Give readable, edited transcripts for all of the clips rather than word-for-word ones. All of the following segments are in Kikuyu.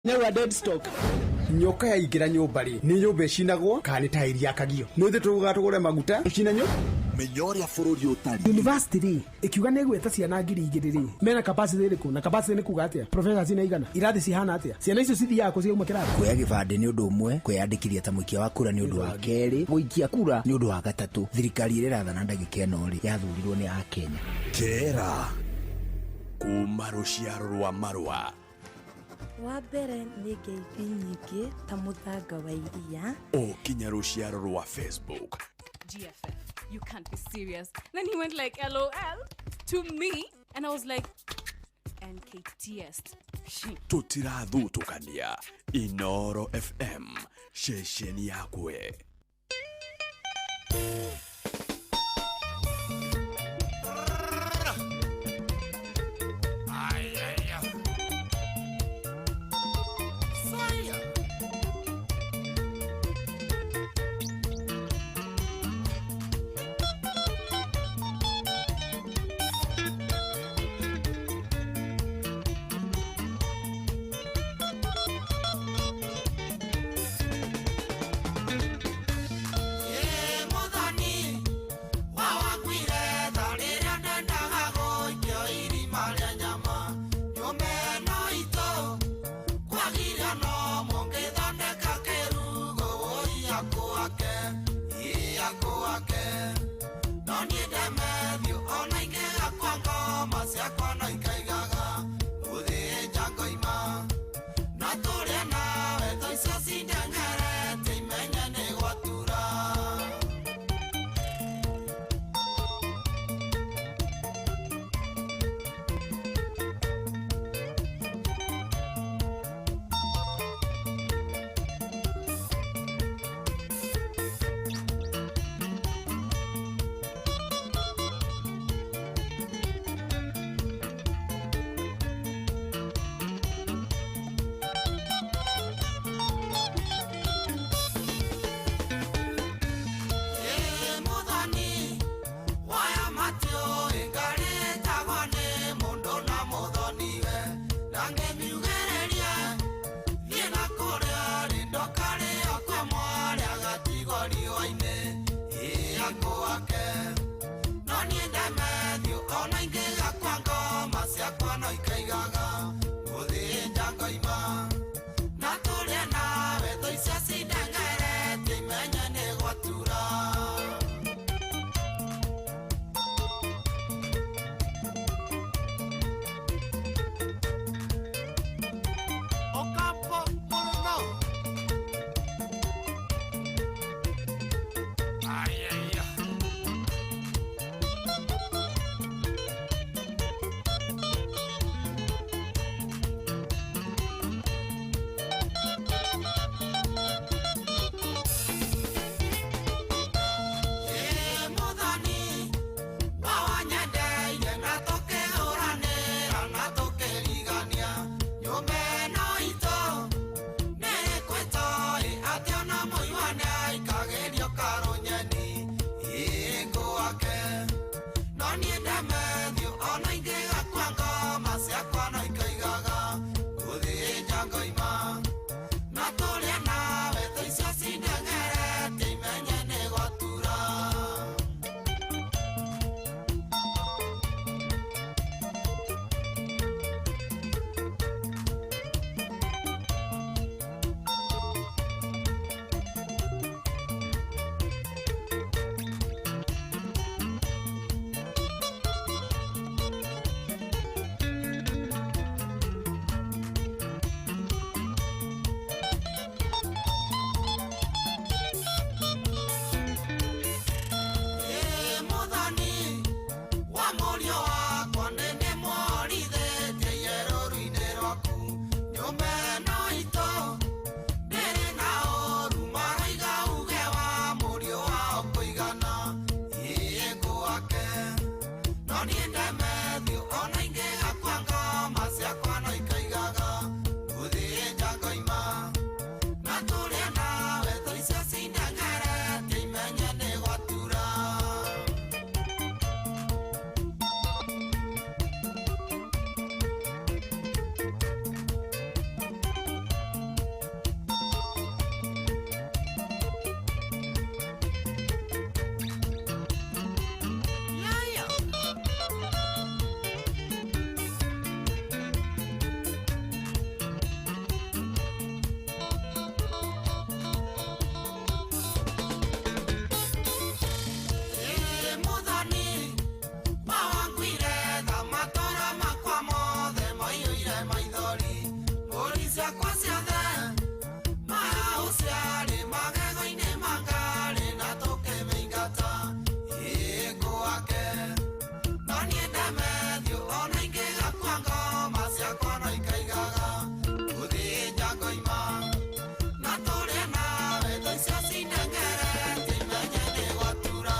Nyaura dead stock. Nyoka yaingĩra nyũmba rĩ, nĩ nyũmba ĩcinagwo kana nĩ tairi yakagio? Nĩ ũthĩ tũgũga tũgũre maguta tũcine nyũ. Menya ũrĩa bũrũri ũtariĩ. University rĩ, ĩkiuga nĩ ĩgwĩta ciana 2000 rĩ, mena capacity ĩrĩkũ? Na capacity nĩ kuga atĩa? Professors nĩ aigana? Irathi cihana atĩa? Ciana icio cithiaga kũ ciauma kĩrathi? Kuoya gĩbandĩ nĩ ũndũ ũmwe, kwĩyandĩkithia ta mũikia wa kura nĩ ũndũ wa kerĩ, gũikia kura nĩ ũndũ wa gatatũ. Thirikari ĩrĩa ĩrathana ndagĩka ĩno rĩ, yathurirwo nĩ Akenya. Kera kuma rũciaro rwa marũa. Wa mbere nĩ ngeithi nyingĩ ta mũthanga wa iria. O kinya rũciaro rwa Facebook. GFF, you can't be serious. Then he went like, LOL to me. And I was like, NKTS. Tũtirathutũkania. Inoro FM, ceceni yakwe. Ciakwa ciothe maũciarĩ magego-inĩ mangarĩ na tũkĩmĩingata ĩngũake no niĩ ndemethio ona ingĩgakua ngoma ciakwa no ikaigaga gũthĩnja ngoima na tũrĩe nawe tho icio cinengerete imenye nĩ gwatura.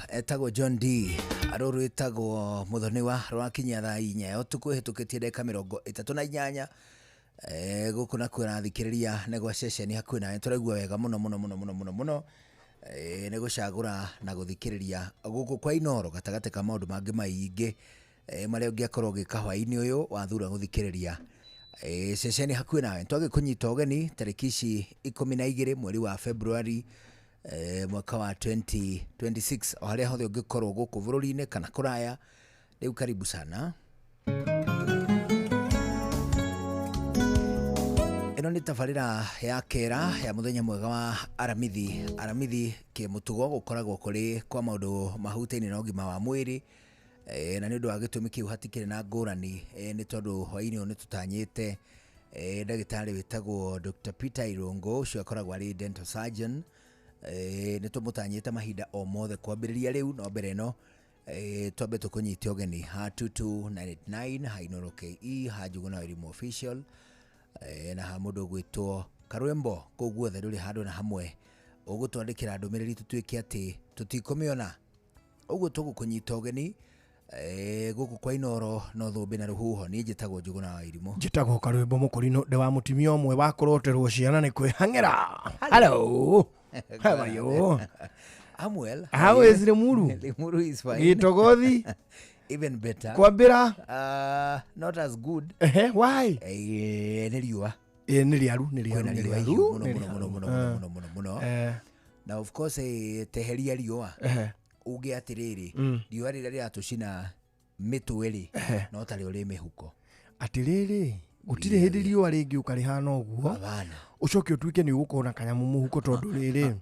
Etagwo John D arå rwĩtagwo Muthoniwa rwakinya thaa 4 ya ũtukũ ĩhĩtũkĩtie ndagĩka 38. Gũkũ nakuo ũrathikĩrĩria nĩ gwa ceceni hakuhĩ nawe tũraigua wega mũno mũno mũno mũno mũno mũno, nĩ gũcagũra na gũthikĩrĩria gũkũ kwa Inoro gatagatĩ ka maũndũ mangĩ maingĩ marĩa ũngĩakorwo ũgĩka hwaĩ-inĩ ũyũ wathura gũthikĩrĩria ceceni hakuhĩ nawe. Twagĩkũnyita ũgeni tarĩki ici 12 mweri wa February, mwaka wa 2026, o harĩa hothe ũngĩkorwo gũkũ bũrũri-inĩ kana kũraya, rĩu karibu sana. Ĩno nĩ tabarĩra ya kera ya mũthenya mwega wa Aramithi. Aramithi kĩmũtugo gũkoragwo kũrĩ kwa maũndũ mahutaine na ũgima wa mwĩrĩ, na nĩ ũndũ wa gĩtũmi kĩu hatikĩrĩ na ngũrani, nĩ tondũ hwaĩ-inĩ ũyũ nĩ tũtanyĩte ndagĩtarĩ wĩtagwo Dr. Peter Irungu, ũcio akoragwo arĩ dental surgeon. Nĩ tũmũtanyĩte mahinda o mothe kwambĩrĩria rĩu, no mbere ĩno twambe tũkũnyite ũgeni ha 22989 ha Inoro KE ha Njuguna Elimu Official, na ha mũndũ ũgwĩtwo Karwembo. Kũu guothe ndũrĩ handũ na hamwe ũgũtwandĩkĩra ndũmĩrĩri tũtuĩke atĩ tũtikũmĩona, ũguo tũgũkũnyita ũgeni gũkũ kwa Inoro no thũmbĩ na rũhuho. Niĩ njĩtagwo Njuguna wa Irimũ. Njĩtagwo Karwĩmbo Mũkũrinũ, ndĩ wa mũtumia ũmwe wa kũroterwo ciana nĩ kwĩhang'ĩra. Hello. How are you? I'm well. How is Limuru? Limuru is fine. Gĩtogothi? Even better. Kwambĩra? Not as good. Ehe, why? Nĩ riũa. Nĩ rĩaru, nĩ rĩaru, Kwĩna nĩ riũa rĩaru, ihiũ mũno nĩ mũno rĩaru. mũno mũno mũno mũno mũno mũno. Na of course, teheria riũa uge atĩrĩrĩ, riũa rĩrĩa rĩratũcina mĩtwe rĩ, no tarĩo rĩ mĩhuko. Atĩrĩrĩ, gũtirĩ hĩndĩ riũa rĩngĩũka rĩhana ũguo Abana. ũcoke ũtuĩke nĩ ũgũkorwo na kanyamũ mũhuko, tondũ rĩrĩ,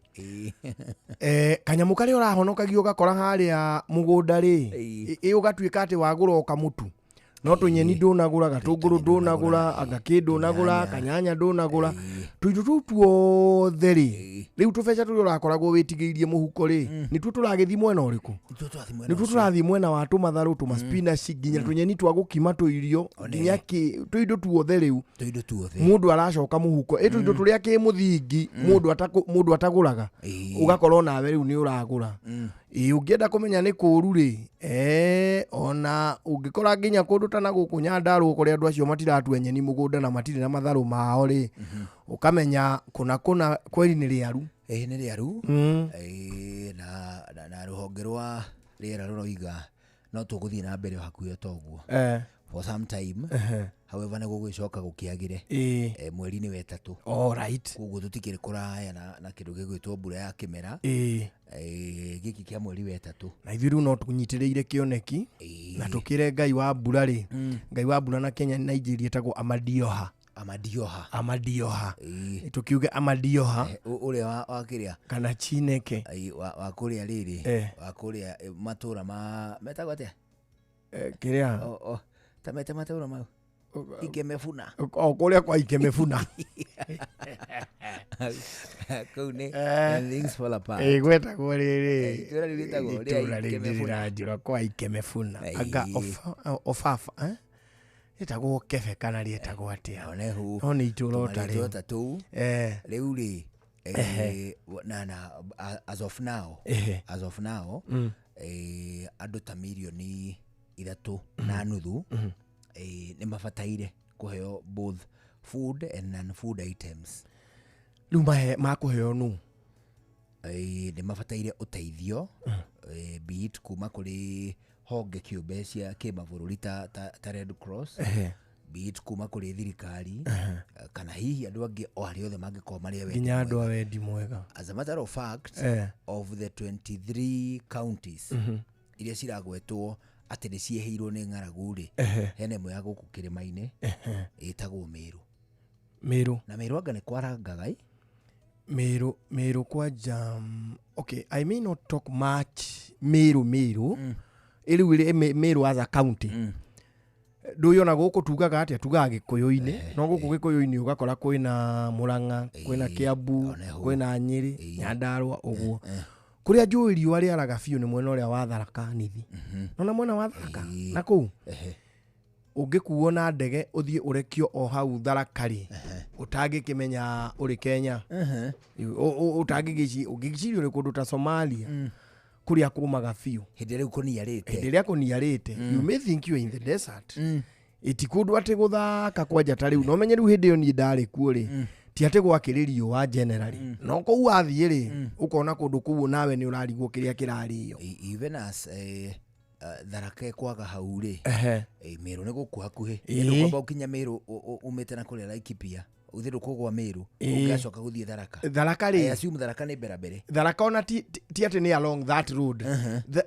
kanyamũ karĩa ũrahonokagia ũgakora harĩa mũgũnda rĩ, ĩ ũgatuĩka atĩ wagũra o kamũtu, no tũnyeni ndũnagũra, gatũngũrũ ndũnagũra, anga kĩ ndũnagũra, kanyanya ndũnagũra, tũindo tũu tuothe rĩ, rĩu tũbeca tũrĩa ũrakoragwo wĩtigĩirie mũhuko rĩ, nĩtuo tũragĩthiĩ mwena ũrĩkũ? Nĩtuo tũrathiĩ mwena Nĩtuo ũcio. tũrathiĩ mwena wa tũmatharũ, tũmaspinaci, nginya tũnyeni twa gũkima tũirio, nginya kĩ tũindo tuothe rĩu Tũindo tuothe mũndũ aracoka mũhuko, ĩ tũindo tũrĩa kĩ mũthingi mũndũ atagũraga, ũgakorwo nawe rĩu nĩ ũragũra. Ĩ ũngĩenda kũmenya nĩ kũũru rĩ, ona ũngĩkora nginya kũndũ ta na gũkũ Nyandarũa kũrĩa andũ acio matiratua nyeni mũgũnda na matirĩ na matharũ mao rĩ, ũkamenya kũna kũna kweri nĩ rĩaru. Nĩ rĩaru. Na rũhonge rwa rĩera rũroiga no tũgũthiĩ na mbere o hakuhĩ o ta ũguo for some time. However, nĩ gũgĩcoka gũkĩagĩre mweri-inĩ wa 3. All right. Koguo tũtikĩrĩ kũraya na kĩndũ gĩgwĩtwo mbura ya kĩmera, gĩkĩ kĩa mweri wa 3. Na ithuĩ rĩu no tũnyitĩrĩire kĩoneki na tũkĩre Ngai wa mbura rĩ, Ngai wa mbura na Kenya Nigeria ĩtagwo Amadioha. Amadioha. Amadioha. Tũkiuge Amadioha. Ũrĩa wa kĩrĩa? Kana Chineke. Wa kũrĩa rĩrĩ, wa kũrĩa matũra ma metagwo atĩa? Kĩrĩa? Ta mete matũra mau. Ikemefuna. O kũrĩa kwa Ikemefuna. Kũu nĩ things fall apart. Gwetagwo rĩrĩ. Itũra rĩu rĩtagwo rĩa Itũra rĩu Ikemefuna. rĩranjũra kwa Ikemefuna. Anga ofafa, eh? Rĩtagwo kebe kana rĩetagwo atĩa? No nĩ itũra o ta rĩu. Ta tũu. Rĩu rĩ, na as of now, as of now, andũ ta 3.5 million nĩ mabataire kũheo both food and non-food items. Rĩu mahe makũheo nũ? Nĩ mabataire ũteithio, be it kuma kũrĩ Honge kĩũmbe cia kĩmabũrũri ta Red Cross, be it kuma kũrĩ thirikari kana hihi andũ angĩ o arĩa othe mangĩkorwo marĩ a wendi Nginya andũ mwega. a wendi mwega. As a matter of fact, of the 23 counties iria ciragwetwo atĩ nĩ ciehĩirwo nĩ ng'aragu rĩ, hena ĩmwe ya gũkũ kĩrĩma-inĩ ĩtagwo Mĩrũ. Mĩrũ. Na Mĩrũ anga nĩ kwarangaga ĩ? Mĩrũ kwanja, okay, I may not talk much Mĩrũ. Ĩrĩu ĩrĩ Mĩrũ as a county, ndũyona gũkũ tugaga atĩa, tugaga Gĩkũyũ-inĩ, no gũkũ Gĩkũyũ-inĩ ũgakora kwĩna Mũrang'a, kwĩna Kĩambu, Oneho. kwĩna Nyĩrĩ, Nyandarũa ũguo. Kũrĩa njũĩ riũa rĩaraga biũ nĩ mwena ũrĩa wa Tharaka Nithi. Nona mwena wa Tharaka na kũu ũngĩkuo na ndege ũthiĩ ũrekio o hau Tharaka rĩ, ũtangĩkĩmenya ũrĩ Kenya, ũtangĩgĩci ũngĩgĩciria ũrĩ kũndũ ta Somalia kũrĩa kũmaga biũ. Hĩndĩ rĩu kũniarĩte. Hĩndĩ ĩrĩa kũniarĩte, you may think you are in the desert. Ĩti kũndũ atĩ gũthaka kwanja ta rĩu, no menye rĩu hĩndĩ ĩyo niĩ ndarĩ kuo rĩ, ti atĩ gwakĩrĩ riũa generally, no kũu wathiĩ rĩ, ũkona kũndũ kũu nawe nĩ ũrarigwo kĩrĩa kĩrarĩo. Even as Tharaka ĩkwaga hau rĩ, Mĩrũ nĩ gũkũ hakuhĩ. Ndũkwamba ũkinya Mĩrũ umĩte na kũrĩa Laikipia, ũthiĩ ndũkũgwa Mĩrũ, ũngĩgacoka gũthiĩ Tharaka. Tharaka I rĩ, assume Tharaka nĩ mbere mbere. Tharaka ona ti atĩ nĩ along that road.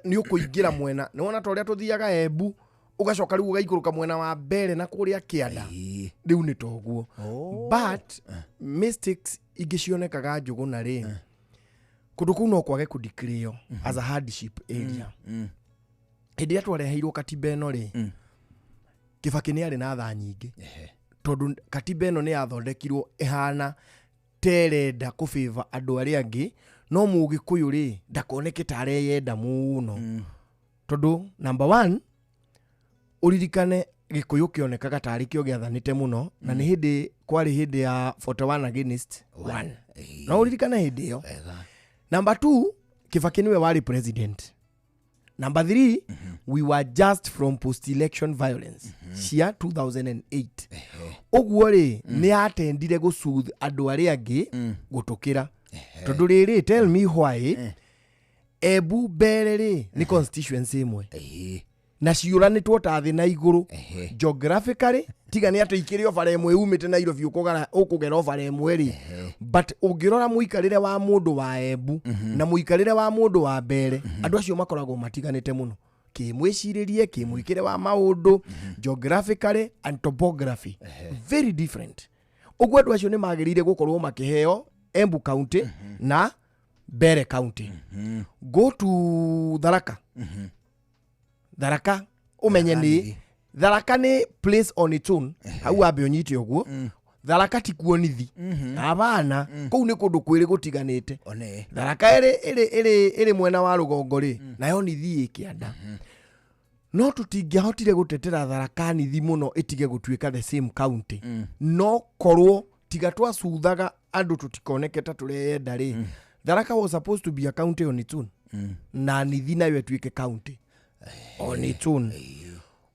Nĩ ũkũingĩra mwena nĩ wona ta ũrĩa tũthiaga Embu, ũgacoka rĩu ũgaikũrũka mwena wa mbere na kũrĩa kĩanda. Rĩu nĩ toguo. But mistakes ingĩ cionekaga Njũgũna rĩ, kũndũ kũu no kwage kũdeclare as a hardship area. Hĩndĩ ĩrĩa twareheirwo katiba ĩno rĩ, Kĩbakĩ nĩ arĩ na tha nyingĩ, tondũ katiba ĩno nĩ yathondekirwo ĩhana terenda kũbĩva andũ arĩa angĩ, no Mũgĩkũyũ rĩ ndakoneke ta areyenda mũno, tondũ number one, ũririkane Gĩkũyũ kĩonekaga tarĩ kĩo gĩathanĩte mũno, na nĩ hĩndĩ kwarĩ hĩndĩ ya 41 against 1. No ũririkane hĩndĩ ĩyo. Number two, Kĩbakĩ nĩwe warĩ president. Number three, we were just from post election violence cia 2008. Ũguo rĩ, nĩ atendire gũcuth andũ arĩa angĩ gũtũkĩra, tondũ rĩrĩ, tell me why Embu mbere rĩ nĩ constituency ĩmwe na ciũranĩtwo ta thĩ na igũrũ geographically, tiga nĩ atĩ ikĩrĩ o bara ĩmwe umĩte Nairobi ũkũgera o bara ĩmwe rĩ, but ũngĩrora mũikarĩre wa mũndũ wa Embu na mũikarĩre wa mũndũ wa Mbere, andũ acio makoragwo matiganĩte mũno kĩmwĩcirĩrie, kĩmwĩkĩre wa maũndũ, geographically and topography, very different. Ũguo andũ acio nĩ magĩrĩire gũkorwo makĩheo Embu County na Mbere County. Go to Tharaka. Tharaka ũmenye nĩ Tharaka nĩ place on its own. Hau wambe ũnyite ũguo, Tharaka ti kuo nithi abana, kũu nĩ kũndũ kwĩrĩ gũtiganĩte. One. Tharaka ĩrĩ mwena wa rũgongo rĩ, nayo nithi ĩ kĩanda. No tũtingĩahotire gũtetera Tharaka Nithi mũno ĩtige gũtuĩka the same county, no korwo tiga twacuthaga andũ tũtikoneke ta tũreyenda rĩ, Tharaka was supposed to be a county on its own na Nithi nayo ĩtuĩke county on its own.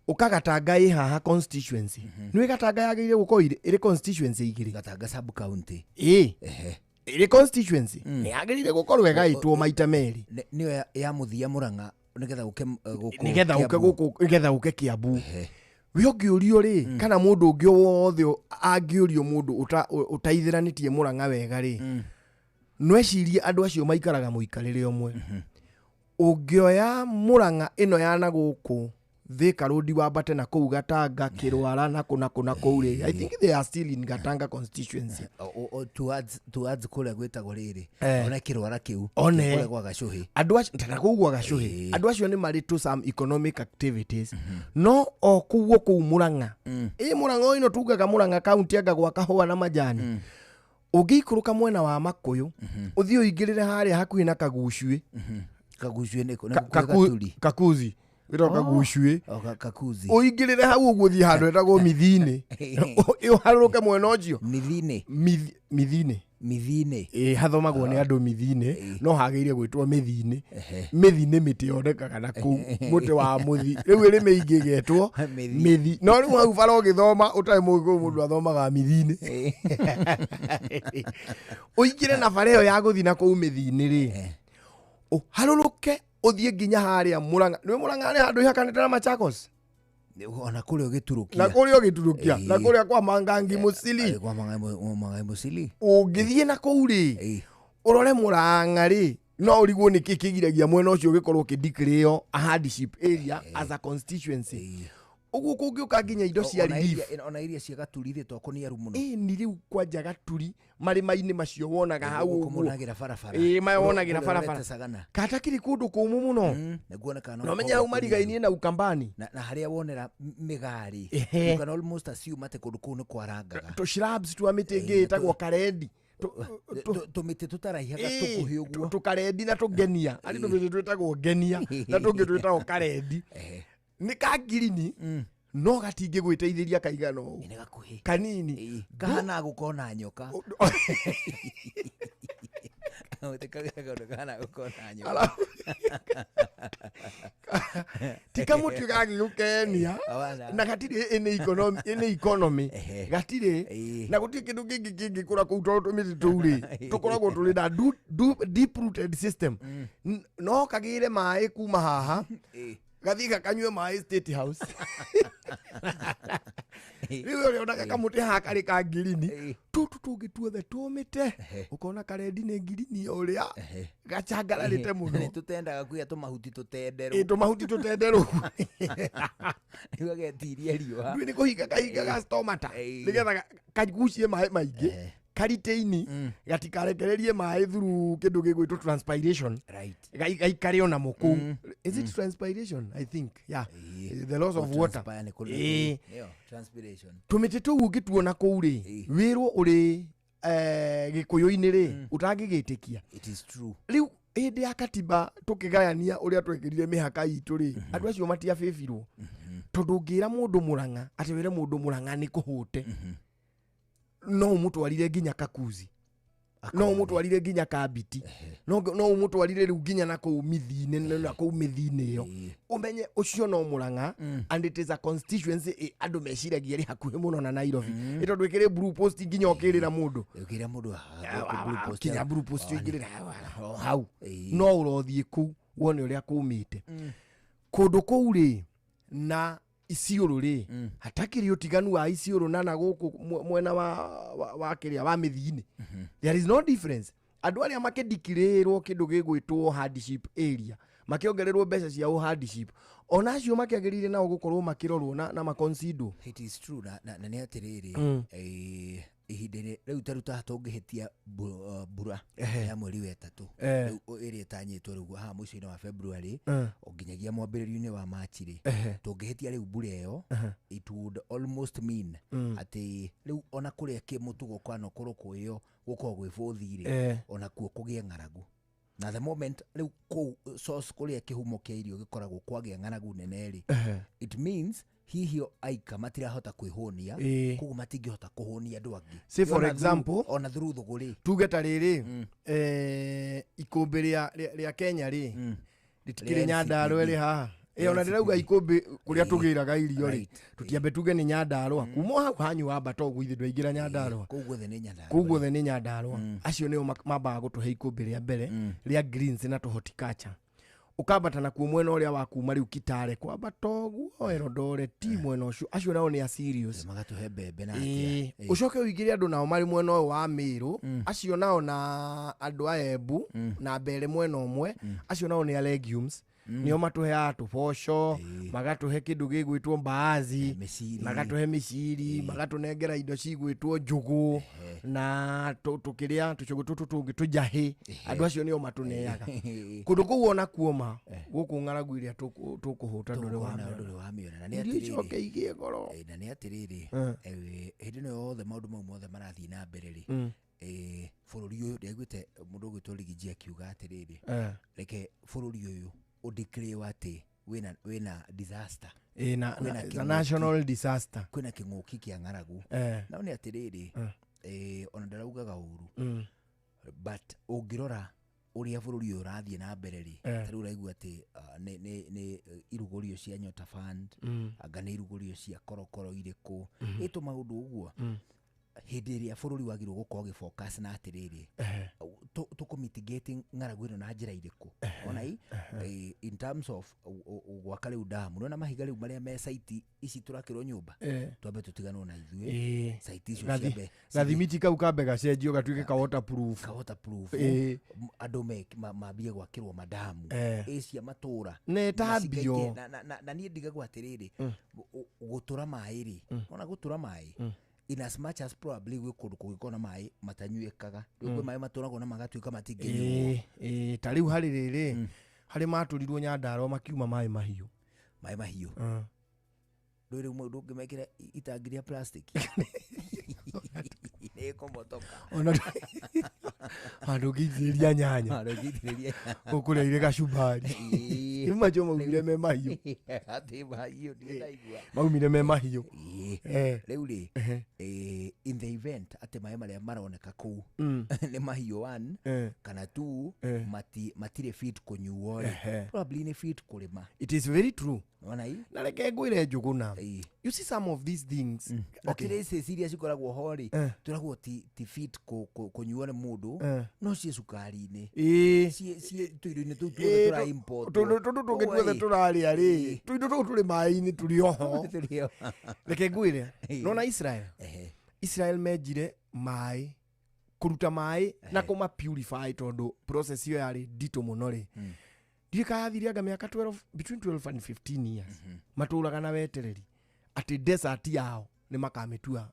Ũkagatanga ĩ haha constituency, nĩwĩ Gatanga yagĩrĩire gũkorwo ĩrĩ constituency igĩrĩ. Gatanga sub county. Ĩ ĩrĩ constituency, nĩ yagĩrĩire gũkorwo ĩgaĩtwo maita merĩ. Nĩyo ya mũthia Mũrang'a nĩgetha ũke gũkũ Nĩgetha ũke Kiambu. gũkũ, nĩgetha ũke Kiambu. We ũngĩũrio rĩ, kana mũndũ ũngĩ o wothe angĩũrio, mũndũ ũtaithĩranĩtie Mũrang'a wega rĩ, nwecirie andũ acio maikaraga mũikarĩre ũmwe. Ũngĩoya Mũrang'a ĩno ya na gũkũ Thika Road wambate na kũu Gatanga, Kĩrwara na kũ na kũ na kũu rĩ, I think they are still in Gatanga constituency. Towards kũrĩa gwĩtagwo rĩrĩ, one kĩrwara kĩu, One. kũrĩa gwa Gacũhĩ. Andũ acio tana kũu gwa Gacũhĩ, andũ acio nĩ marĩ to some economic activities, no o kũu o kũu Mũrang'a, ĩ Mũrang'a ĩno tugaga Mũrang'a county anga gwa kahũa na majani, ũngĩikũrũka mwena wa Makũyũ ũthiĩ ũingĩrĩre harĩa hakuhĩ na Kagucuĩ. Kagucuĩ nĩ kũ? Nĩ kũrĩa Gaturi? Kakuzi wĩtagwo Kagucuĩ. O, Kakuzi. Ũingĩrĩre hau ũguo ũthiĩ handũ hetagwo Mithinĩ, ũharũrũke mwena ũcio. Mithinĩ. Mithinĩ. Mithinĩ. Ĩ hathomagwo nĩ andũ Mithinĩ, no hagĩrĩire gwĩtwo Mĩthinĩ. Mĩthi nĩ mĩtĩ yonekaga na kũu, mũtĩ wa mũthi, rĩu ĩrĩ mĩingĩ ĩgetwo Mĩthi. Mĩthi. No rĩu hau bara ũgĩthoma ũtarĩ mũgĩkũyũ, mũndũ athomaga Mithinĩ. Ũingĩre na bara ĩyo ya gũthiĩ na kũu Mĩthi-inĩ rĩ, ũharũrũke. Ũthiĩ nginya harĩa Murang'a, nĩ Murang'a nĩ handũ ihakanĩte na Machakos. Ona kũrĩa ũgĩturũkia. Na kũrĩa ũgĩturũkia na kũrĩa kwa Mangangi Musili. Kwa Mangangi Musili. Ũngĩthiĩ na kũu rĩ, ũrore Murang'a rĩ, no ũrigwo nĩ kĩ kĩgiragia mwena ũcio ũgĩkorwo ũkĩdeclare a hardship area as a constituency. Ũguo kũngĩũka nginya indo cia relief, ona iria cia Gaturi rĩ, to kũniaru mũno. Ĩ ni rĩu kwanja Gaturi marĩma-inĩ macio wonaga hau ũguo wonagĩra barabara. Ĩ maya wonagĩra Kũrĩa barabara. ũrorete Sagana. Katakĩrĩ kũndũ kũmũ mũno. Nĩguonekaga no Na ũmenye hau marigainie na Ukambani. Na harĩa wonera mĩgari, you can almost assume atĩ kũndũ kũu nĩ kwarangaga. Tũ shrubs twa mĩtĩ ĩngĩ ĩtagwo karendi. Tũmĩtĩ tũtaraihaga tũkuhĩ ũguo. Tũkarendi na tũngenia, arĩ tũmĩtĩ twĩtagwo ngenia na tũngĩ twĩtagwo karendi, nĩ ka ngirini no gatingĩgwĩteithĩria kaigana ũũ. Nĩ gakuhĩ. Kanini. Kahana gũkona nyoka. Kahana gũkona nyoka. Ti kamũtĩ gagĩgũkenia na gatirĩ ĩnĩ economy gatirĩ, na gũtirĩ kĩndũ kĩngĩ kĩngĩkũra kũu tondũ tũmĩtĩ tũu rĩ tũkoragwo tũrĩ na deep rooted system. No kagĩre maĩ kuma haha gathiĩ gakanyue maĩ State House. Rĩu ũrĩonaga kamũtĩ haha karĩ ka ngirini, tũtũ tũngĩ tuothe tũmĩte ũkona karendi nĩ ngirini o ũrĩa gacangararĩte mũno. Nĩ tũtendaga kũgĩa tũmahuti tũtenderũ. Ĩ tũmahuti tũtenderũ. Nĩguo getirie riũa. Ndũĩ nĩ kũhinga kahingaga stomata nĩgetha kagucie maĩ maingĩ kariteini, gatikarekererie maĩ through kĩndũ gĩgwĩtwo transpiration. Gaikare onamo kũu. Is it transpiration? I think, yeah, the loss of water. Transpire nĩ nĩyo, transpiration. Tũmĩtĩ tũu ũngĩtuona kũu rĩ, wĩrwo ũrĩ gĩkũyũ-inĩ rĩ, ũtangĩgĩtĩkia. It is true. Rĩu hĩndĩ ya katiba tũkĩgayania ũrĩa twekĩrire mĩhaka itũ rĩ, andũ acio matiabĩbirwo, tondũ ũngĩra mũndũ Mũrang'a atĩ wĩre mũndũ Mũrang'a nĩ kũhũte, no ũmũtwarire nginya Kakuzi, no ũmũtwarire nginya Kambiti, no ũmũtwarire rĩu nginya na kũu mĩthi-inĩ, na kũu mĩthi-inĩ ĩyo ũmenye ũcio no Mũrang'a. And it is a constituency andũ meciragia rĩ hakuhĩ mũno na Nairobi, ĩ tondũ ĩkĩrĩ Blue Post nginya ũkĩrĩra mũndũ. Ũkĩra mũndũ gũkũ Blue Post. Kinya Blue Post ũingĩrĩra hau, no ũrothiĩ kũu wone ũrĩa kũmĩte kũndũ kũu rĩ na Isiũrũ rĩ, hatakĩrĩ ũtiganu wa Isiũrũ na gũkũ mwena wa kĩrĩa wa mĩthi-inĩ. There is no difference. Andũ arĩa makĩndikirĩrwo kĩndũ gĩgwĩtwo hardship area, makĩongererwo mbeca cia hardship, ona acio makĩagĩrĩire nao gũkorwo makĩrorwo na maconsiderwo. It is true. Na nĩ atĩrĩrĩ, ihinda-inĩ rĩu ta rĩu taha tũngĩhĩtia mbura ya mweri wa ĩtatũ rĩu ĩrĩa ĩtanyĩtwo rĩu haha mũico-inĩ wa February o nginyagia mwambĩrĩrio-inĩ wa Machi rĩ, tũngĩhĩtia rĩu mbura ĩyo, it would almost mean atĩ rĩu ona kũrĩa kĩmũtugo kwanokorwo kwĩyo gũkorwo gwĩ bũthi rĩ, ona kuo kũgĩe ng'aragu. Na the moment rĩu kũu source kũrĩa kĩhumo kĩa irio gĩkoragwo kwagĩa ng'aragu nene rĩ, it means hihi aika matirahota kwĩhũnia, koguo matingĩhota kũhũnia andũ angĩ. Say for Ona example, ona through thũgũrĩ. Tuge ta rĩrĩ, ikũmbĩ rĩa Kenya rĩ, rĩtikĩrĩ Rĩa Nyandarũa NCPB. ĩrĩ haha. Ĩ ona ndĩrauga ikũmbĩ kũrĩa tũgĩraga irio rĩ, tũtiambe tuge nĩ Nyandarũa kuma o hau hanyu wambata ũguo ithuĩ ndwaingĩra Nyandarũa. Kũu guothe nĩ Nyandarũa. Kũu guothe nĩ Nyandarũa. Acio nĩo mambaga gũtũhe ikũmbĩ rĩa mbere rĩa greens na tũ horticulture. Ũkambata nakuo mwena ũrĩa wa kuma rĩu Kitale kwambata ũguo Eldoret mwena ũcio, acio nao nĩ a cereals. Magatũhe mbembe na atĩa. Ũcoke ũingĩre andũ nao marĩ mwena ũyũ wa Meru, acio nao na andũ a Embu na Mbere mwena ũmwe, acio nao nĩ a legumes, nĩo matũheaga tũboco, magatũhe kĩndũ gĩgwĩtwo mbaazi, Mĩciri. magatũhe mĩciri, magatũnengera indo cigwĩtwo njũgũ na tũkĩrĩa tũcũgũ tũtũ tũngĩ tũnjahĩ. Andũ acio nĩo matũneaga kũndũ kũu ona kuoma gũkũ ng'aragu ĩrĩa tũkũhũta ndũrĩ Tũgũkorwo nayo wamĩona. Ndũrĩ wamĩona. Na nĩ Irio atĩrĩrĩ, icoke igĩe goro. Na nĩ atĩrĩrĩ, hĩndĩ ĩno yothe maũndũ mau mothe marathiĩ na mbere rĩ, bũrũri ũyũ ndaiguĩte mũndũ ũgwĩtwo Rigiji akiuga atĩrĩrĩ, reke bũrũri ũyũ ũdeclare atĩ wĩna disaster. Na, Kwĩna it's a kĩng'ũki. national disaster. Kwĩna kĩng'ũki kĩa ng'aragu. No nĩ atĩrĩrĩ, ona ndaraugaga ũru, but ũngĩrora ũrĩa bũrũri ũyũ ũrathiĩ na mbere rĩ, ta rĩu ũraigua atĩ nĩ irugũrio cia Nyota Fund, anga nĩ irugũrio cia korokoro irĩkũ, ĩtũ maũndũ ũguo hĩndĩ ĩrĩa bũrũri wagĩrĩirwo gũkorwo ũgĩfocus na atĩrĩrĩ, Tũkũ mitigate ng'aragu ĩno na njĩra irĩkũ ona i in terms of gwaka rĩu damu, nĩwona mahiga rĩu marĩa me site ici tũrakĩrwo nyũmba, twambe tũtiganwo na ithuĩ, site icio ciambe Gathimiti kau kambe gacenjio gatuĩke ka waterproof. Ka waterproof. Andũ mambie gwakĩrwo madamu ĩ cia matũra. Na ĩtambio. Macingaingĩ, na niĩ ndigagwo atĩrĩrĩ, gũtũra maĩ rĩ, ona gũtũra maĩ, in as much as probably gwĩ kũndũ kũngĩkorwo na maĩ matanyuĩkaga, rĩu kwĩ maĩ matũragwo na magatuĩka matingĩnyuo. Ĩĩ, ta rĩu harĩ rĩrĩ, harĩ matũrirwo Nyandarua makiuma maĩ mahiũ. Maĩ mahiũ. Rĩu rĩu mũndũ ũngĩmekĩra itangi rĩa plastic nĩ ĩkũmotoka. Ona handũ ũngĩitĩrĩria nyanya. Handũ ũngĩitĩrĩria. Ũkũrĩa irĩ gacumbari. Rĩu macio maumire me mahiũ. Atĩ mahiũ, ndirĩ ndaigua. Maumire me mahiũ. Rĩu rĩ, in the event atĩ maĩ marĩa maroneka kũu nĩ mahiũ, one, kana two, matirĩ fit kũnyuo rĩ, probably nĩ fit kũrĩma. It is very true. Wona i Na reke ngwĩre, Njũgũna, you see some of these things, na okay. traces iria cikoragwo ho rĩ, twĩragwo ti fit kũnyuo nĩ mũndũ, no ciĩ cukari-inĩ, ciĩ tũirio-inĩ tũu tuothe tũra import. Tũndũ tũndũ tũngĩ tuothe tũrarĩa rĩ, tũindo tũu tũrĩ maĩ-inĩ tũrĩ oho. Reke ngwĩre, nona Israel, Israel menjire maĩ, kũruta maĩ na kũma purify, tondũ process ĩyo yarĩ nditũ mũno rĩ, ndiũĩ kana yathire anga mĩaka 12, between 12 and 15 years, matũraga na wetereri atĩ desert yao nĩ makamĩtua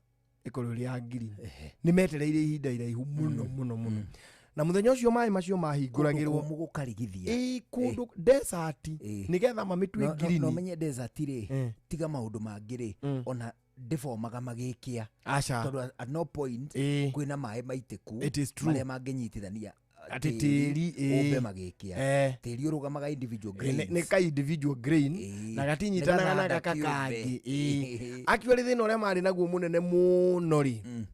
ĩkorwo ĩrĩ ya green. Nĩ metereire ihinda iraihu mũno mũno mũno, na mũthenya ũcio maĩ macio mahingũragĩrwo kũmũ gũkarigithia. Ĩ, kũndũ desert, nĩgetha mamĩtue green. No menye desert rĩ, tiga maũndũ mangĩ rĩ, ona ndĩbomaga magĩkia. Aca. Tondũ at no point kwĩna maĩ maitĩku It is true. marĩa mangĩnyitithania Atĩ tĩri, ũmbe magĩkia. Tĩri ũrũgamaga individual grains. Nĩ ka individual grain na gatinyitanaga na Nĩ gaka gakahanda kangĩ. kĩũmbe. Actually, thĩna ũrĩa marĩ naguo mũnene mũno rĩ,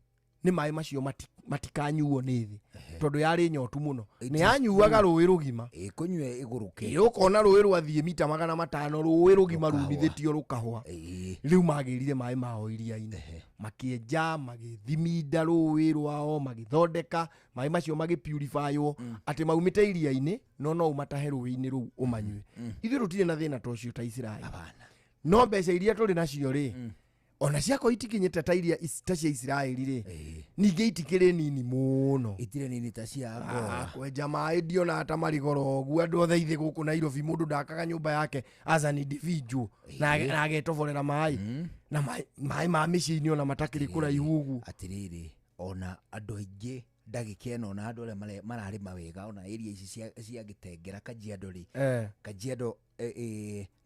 nĩ maĩ macio matikanyuo nĩ thĩ, tondũ yarĩ nyotu mũno, nĩ yanyuaga rũĩ rũgima. Kũnyue ĩgũrũke. Ũkona rũĩ rwathiĩ mita 500, rũĩ rũgima Rũkahũa. rumithĩtio rũkahũa. Rĩu magĩrire maĩ mao iria-inĩ, makĩenja, magĩthiminda rũĩ rwao, magĩthondeka maĩ macio, magĩpurifywo atĩ maumĩte iria-inĩ, no no ũmatahe rũĩ-inĩ rũu ũmanyue. Ithuĩ tũtirĩ na thĩna ta ũcio ta Isiraeli, no mbeca iria tũrĩ nacio rĩ, ona ciako itikinyĩte ta iria ta cia Isiraeli rĩ, ningĩ itikĩrĩ nini mũno. Itirĩ nini ta cia Angola. Kwenja maĩ ndionaga ta marĩ goro ũguo. Andũ othe ithe gũkũ Nairobi, mũndũ ndakaga nyũmba yake as an individual na agetoborera maĩ, na maĩ ma mĩciĩ-inĩ ona matakĩrĩ kũraihu ũguo. Atĩrĩrĩ, ona andũ aingĩ ndagĩka ĩno, ona andũ arĩa mararĩma wega, ona area ici cia Gĩtengera, Kajiado rĩ, Kajiado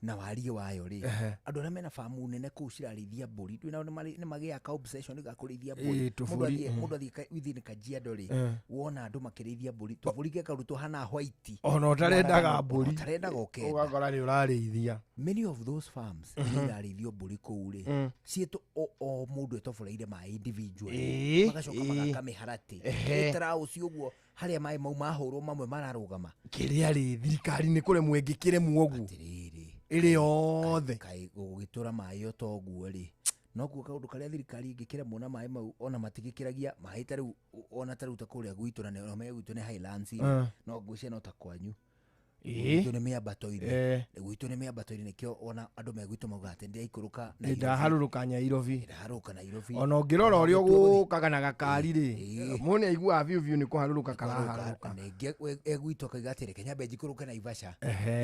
na wariĩ wayo rĩ, andũ arĩa mena famu nene kũu cirarĩithia mbũri, ndũĩ nao nĩ magĩaga ka obsession ga kũrĩithia mbũri. Mũndũ tũbũri, mũndũ athiĩ within Kajiado rĩ, wona andũ makĩrĩithia mbũri, tũbũri gekarutwo hana white. Ona ũtarendaga mbũri. Ũtarendaga ũkenda. Ũgakora nĩ ũrarĩithia. Many of those farms iria irarĩithio mbũri kũu rĩ, ciĩtũ o mũndũ etoboreire maĩ individually, magacoka magaka mĩharatĩ ĩtaraũci ũguo harĩa maĩ mau mahũrwo mamwe mararũgama. Kĩrĩa rĩ, thirikari nĩ kũremwo ĩngĩkĩremwo ũguo Atĩrĩrĩ, ĩrĩ yothe. Kaĩ gũgĩtũra maĩ o ta ũguo rĩ, nokuo kaũndũ karĩa thirikari ĩngĩkĩremwo na maĩ mau, ona matigĩkĩragia maĩ ta rĩu, ona ta rĩu ta kũrĩa gwitũ, na nĩ gwitũ nĩ highlands, no ngwĩciria no ta kwanyu. Gwitũ nĩ mĩambato-inĩ. Gwitũ nĩ mĩambato-inĩ, nĩkĩo ona andũ me gwitũ maugaga atĩ ndĩraikũrũka Nairobi. Ndaharũrũka Nyairobi. Ndaharũrũka Nairobi. Ona ũngĩrora ũrĩa ũgũkaga na gakari rĩ, Ĩĩ. mũndũ nĩ aiguaga biũ biũ nĩ kũharũrũka karaharũrũka. Ningĩ egwitũ akauga atĩrĩ, kenya njikũrũke Naivasha.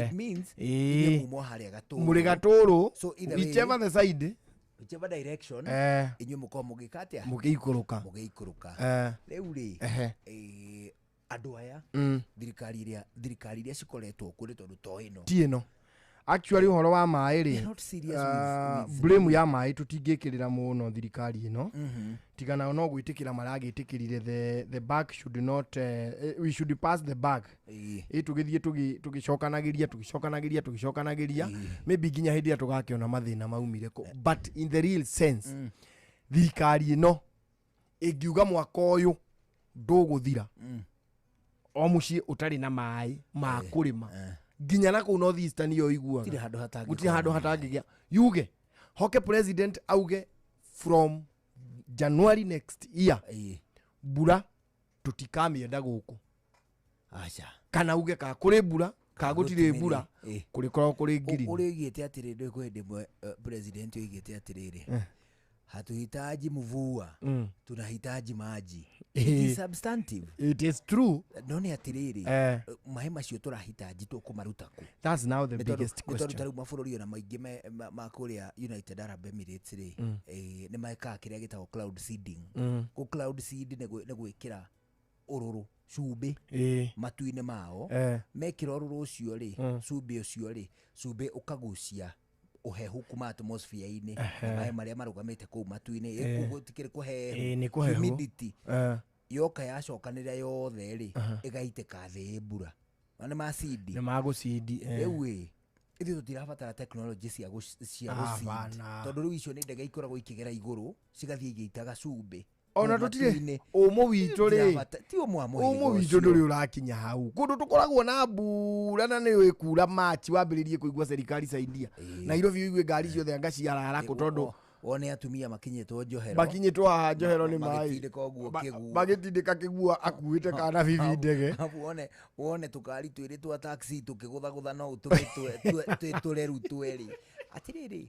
It means Ĩĩ. inyuĩ muma o harĩa Gatũrũ. Mũrĩ Gatũrũ. So either way, whichever the side, whichever direction, inyuĩ mũkorwo mũgĩka atĩa? Mũgĩikũrũka. Mũgĩikũrũka. Rĩu rĩ, andũ aya, thirikari iria cikoretwo kuo, nĩ tondũ to ĩno. Ti ĩno actually, ũhoro wa maĩ rĩ, They're not serious with blame ya maĩ tũtingĩkĩrĩra mũno thirikari ĩno, tiga nao no gwĩtĩkĩra maragĩtĩkĩrire the buck should not, we should pass the buck. Ĩ tũgĩthiĩ tũgĩcokanagĩria, tũgĩcokanagĩria, tũgĩcokanagĩria, maybe nginya hĩndĩ ĩrĩa tũgakĩona mathĩna maumire kũ. But in the real sense, thirikari ĩno ĩngiuga mwaka ũyũ ndũgũthira o mũciĩ ũtarĩ na maĩ ma kũrĩma, nginya na kũu North Eastern iyo iguaga Gũtirĩ handũ hatangĩkorwo gũtirĩ handũ na maĩ. Hatangĩgĩa yuge hoke president auge from January next year, mbura tũtikamĩenda gũkũ. Aca. Kana uge ka kũrĩ mbura ka gũtirĩ mbura kũrĩkoragwo kũrĩ ngirini. Ũrĩa oigĩte atĩrĩ ndũĩ kwĩ hĩndĩ ĩmwe president oigĩte atĩrĩrĩ, hatuhitaji mvua, tunahitaji maji. It is substantive. It is true. No nĩ atĩrĩrĩ, maĩ macio tũrahitaji tũkũmaruta kũ? That's now the Nĩ tondũ biggest nĩ tondũ question. ta rĩu mabũrũri ona maingĩ ma kũrĩa United Arab Emirates rĩ, nĩ mekaga kĩrĩa gĩtagwo cloud seeding. Kũ cloud seed nĩ gwĩkĩra ũrũrũ cumbĩ matu-inĩ mao. Mekĩra ũrũrũ ũcio rĩ, cumbĩ ũcio rĩ, cumbĩ ũkagucia ũhehu kuma atmosphere-inĩ na maĩ marĩa marũgamĩte kũu matu-inĩ. Gũtikĩrĩ kũhehu. Nĩ kũhehu. Humidity yoka yacokanĩra yothe rĩ, ĩgaitĩka thĩ mbura na nĩ macidi. Nĩ magũcidi. Rĩu ĩ ithuĩ tũtirabatara tekinoronjĩ cia gũseed. Hapana. Tondũ rĩu icio nĩ ndege ikoragwo ikĩgera igũrũ cigathiĩ igĩitaga cumbĩ Ona kũu tũtirĩ matu-inĩ. ũmũ witũ rĩ, Ti ũmũ wa mũhĩrĩga ũmũ witũ ũcio. ndũrĩ ũrakinya hau kũndũ tũkoragwo na mbura na nĩ ĩkura machi wambĩrĩrie kũigua serikali saidia. Nairobi ũigue ngari ciothe anga ciarara kũ tondũ Wone atumia makinyĩtwo njohero. Makinyĩtwo haha njohero nĩ maĩ. Magĩtindĩka ũguo kĩguo. Magĩtindĩka kĩguo akuĩte kana bibi ndege. Habu wone tũkari twĩrĩ twa taxi tũkĩgũthagũtha no ũtũme twĩ tũreru twerĩ. Atĩrĩrĩ,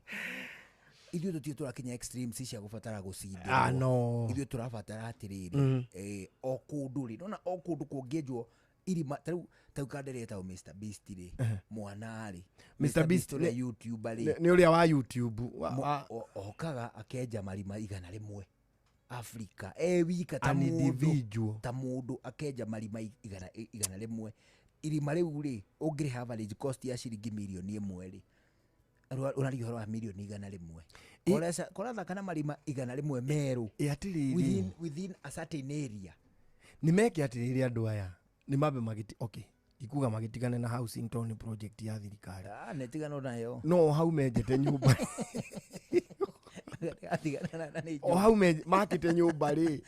ithuĩ tũtirĩ tũrakinya extremes cia gũbatara gũcindĩrwo. Ah, no. Ithuĩ tũrabatara atĩrĩrĩ, o kũndũ rĩ, nona o kũndũ kũngĩenjwo irima tarĩu kandere etagwo Mr Beast rĩ, mwana rĩ, Mr Beast ũrĩa YouTuber rĩ, nĩ ũrĩa wa YouTube okaga akenja marima 100 Africa e wika ta An mũndũ individual. Ta mũndũ akenja marima 100. Irima rĩu rĩ, ũngĩrĩha average cost ya ciringi mirioni 1 rĩ, ũraria ũhoro wa mirioni 100. Kũrathaka na marima 100 merũ Ĩ atĩrĩrĩ, within a certain area. Nĩ meke atĩrĩrĩ, andũ aya nĩ mambe magĩti, okay, ikuga magĩtigane na housing tondũ nĩ project ya thirikari. Ah, nĩtigana nayo. No hau menjete nyũmba, Atigana na nĩ o hau makĩte nyũmba rĩ,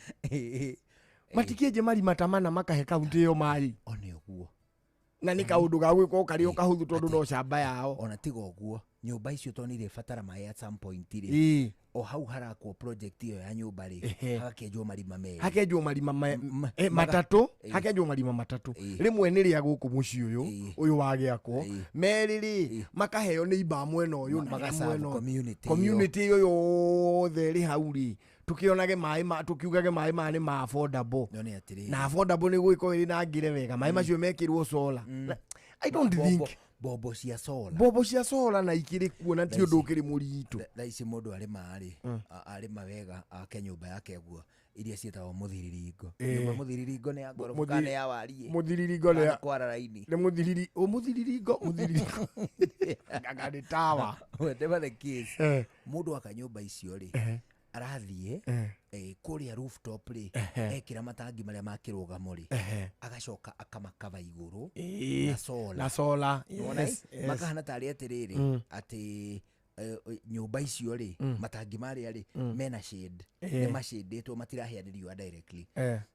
matikĩenje marima ta mana makahe kaunti ĩyo maĩ. One ũguo. Na nĩ kaũndũ ga gwĩkwo karĩ o kahũthũ tondũ no camba yao. Ona tiga ũguo, nyũmba icio tondũ nĩ irĩbatara maĩ at some point rĩ, o hau harakwo project ĩyo ya nyũmba rĩ, hagakĩenjwo marima merĩ. Hakenjwo marima matatũ. Hakenjwo marima matatũ. Rĩmwe nĩ rĩa gũkũ mũciĩ ũyũ ũyũ wa gĩakwo, merĩ rĩ makaheo nĩ imba mwena ũyũ na Magaserve mwena ũyũ. Community ĩyo. Community ĩyo yothe ĩrĩ hau rĩ, tũkĩonage maĩ ma tũkiugage maĩ maya nĩ ma affordable. No nĩ atĩrĩrĩ, Na affordable nĩ gũgĩkorwo ĩrĩ na ngĩre wega maĩ macio mekĩrwo solar. I don't think Bombo cia solar. Bombo cia solar na ikĩrĩ kuo na ti ũndũ ũkĩrĩ mũritũ. Thaa ici mũndũ arĩma rĩ, arĩma wega ake nyũmba yake ũguo iria ciĩtagwo mũthiriringo. Nyũmba mũthiriringo nĩ ya ngoroba kana nĩ ya wariĩ? Mũthiriringo nĩ Kana kwara raini? Nĩ mũthiriri o mũthiriringo mũthiriringo anga nĩ tawa. Whatever the case, mũndũ aka nyũmba icio rĩ, arathiĩ kũrĩa rooftop rĩ, ekĩra matangi marĩa ma kĩrũgamo rĩ, agacoka akamakaba igũrũ na solar. Na solar. Nĩwona, Yes, eh? yes. Makahana tarĩ atĩrĩrĩ, atĩ nyũmba icio rĩ, matangi marĩa rĩ mena shade, nĩ macĩndĩtwo, matirahĩa nĩ riũa directly,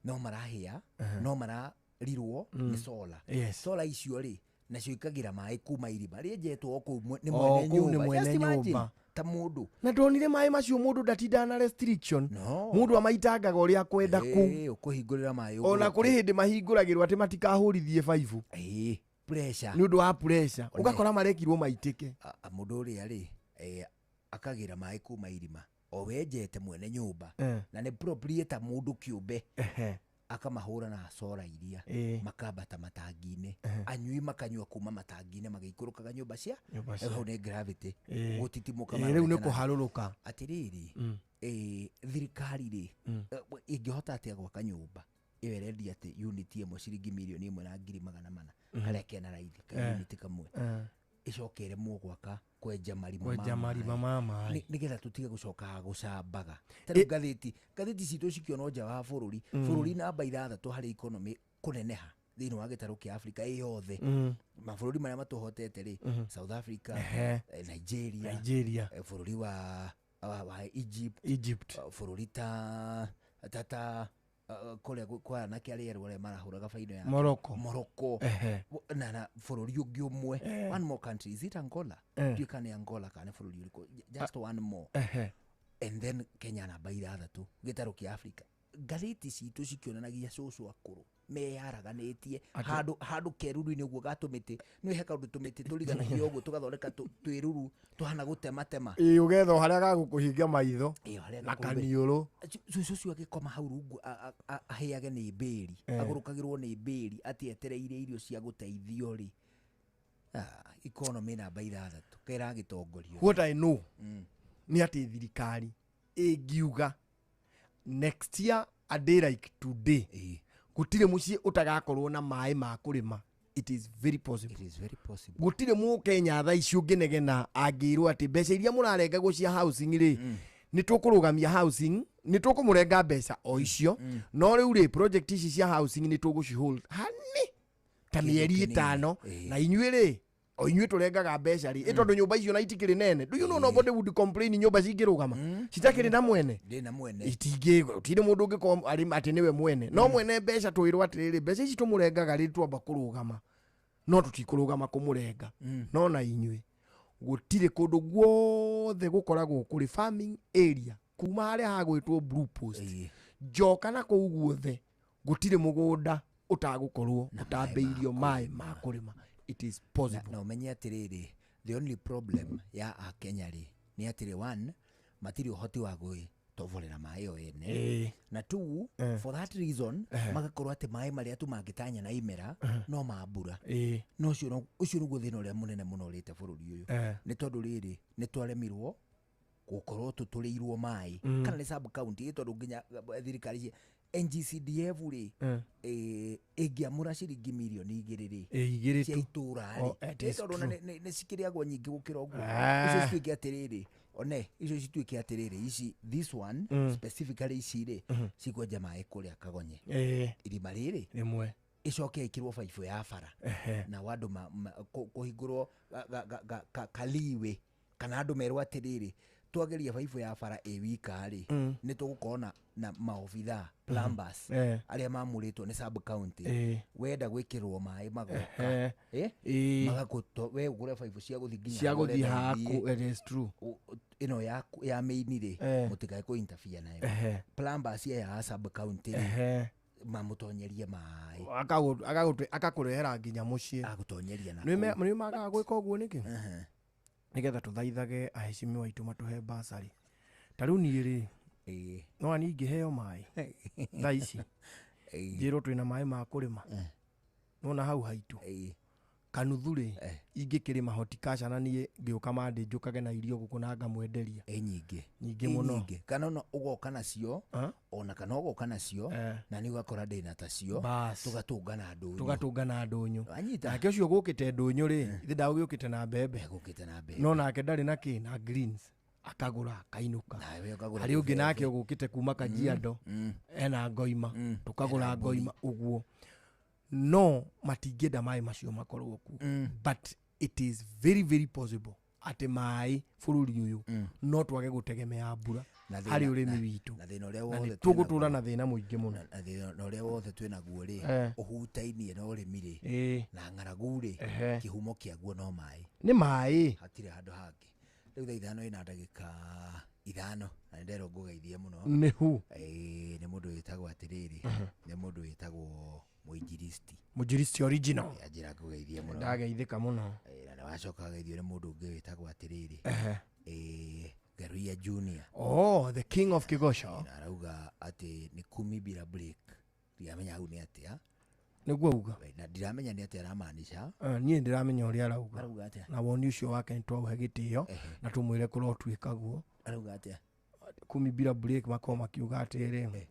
no marahĩa, no mararirwo nĩ solar. Solar icio rĩ, nacio ikagĩra maĩ kuma irima rĩenjetwo o kũu nĩ O mwene kũu nĩ nyũmba. mwene Just imagine, nyũmba. Ta mũndũ. Na ndonire maĩ macio mũndũ ndatindaga na restriction. No. Mũndũ amaitangaga ũrĩa akwenda kũu. Ũkũhingũrĩra maĩ Ona ũguo. kũrĩ hĩndĩ mahingũragĩrwo atĩ matikahũrithie baibũ Pressure. nĩ ũndũ wa pressure, ũgakora marekirwo maitĩke. Mũndũ ũrĩa rĩ, akagĩra maĩ kuma irima o wenjete mwene nyũmba, na nĩ proprietor, mũndũ kĩũmbe, akamahũra na cora iria, makambata matangi-inĩ, anyui makanyua kuma matangi-inĩ magĩikũrũkaga nyũmba cia Nyũmba cia. Hau nĩ gravity gũtitimũka Rĩu nĩ marorete na- kũharũrũka. Atĩrĩrĩ, thirikari rĩ, ĩngĩhota atĩa gwaka nyũmba ĩyo ĩrendia atĩ unit ĩmwe ciringi 1,400,000, karĩa kena raithi ka unit kamwe, ĩcoke ĩremwo gwaka kwenja marima ma Kwenja marima maĩ? ma maĩ. Nĩgetha tũtige gũcokaga gũcambaga. Ta rĩu ngathĩti citũ cikĩonwo nja wa bũrũri, bũrũri namba 6 harĩ economy kũneneha thĩinĩ wa gĩtarũ kĩa Africa ĩ yothe, mabũrũri marĩa matũhotete rĩ, South Africa, Nigeria, Nigeria. Bũrũri wa Egypt, Egypt. Bũrũri ta kũrĩa kwa anake arĩa erũ arĩa marahũraga baino ya Morocco. Morocco. Na bũrũri ũngĩ ũmwe, one more country, is it Angola? Ndiũĩ kana nĩ Angola kana nĩ bũrũri ũrĩkũ, just one more, and then Kenya namba 6 gĩtarũ kĩa Africa. Ngathĩti citũ cikĩonanagia cũcũ akũrũ. Meyaraganĩtie handũ handũ keruru-inĩ ũguo ga tũmĩtĩ nĩ he kaũndũ tũmĩtĩ tũriganagio ũguo tũgathondeka twĩruru tũhana gũtematema. Ĩĩ, ũgetha o harĩa gagũkũhinga maitho Ĩĩ, harĩa na gakũhumbĩra. kaniũrũ. Cucu ũcio agĩkoma hau rungu ahĩage nĩ mbĩri, agũrũkagĩrwo nĩ mbĩri atĩ etereire irio cia gũteithio rĩ. Economy namba 6 keragĩtongorio. What I know nĩ atĩ thirikari ĩngiuga next year a day like today gũtirĩ mũciĩ ũtagakorwo na maĩ ma kũrĩma, it is very possible. It is very possible. Gũtirĩ mũkenya thaa ici ũngĩnegena angĩrwo atĩ mbeca iria mũrarengagwo cia housing rĩ, nĩ tũkũrũgamia housing, nĩ tũkũmũrenga mbeca o icio, no rĩu rĩ project ici cia housing nĩ tũgũcihold hani ta Kĩndũ mĩeri kĩnini. 5 na inyuĩ rĩ o inyuĩ tũrengaga mbeca rĩ, tondũ nyũmba icio na itikĩrĩ nene. Do you know nobody would complain nyũmba cingĩrũgama citakĩrĩ na mwene? Ndĩ na mwene. Itingĩ gũtirĩ mũndũ ũngĩkorwo arĩ atĩ nĩwe mwene, no mwene mbeca twĩrwo atĩrĩrĩ, mbeca ici tũmũrengaga rĩ twamba kũrũgama, no tũtikũrũgama kũmũrenga. No na inyuĩ gũtirĩ kũndũ guothe gũkoragwo kũrĩ farming area kuma harĩa hagwĩtwo Blue Post njoka na kũu guothe gũtirĩ mũgũnda ũtagũkorwo ũtambĩirio maĩ ma kũrĩma. It is possible. Na ũmenye atĩrĩrĩ, the only problem ya akenya rĩ nĩ atĩrĩ, one, matirĩ ũhoti wa gwĩtoborera maĩ o ene, na two, for that reason magakorwo atĩ maĩ marĩa tu mangĩtanya na imera no ma mbura. No ũcio nĩguo thĩna ũrĩa mũnene mũno ũrĩte bũrũri ũyũ. Nĩ tondũ rĩrĩ nĩ twaremirwo gũkorwo tũtũrĩirwo maĩ kana nĩ sub county, tondũ nginya thirikari cia NGCDF rĩ ĩngĩamũra ciringi mirioni 2 rĩ 2 cia tu. itũra Oh, rĩ, it is tondũ ona true. nĩ cikĩrĩagwo nyingĩ gũkĩra ũguo. Icio cituĩke atĩrĩrĩ, one icio cituĩke atĩrĩrĩ, ici this one specifically ici rĩ cikwenja maĩ kũrĩa Kagonye irima rĩrĩ rĩmwe icoke ĩkĩrwo baibũ ya bara na andũ kũhingũrwo kaliwe kana andũ merwo atĩrĩrĩ, twageria baibũ ya bara ĩ wika rĩ nĩ tũgũkorwo na maobithaa plumbers arĩa mamũrĩtwo nĩ sub county, wenda gwĩkĩrwo maĩ magoka magakũto we ũgũre baibũ cia gũthiĩ nginya cia harĩa gũthiĩ ũrenda haku. ithiĩ. It is true. Ĩno ya main rĩ mũtikae kũ interfere nayo. Plumbers aya a sub county rĩ mamũtonyerie maĩ, Akakũrehera nginya mũciĩ. Agũtonyeria na Nĩ magaga gwĩka ũguo nĩkĩ? Nĩgetha tũthaithage aheshimiwa aitũ matũhe basarĩ. Ta rĩu niĩ rĩ no niĩ ingĩheo maĩ thaa ici njĩrwo twĩna maĩ ma kũrĩma, nona hau haitũ kanuthu rĩ ingĩkĩrĩma horticulture na niĩ ngĩũka mandĩ njũkage na irio gũkũ na ngamwenderia nyingĩ nyingĩ mũno. Kana ona ũgoka nacio, ona kana ũgoka nacio na nĩ ũgakora ndĩna tacio, tũgatũngana ndũnyũ. Tũgatũngana ndũnyũ. Wanyita? Nake ũcio gũkĩte ndũnyũ rĩ, ithe ndagũgĩũkĩte na mbembe. Gũkĩte na mbembe. No nake ndarĩ na kĩ na greens akagũra akainũka. Harĩ ũngĩ nake ũgũkĩte kuma Kajiado ena ngoima, tũkagũra ngoima ũguo. No matingĩenda maĩ macio makorwo kuo, but it is very very possible atĩ maĩ bũrũri ũyũ no twage gũtegemea mbura harĩ ũrĩmi witũ, na thĩna ũrĩa na wothe nĩ tũgũtũra na thĩna mũingĩ mũno. Na thĩna ũrĩa wothe twĩnaguo rĩ ũhutainie na ũrĩmi rĩ na ng'aragu rĩ, kĩhumo kĩaguo no maĩ. Nĩ maĩ, hatirĩ handũ hangĩ. Rĩu thaa 5 ĩna ndagĩka 5 na nĩnderwo ngũgeithie mũno. Nĩ hu? Nĩ mũndũ wĩtagwo atĩrĩrĩ, nĩ mũndũ wĩtagwo Mũinjilisti. Mũinjilisti original. Anjĩra ngũgeithie mũno. Ndageithĩka mũno. Na nĩwacoka geithio nĩ mũndũ ũngĩ wĩtagwo atĩrĩrĩ, Ngaruiya Junior. Oh, the king of Kigosho. Na arauga atĩ nĩ kumi bila break. Ndiramenya hau nĩ atĩa. Nĩguo auga. Na ndiramenya nĩ atĩa aramaanisha. Niĩ ndiramenya ũrĩa arauga. Arauga atĩa? Na woni ũcio wake nĩtwaũhe gĩtĩo na tũmwĩre kũrotuĩka guo. Arauga atĩa? Kumi bila break makorwo makiuga atĩrĩrĩ,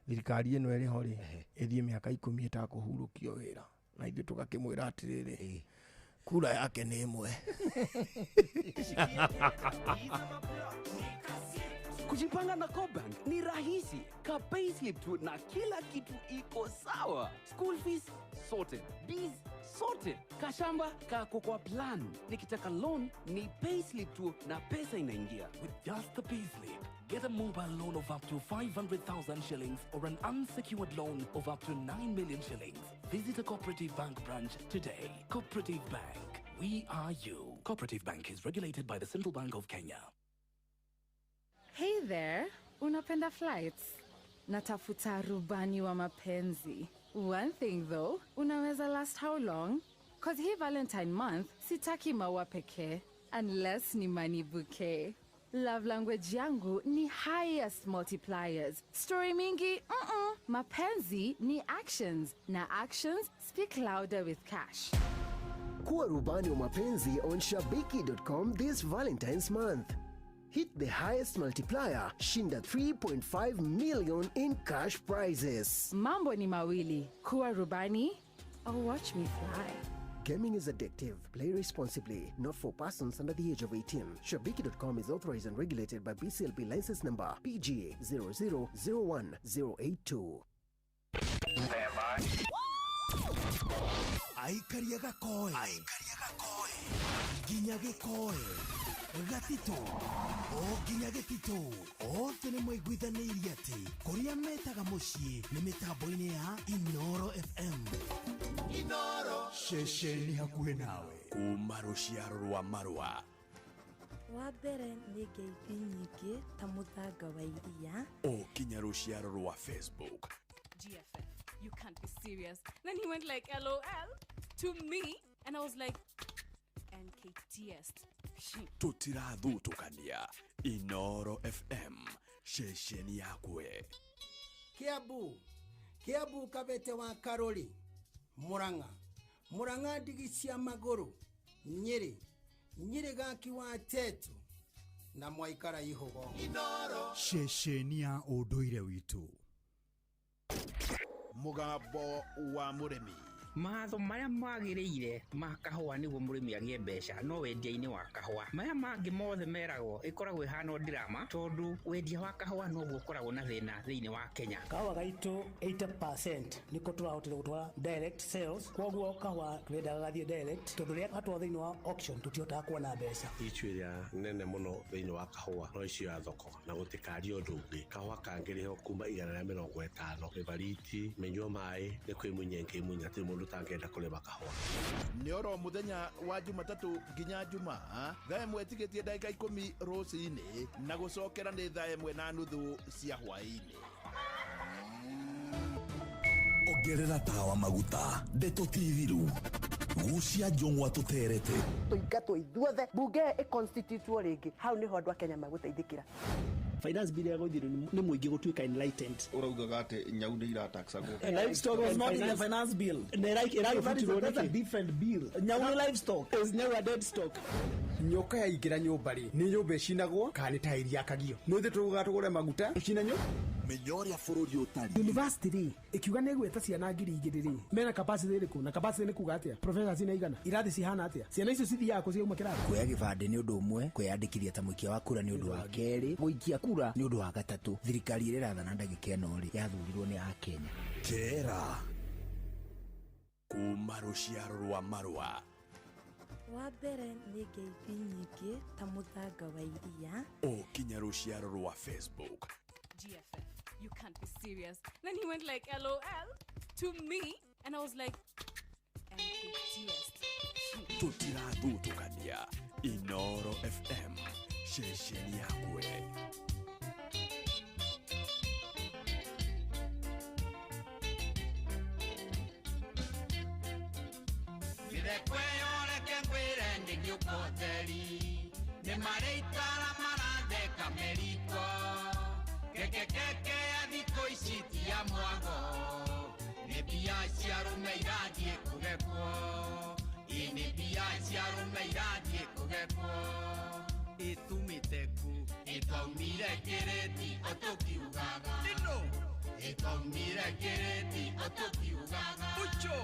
thirikari ĩno ĩrĩ ho rĩ ĩthiĩ mĩaka 10 ĩtakũhurũkio wĩra, na ithuĩ tũgakĩmwĩra atĩrĩrĩ, kura yake nĩ ĩmwe. Kujipanga na CoBank ni rahisi. Ka payslip tu na kila kitu iko sawa. School fees sorted, bills sorted, kashamba kako kwa plan. Nikitaka loan ni payslip tu na pesa inaingia. With just the payslip, get a mobile loan of up to 500,000 shillings or an unsecured loan of up to 9 million shillings. Visit a Cooperative Bank branch today. Cooperative Bank, we are you. Cooperative Bank is regulated by the Central Bank of Kenya. Hey there, unapenda flights? Natafuta rubani wa mapenzi. One thing though, unaweza last how long? 'Cause hii Valentine month, sitaki maua pekee, unless ni money bouquet. Love language yangu ni highest multipliers. Story mingi, Mapenzi ni actions. Na actions speak louder with cash. Kuwa rubani wa mapenzi on shabiki.com this Valentine's month. Hit the highest multiplier, shinda 3.5 million in cash prizes. Mambo ni mawili. Kuwa rubani or watch me fly. Gaming is addictive. Play responsibly. Not for persons under the age of 18. Shabiki.com is authorized and regulated by BCLB license number PG 0001082. Aikaria gakoe nginya gĩkoe gatitũ o nginya gĩtitũ othe nĩ maiguithanĩirie atĩ kũrĩa metaga mũciĩ nĩ mĩtambo-inĩ ya Inoro FM. Inoro ceceni hakuhĩ nawe kuma rũciaro rwa marũa. Wa mbere nĩ ngeithi nyingĩ ta mũthanga wa iria. O kinya rũciaro rwa Facebook. GFF, you can't be serious. Then he went like LOL to me and I was like NKTS. Tũtirathutũkania. Inoro FM, ceceni yakwe. Kiambu, Kiambu Kabete wa Karori, Murang'a, Murang'a ndigi cia magũrũ, Nyĩrĩ, Nyĩrĩ gaki wa Tetu na mwaikara ihugo. Inoro ceceni ya ũndũire witũ. Mũgambo wa mũrĩmi. Matho marĩa magĩrĩire ma kahũa nĩguo mũrĩmi agĩe mbeca no wendia-inĩ wa kahũa. Maya mangĩ mothe meragwo ĩkoragwo ĩhana drama tondũ wendia wa kahũa noguo ũkoragwo na thĩna thĩinĩ wa Kenya. Kahũa gaitũ 80% nĩko tũrahotire gũtwara direct sales, koguo kahũa tũrendaga gathiĩ direct tondũ rĩrĩa gatwarwo thĩinĩ wa auction tũtihotaga kuona mbeca. Issue ĩrĩa nene mũno thĩinĩ wa kahũa no issue ya thoko na gũtikaria ũndũ ũngĩ. Kahũa kangĩrĩhwo kuma 150 mĩbariti mĩnyua maĩ nĩ kwĩmunya ngĩmunya hatirĩ mũndũ tangenda kũrĩma kahũa. Nĩ oro mũthenya wa Jumatatũ nginya Jumaa thaa 1 tigĩtie ndagĩka 10 rũcinĩ na gũcokera nĩ thaa 1:30 cia hwaĩ-inĩ. Ongerera tawa maguta ndeto ti thiru gucia njũng'wa tũterete tũingatwo ithuothe bunge ĩconstitutwo rĩngĩ hau nĩho andũ a Kenya magũteithĩkĩra. Finance bill ya gwithirwo nĩ mũingĩ gũtuĩka enlightened. Ũraugaga atĩ nyau nĩ irataxagwo. Livestock was not in the finance bill. Na ĩragĩbutirwo nĩkĩ? That's a different bill. Nyau nĩ livestock. Is nyau a dead stock? Nyoka yaingĩra nyũmba rĩ, nĩ nyũmba ĩcinagwo kana nĩ tairi yakagio? Nĩ ithuĩ tũgũga tũgũre maguta tũcine nyũ. Menya ũrĩa bũrũri ũtariĩ. University rĩ ĩkiuga nĩ ĩgwĩta ciana 2,000 rĩ, mena capacity ĩrĩkũ? Na capacity nĩ kuga atĩa? Professors nĩ aigana? Irathi cihana atĩa? Ciana icio cithiaga kũ ciauma kĩrathi? Kuoya gĩbandĩ nĩ ũndũ ũmwe, kwĩyandĩkithia ta mũikia wa kura nĩ ũndũ wa kerĩ, gũikia kura nĩ ũndũ wa gatatũ. Thirikari ĩrĩa ĩrathana ndagĩka ĩno rĩ, yathurirwo nĩ Akenya. Kera kuma rũciaro rwa marũa. Wa mbere nĩ ngeithi nyingĩ ta mũthanga wa iria. O kinya rũciaro rwa Facebook. GFF, you can't be serious. Then he went like LOL to me and I was like NKTS. Tũtirathutũkania. Inoro FM, ceceni yakwe. Mĩthekweyo reke ngwĩre ndĩngĩũka ũtheri nĩ marĩikara maratheka mĩriko keke keke ya thikũ ici ti ya mwago nĩ mbia cia arũme irathiĩ kũgekwo ĩ nĩ mbia cia arũme irathiĩ kũgekwo ĩtumĩte kũ ĩtwaumire kĩrĩti ũtũkiugaga ĩtwaumire kĩrĩti ũtũkiugaga Ucho.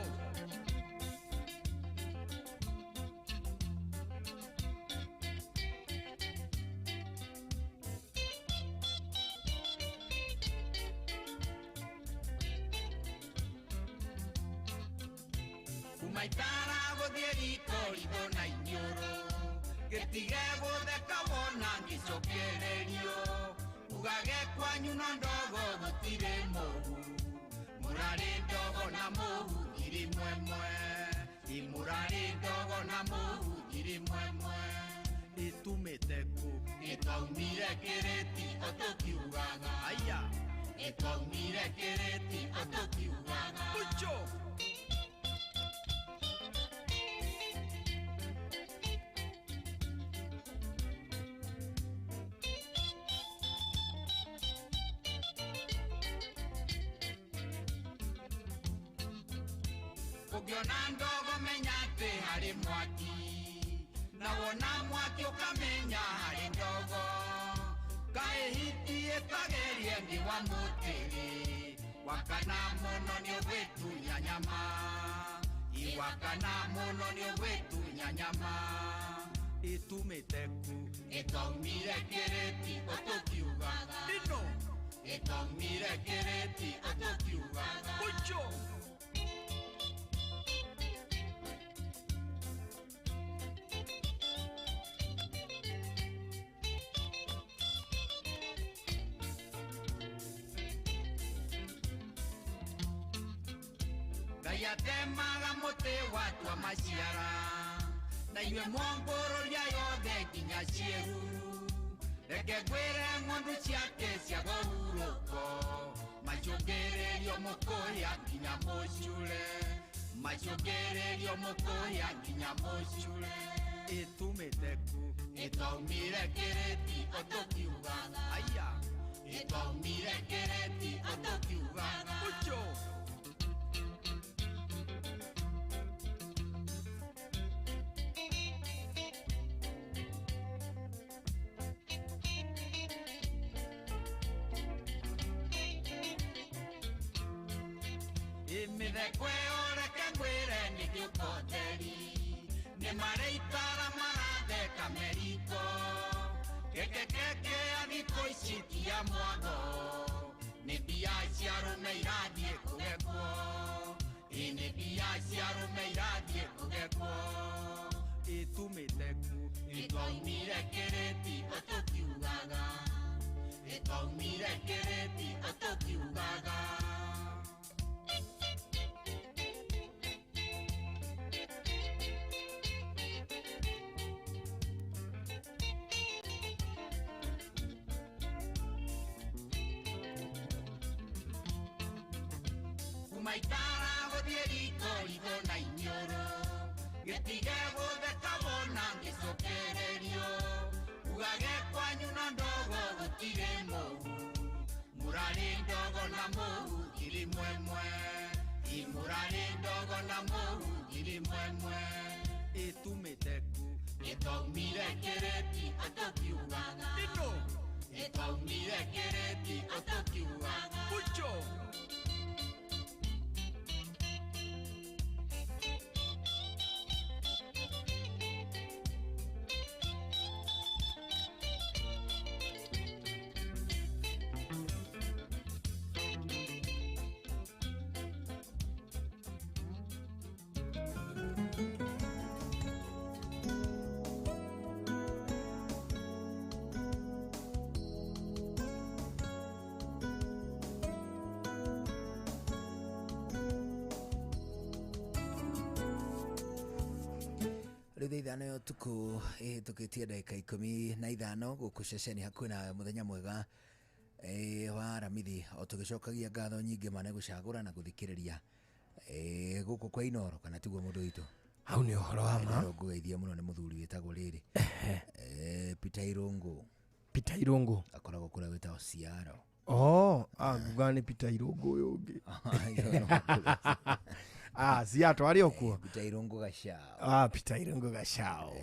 Maitara gũthiĩ riko ritho na iniũrũ gĩtige gũtheka wona ngĩcokererio ugage kwanyu na ndogo gũtirĩ mũhu mũrarĩ ndogo na mũhu ngiri mwemwe imũrarĩ ndogo na mũhu ngiri mwemwe ĩtumĩte kũ ĩtwaumire kĩrĩti ũtũkiugaga aya ĩtwaumire kĩrĩti ũtũkiugaga. Ucho. Ũngĩona ndogo menya atĩ harĩ mwaki, na wona mwaki ũkamenya harĩ ndogo. Kaĩ hiti ĩtagerie nĩ wa mũtĩrĩ, wakana mũno nĩ ũgwĩtunya nyama. Iwakana mũno nĩ ũgwĩtunya nyama. Ĩtumĩte kũ? Ĩtaumire kĩrĩti ũtũkiugaga. Ĩno. Ĩtaumire kĩrĩti ũtũkiugaga. Ucho. Ngai atemaga mũtĩ watua maciara, na inyuĩ mwongũrũria yothe nginya ciĩruru. Reke ngwĩre ng'ondu ciake cia kũhurũko, macũngĩrĩrio mũkũrĩa nginya mũcure, macũngĩrĩrio mũkũrĩa nginya mũcure. Ĩtumĩte kũ? Ĩtaumire kĩrĩti ũtũkiugaga. Aya. Ĩtaumire kĩrĩti ũtũkiugaga. Ucho. Mĩtheko ĩyo reke ngwĩre nĩ gĩũkotheri, nĩ marĩikara maratheka meriko. Keke ya thikũ ici ti ya mwago, nĩ mbia cia arũme irathiĩ kũgekwo. Ĩ nĩ mbia cia arũme irathiĩ kũgekwo. Ĩtumĩte kũ? Ĩtwaumire kĩrĩti ũtũkiugaga. Ĩtwaumire kĩrĩti ũtũkiugaga. Maitara gũthiĩ riko ritho na iniũrũ, gĩtige gũtheka wona ngĩcokererio. Ugage kwanyu na ndogo gũtirĩ mũhu, mũrarĩ ndogo na mũhu ngiri mwemwe. Ĩ mũrarĩ ndogo na mũhu ngiri mwemwe. Ĩtumĩte kũ? Ĩtwaumire kĩrĩti ũtũkiugaga. Ĩno. Ĩtwaumire kĩrĩti ũtũkiugaga. Ucho. Rĩu thaa ithano ya ũtukũ ĩhĩtũkĩtie ndagĩka 15 gũkũ ceceni hakuhĩ na mũthenya mwega wa Aramithi, o tũgĩcokagia ngatho nyingĩ ma nĩ gũcagũra na gũthikĩrĩria gũkũ kwa Inoro, kana tiguo mũndũ witũ? Hau nĩ ũhoro wa ma. Ngũgeithia mũno nĩ mũthuri wĩtagwo rĩrĩ Peter Irũngũ. Peter Irũngũ akoragwo kũrĩa wĩtagwo Ciaro. Oh, nguga nĩ Peter Irũngũ ũyũ ũngĩ. Ciato arĩ o kuo. Peter Irũngũ Gacao. Peter Irũngũ Gacao.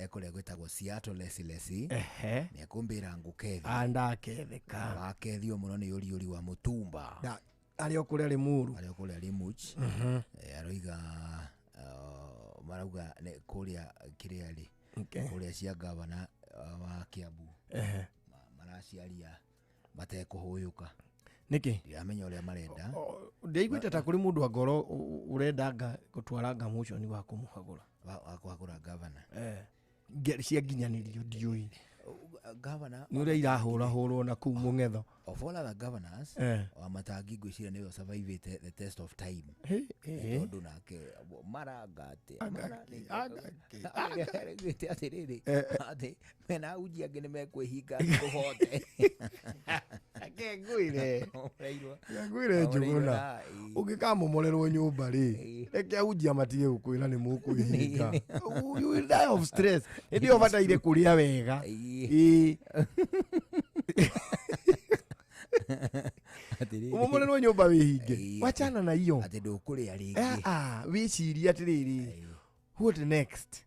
Ekũrĩa gwĩtagwo Seattle Lesi Lesi. Nĩ ekũmbĩra ngũkethi. Ndaketheka. Wakethio mũno nĩ ũriũri wa mũtumba. Arĩ o kũrĩa Limuru. Arĩ o kũrĩa Limuch. Aroiga marauga kũrĩa kĩrĩa rĩ. Kũrĩa cia gavana wa Kiambu. Maraciaria matekũhũyũka. Nĩkĩ? Ndiramenya ũrĩa marenda. Ndiaiguĩte ta kũrĩ mũndũ angorwo ũrenda gũtwara nga motion wa kũmũhagũra. Wa kũhagũra gavana. Cia nginyanĩrio ndiũĩ. Gavana nĩ ũrĩa irahũrahũrwo na kũu mũng'etho. Of all other governors, wa Matangi ngwĩciria nĩwe survivĩte the test of time. Tondũ nake maranga atĩa? Atĩrĩrĩ, atĩ mena uji angĩ nĩ mekwĩhinga kũhote. Reke ngwĩre. Ngwĩre Njũgũna, ũngĩkamomorerwo nyũmba rĩ, reke ahunjia matige gũkwĩra nĩ mũkwĩhinga. You will die of stress. Hĩndĩ ĩyo ũbataire kũrĩa wega. Ĩĩ. Ũmomorerwo nyũmba wĩhinge. Wachana na hiyo. Atĩ ndũkũrĩa rĩngĩ. Ah, wĩcirie atĩrĩrĩ, what next?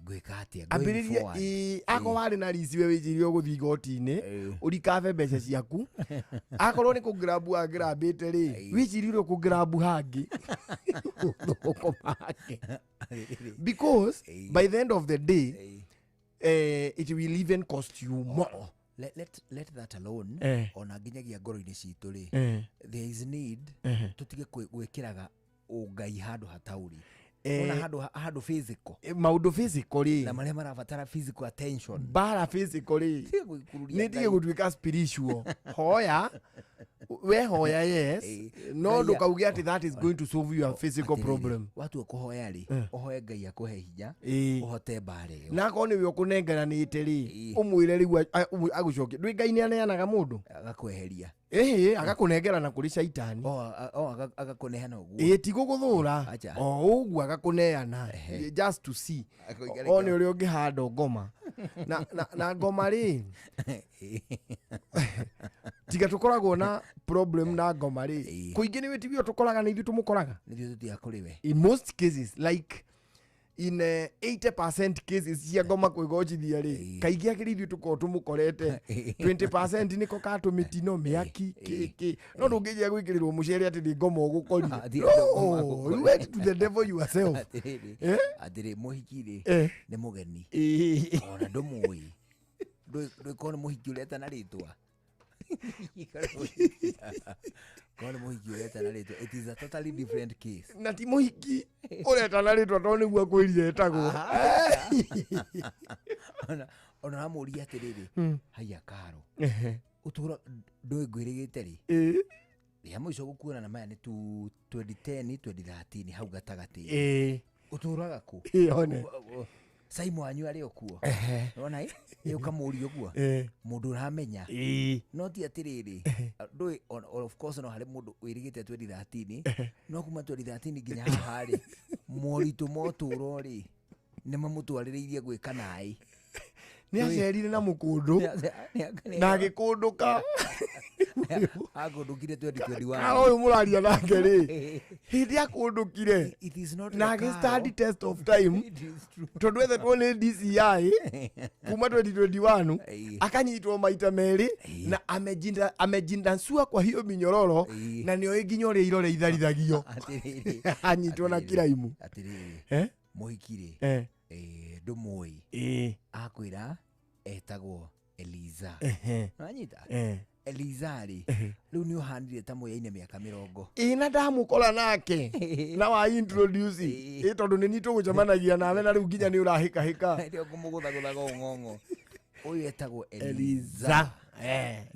Ngwĩka atĩa going ambĩrĩria forward? ĩĩ akorwo warĩ na rici we wĩcirie ũgũthiĩ igoti-inĩ ũrikabe mbeca ciaku akorwo nĩ kũngĩrambu wangĩrambĩte rĩ wĩcirie ũrĩa ũkũngĩrambu hangĩ ũthũkũmange because by the end of the day it will even cost you more. Let that alone. Ona nginyagia ngoro-inĩ citũ rĩ, there is need tũtige gwĩkĩraga ũngai handũ hataũri. Ona handũ physical. Maũndũ physical rĩ, na marĩa marabatara physical attention, bara physical rĩ, Tige gwĩkururia nĩ tige Ngai. gũtuĩka spiritual. Hoya we hoya, yes, no ndũkauge atĩ that is going to solve your physical Atĩrĩrĩ, problem. Watua kũhoya rĩ, ũhoe Ngai akũhe hinya ũhote mbara ĩyo. Na akorwo nĩwe ũkũnengeranĩte rĩ, ũmwĩre rĩu agũcokie ndwĩ Ngai nĩ aneanaga mũndũ agakweheria. Ĩhĩ, agakũnengerana kũrĩ caitani. Agakũneana ũguo. Ĩĩ, ti gũgũthũra. Acha. O ũguo agakũneana just to see Akũigara one ũrĩa ũngĩhanda ngoma na ngoma rĩ, tiga tũkoragwo na problem na ngoma rĩ, kũingĩ nĩ wĩtibio tũkoraga nĩ ithuĩ tũmũkoraga. Nĩthuĩ tũthiaga kũrĩ we. In most cases, like in 80% cases cia ngoma kwĩgocithia rĩ, kaingĩ akĩrĩ ithuĩ tũkorwo tũmũkorete. 20% nĩko katũmĩtino mĩaki kĩkĩ, no ndũngĩnjia gwĩkĩrĩrwo mũcere atĩ nĩ ngoma ũgũkorire. Atĩ ngoma No, ũgũkorire. you went to the devil yourself. Atĩrĩrĩ, atĩrĩ, mũhiki rĩ, nĩ mũgeni. Ona ndũmũĩ. Ndũĩkorwo nĩ mũhiki ũretana rĩtwa. Korwo nĩ mũhiki ũretana rĩtwa, it is a totally different case. Na ti mũhiki ũretana rĩtwa tondũ nĩguo akwĩrire etagwo. Ona ũramũria atĩrĩrĩ, haiya Karo, ũtũra ndũĩ ngwĩrĩgĩte rĩ, rĩa mũico gũkuona na maya nĩ tu 2010 2013 hau gatagatĩ. Ũtũraga kũ? Ĩĩ, one. Saimu wanyu arĩ o kuo. Wona ĩ? Ĩ, ũkamũria ũguo. Mũndũ ũramenya. No ti atĩrĩrĩ, ndũĩ, of course no harĩ mũndũ wĩrĩgĩte 2013, no kuma 2013 nginya haha rĩ, moritũ ma ũtũũro rĩ, nĩ mamũtwarĩrĩirie gwĩka naĩ. Nĩ acerire na mũkũndũ na agĩkũndũka. Akũndũkire 2021. Karo ũyũ mũraria nake rĩ, hĩndĩ akũndũkire It is not na the agĩ stand Karo. test of time It is true. tondũ ethetwo nĩ DCI kuma 2021 akanyitwo maita merĩ na amejindansua kwa hiyo minyororo na nĩoĩ nginya ũrĩa irore itharithagio. Atĩrĩrĩ. Anyitwo na kiraimu. Atĩrĩrĩ, mũhiki rĩ, ndũmũĩ. Akwĩra etagwo Eliza. Nĩwanyita? Eliza rĩ, rĩu nĩ ũhanire ta mũyaine mĩaka 20. Ĩ, na ndamũkora nake na wa introduce ĩ, tondũ nĩ niĩ tũgũcemanagia nawe na rĩu nginya nĩ ũrahĩkahĩka. Ndio kũmũgũthagũthaga ũng'ong'o. Ũyũ etagwo Eliza. Eliza.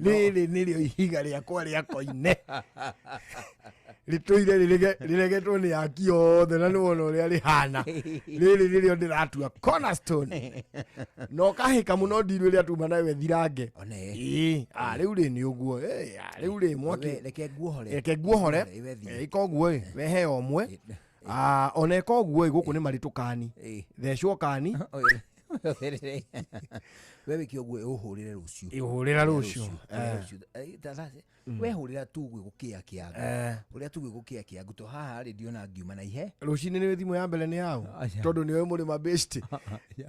Rĩrĩ nĩrĩo ihiga rĩakwa rĩa koine rĩtũire rĩregetwo nĩ aki othe na nĩwona ũrĩa rĩhana. Rĩrĩ nĩrĩo ndĩratua cornerstone na ũkahĩka mũno ndiru ĩrĩa tuma nayo ĩthirange. Ĩĩ, rĩu rĩ nĩ ũguo. Rĩu rĩ mwaki. Reke nguohore. Reke nguohore. We thiĩ. Ĩka ũguo ĩ, wehe o ũmwe. Ona ĩka ũguo ĩ, gũkũ nĩ marĩ tũkani, thecwo kani. We wĩke ũguo, ũhũrĩre rũciũ. Ĩhũrĩra rũciũ. Wehũrĩra tu gwĩ gũkĩa kĩangu. Ũrĩa tu gwĩ gũkĩa kĩangu to haha rĩ, ndiona ngiuma na ihe. Rũcinĩ nĩ thimũ ya mbere nĩ yao tondũ nĩoĩ mũrĩ mabĩsti.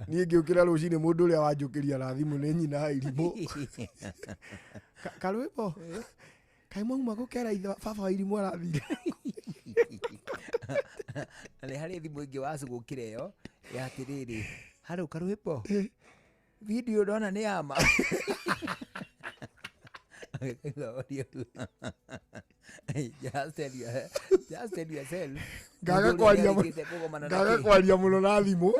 Niĩ ngĩũkĩra rũcinĩ mũndũ ũrĩa wanjũkĩria na thimũ nĩ nyina wa irimũ. Karwĩmbo kaĩ mwauma gũkera ithe baba wa irimũ arathire. Na nĩ harĩ thimũ ĩngĩ wacugũkĩra ĩyo ya atĩrĩrĩ, harũ karwĩmbo video ndona nĩ yama. Just tell yourself. Ngaga Mũndũ ũrĩa kwaria nĩarĩkĩtie kũgomana na ngaga kĩ? kwaria mũno na thimũ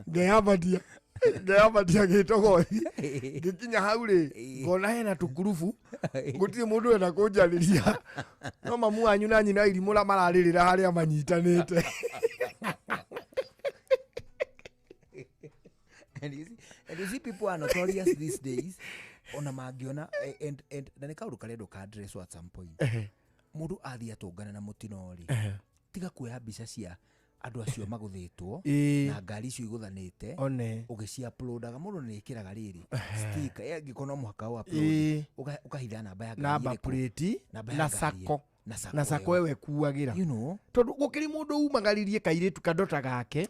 ngeyambatia gĩtogothi ngĩkinya hau rĩ, ngona hena tũkurubu gũtirĩ mũndũ wenda kũnjarĩria no mamu wanyu na nyina irimũ mararĩrĩra harĩa manyitanĩte. And you see people are notorious these days. Ona mangĩona and na nĩ kaũndũ karĩa ndũka-address at some point. Mũndũ athiĩ atũngana na mũtino rĩ, tiga kuoya mbica cia andũ acio magũthĩtwo na ngari icio igũthanĩte ũgĩci-uploadaga. Mũndũ nĩ ĩkĩraga rĩrĩ sticker, angĩkorwo no mũhaka ũ-upload, ũkahitha namba ya ngari namba ĩrĩkũ, plate namba ya na ngari sako na na sako ĩyo. Ĩyo ĩkuagĩra You know? Tondũ gũkĩrĩ mũndũ umagaririe kairĩtu kadota gake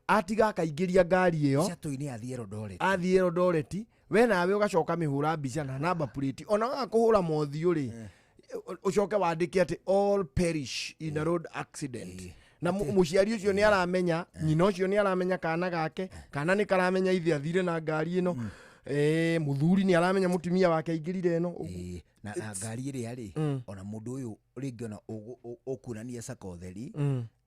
atiga akaingĩria ngari ĩyo Catũ-inĩ athiĩ Eldoret. Athiĩ Eldoret, we nawe ũgacoka mĩhũra mbica na namba plate, ona waga kũhũra mothiũ rĩ, ũcoke wandĩke atĩ all perish in a road accident, na mũciari ũcio nĩ aramenya, nyina ũcio nĩ aramenya kana gake, kana nĩ karamenya ithe athire na ngari ĩno, mũthuri nĩ aramenya mũtumia wake aingĩrire ĩno. Na ngari ĩrĩa rĩ, ona mũndũ ũyũ rĩngĩ ona ũkuonania sako theri,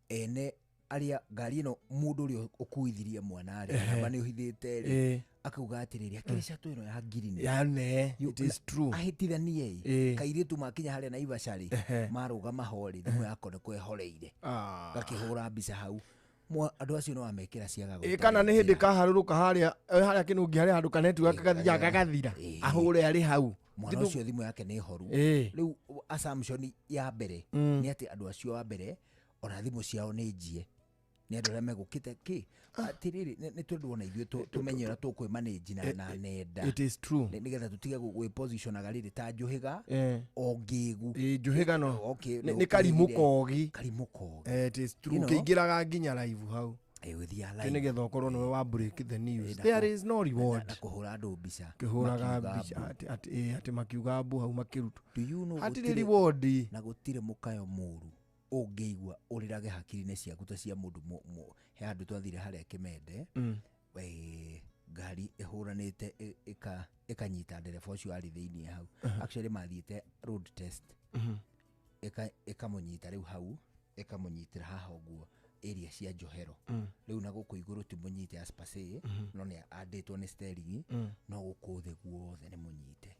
ene arĩa ngari ĩno, mũndũ ũrĩa ũkuithirie mwana rĩ, namba nĩ ũhithĩte rĩ, akauga atĩrĩrĩ, akĩrĩ catũ ĩno ya ngirini. Ya ne, it is true. Ahĩtithanie kairĩtu makinya harĩa Naivasha rĩ, marũgama ho rĩ, thimũ yako nĩ kwehoreire, gakĩhũra mbica hau. Andũ acio no amekĩra ciaga Ĩ, kana nĩ hĩndĩ kaharũrũka harĩa harĩa kĩnũngi, harĩa handũ kanetiwaki kagathiaga gagathira, ahũre arĩ hau. Mwana ũcio thimũ yake nĩ horu. Rĩu assumption ya mbere nĩ atĩ andũ acio wa mbere ona thimũ ciao nĩ njie, nĩ andũ arĩa megũkĩte kĩ atĩrĩrĩ, nĩ tondũ ona ithuĩ tũmenye ũrĩa tũkwĩmanĩnji na nenda. It is true. Nĩgetha tũtige gwĩpositionaga rĩrĩ ta njũhĩga o ngĩgu. Ĩ, njũhĩga no Okay, nĩ karimũ kogi. Karimũ kogi. It is true. You know? Ũkĩingĩraga nginya live hau. Ũthiaga Kĩ live. nĩgetha ũkorwo nĩwe wa break the news. Na There is no reward. Na kũhũra andũ mbica. Kĩhũraga Makiuga mbica mbu. atĩ makiuga mbu hau makĩrutwo. Do you know Hatirĩ gũtirĩ reward. Na gũtirĩ mũkayo mũru ũngĩigua ũrĩrage hakiri-inĩ ciaku ta cia mũndũ he handũ twathire harĩa Kĩmende, ngari ĩhũranĩte ĩkanyita ndereba ũcio arĩ thĩiniĩ hau. Actually mathiĩte road test. Ĩkamũnyita rĩu hau, ĩkamũnyitĩra haha ũguo area cia Njohero. Rĩu na gũkũ igũrũ ti mũnyite as per se, no nĩ andĩtwo nĩ steering, no gũkũ thĩ guothe nĩ mũnyite.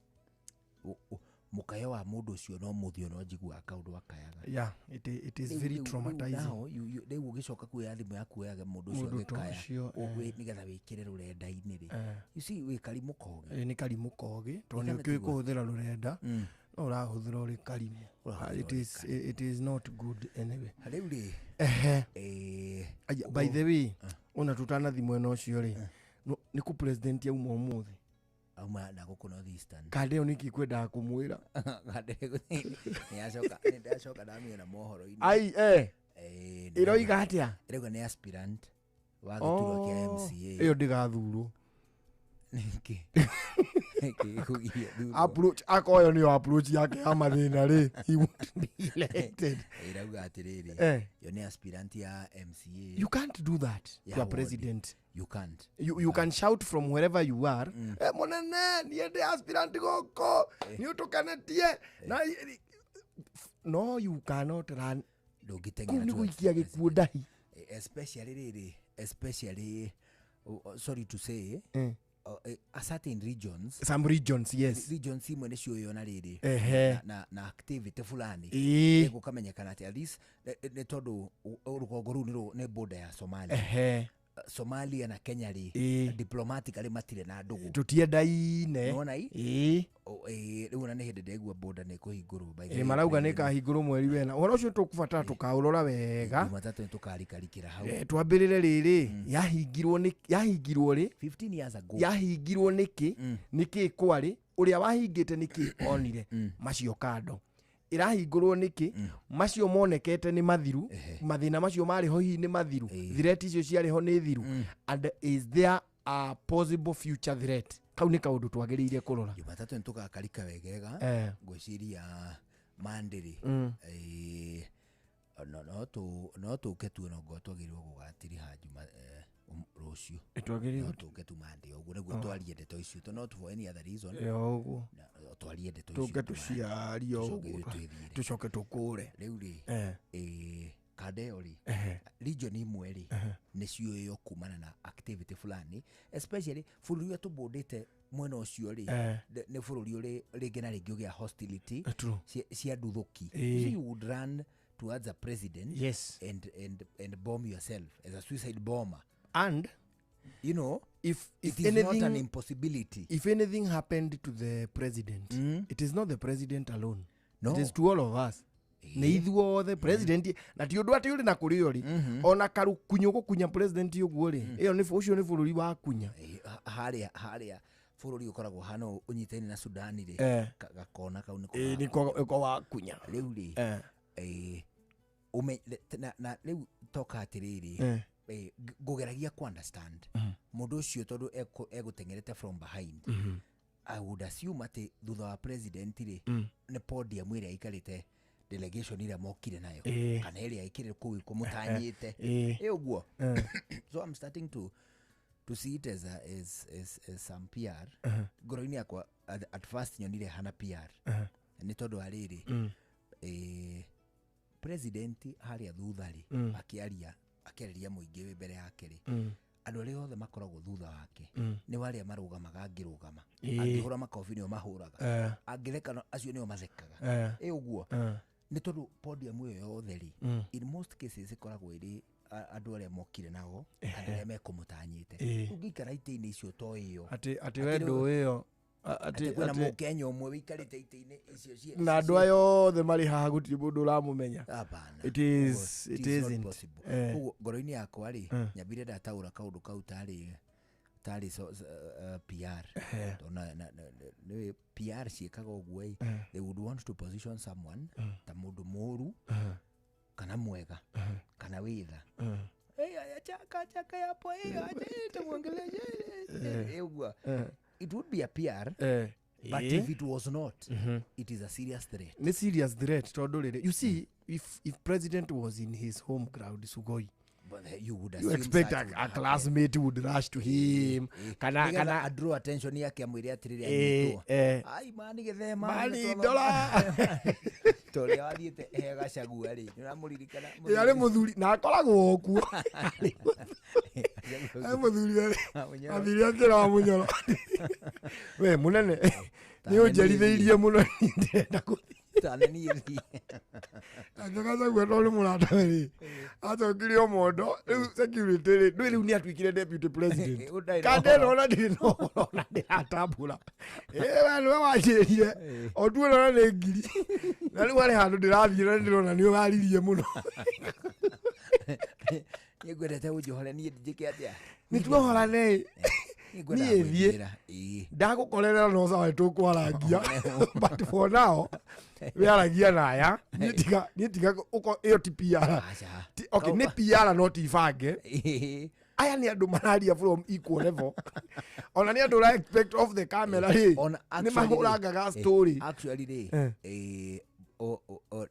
Mũkayo wa mũndũ ũcio no mũthio no njiguaga kaũndũ akayaga. Yeah, it is very traumatizing. Now, rĩu ũgĩcoka kuoya thimũ yaku woyage mũndũ ũcio Mũndũ ta agĩkaya, ũcio, nĩgetha wĩkĩre rũrenda-inĩ rĩ. You see, wĩ karimũ kogi. Nĩ karimũ kogi, tondũ nĩ Nĩ kana ũkĩũĩ tiguo? kũhũthĩra rũrenda, no ũrahũthĩra ũrĩ karimũ. Ũrahũthĩra It ũrĩ is not good anyway. Rĩu rĩ, Aya, by the way, ona tũtanathi mwena ũcio rĩ, nĩ kũ president auma ũmũthĩ? Auma na gũkũ North Eastern. Kanda ĩyo nĩkĩ kwendaga kũmwĩra? Nĩyacoka, nĩndacoka ndamĩona mohoro-inĩ. Ai, Ĩroiga atĩa? Ĩrauga nĩ aspirant wa gĩturwa kĩa MCA. Ĩyo ndĩgathurwo. Nĩkĩ? Nĩkĩ gĩkũgiria thurwo? Approach, akoyo nĩyo approach yake ya mathĩna rĩ, he won't be elected. Ĩrauga atĩrĩrĩ, yo nĩ aspirant ya MCA. You can't do that Ya to a ward. president. You can't. You can shout from wherever you are. Mũnene, niĩ ndĩ aspirant gũkũ, nĩ ũtũkenetie. Na no, you cannot run. Ndũngĩteng'era Kũu nĩ towards gũikia gĩkuũ ndahi. Especially rĩrĩ, especially, sorry to say, a certain regions. Some regions, yes. Regions imwe nĩcio ũyona rĩrĩ na activity fulani. Gũkamenyekana atĩ at least nĩ tondũ rũgongo rũu nĩ border ya Somalia. Somalia na Kenya rĩ, diplomatically matirĩ na ndũgũ. Tũtiendaine. Nĩwona i? Rĩu ona nĩ hĩndĩ ndĩraigua border nĩ ĩkũhingũrwo, by the way, Marauga nĩ president. ĩkahingũrwo mweri wena. Ũhoro ũcio tũkũbatara tũkaũrora wega. Jumatatũ nĩ tũkarikarikĩra hau. Twambĩrĩre rĩrĩ, yahingirwo nĩ, yahingirwo rĩ? 15 years ago. Yahingirwo nĩkĩ? Nĩkĩ kwarĩ? Ũrĩa wahingĩte nĩkĩ onire? Macio kando. Ĩrahingũrwo nĩkĩ? Macio monekete nĩ mathiru, mathĩna macio marĩ ho hihi nĩ mathiru, threat icio ciarĩ ho nĩ thiru, and is there a possible future threat? Kau nĩ kaũndũ twagĩrĩire kũrora. Jumatatũ nĩ tũgakarika wegega. Ngwĩciria Monday rĩ, no tũke tuone ongorwo twagĩrĩirwo gũgatiriha Juma, rũciũ. Twagĩrĩirwo No tũke tu Monday ũguo nĩguo twarie ndeto icio, to not for any other reason. Ũguo. Na, twarie ndeto icio Tũke tu Monday. tũciarie Tũcoke ũguo. ithuĩ twĩthiĩre. Tũcoke tũkũre. Rĩu rĩ, kanda ĩyo rĩ, region imwe rĩ, nĩ ciũĩo kumana na activity fulani, especially bũrũri ũrĩa tũbũndĩte mwena ũcio rĩ, nĩ bũrũri ũrĩ rĩngĩ na rĩngĩ ũgĩa hostility cia nduthũki. So you would run towards a president and bomb yourself as a suicide bomber. And You know, if it is not an impossibility. If anything happened to the president, it is not the president alone. No. It is to all of us. Nä ithuothe president na ti å ndå atä å rä na kå rä o rä ona karukunyo gå kunya president å guo rä ä yo å cio nä bå rå ri wa kunya. Harĩa bũrũri ũkoragwo hana ũnyitaine na Sudani rĩ, gakona kau nĩko nä wa kunya rĩu rĩ, na rĩu toka atĩrĩrĩ, ngũgeragia ku understand mũndũ ũcio tondũ egũteng'erete from behind. I would assume atĩ thutha wa president rĩ, nĩ podium ĩrĩa aikarĩte delegation ĩrĩa mokire nayo kana ĩrĩa aikire kũu kũmũtanyĩte ĩ ũguo. So I'm starting to see it as some PR. Ngoro-inĩ yakwa at first nyonire hana PR nĩ tondũ wa rĩrĩ, president harĩa thutha rĩ, akĩaria akĩarĩria mũingĩ wĩ mbere yake rĩ, andũ arĩa othe makoragwo thutha wake nĩ arĩa marũgamaga, angĩrũgama angĩhũra makobi nĩo mahũraga, angĩtheka acio nĩo mathekaga, ĩ ũguo. Nĩ tondũ podium ĩyo yothe rĩ, in most cases ĩkoragwo ĩrĩ andũ arĩa mokire nao kana arĩa mekũmũtanyĩte. Ũngĩikara itĩ-inĩ icio to ĩyo atĩ we ndũ ĩyo atĩ kwĩna mũkenya ũmwe wĩikarĩte itĩ-inĩ icio na andũ aya othe marĩ haha gũtirĩ mũndũ ũramũmenya. Hapana, it isn't possible. Koguo ngoro-inĩ yakwa rĩ, nyambire ndataũra kaũndũ kau tarĩ PR. Tondũ PR ciĩkaga ũguo ĩ, they would want to position someone ta mũndũ mũru kana mwega kana wĩtha. Chaka yapo ũguo. It would be a PR, but if it was not, it is a serious threat. Ni serious threat tondũ rĩrĩ, you see, if president was in his home ground Sugoi, but you would you expect a classmate would rush to him, kana draw attention yake amwire atiriri anyitwo, ai mani githema mani dola toria wathiete he Gachagua ri nĩũramũririkana arĩ mũthuri na akoragwo kuo arĩ mũthuri athire akĩra wa Mũnyoro, we mũnene nĩ ũnjerithĩirie mũno ndĩrenda gũthiĩ Gachagua no nĩ mũratawe rĩ, acokire Omondo rĩu security rĩ, ndũĩ rĩu nĩ atuĩkire deputy president kande nona ndirĩ na ũhoro na ndĩratambũra we nĩwe wanjĩrire o tuo nona nĩ ngiri na rĩu harĩ handũ ndĩrathiĩ na ndĩrona nĩ ũraririe mũno. Niĩ ngwendete ũnjohore niĩ njĩke atĩa? Nĩ tuohorane niĩ thiĩ ndagũkorerera no sawa tũkwarangia, but for now wĩaragia na aya niĩ tiga ĩyo ti PR. Okay, nĩ PR no ti bange. Aya nĩ andũ mararia from equal level, ona nĩ andũ ũra expect off the camera rĩ, nĩ mahũrangaga story. Actually rĩ,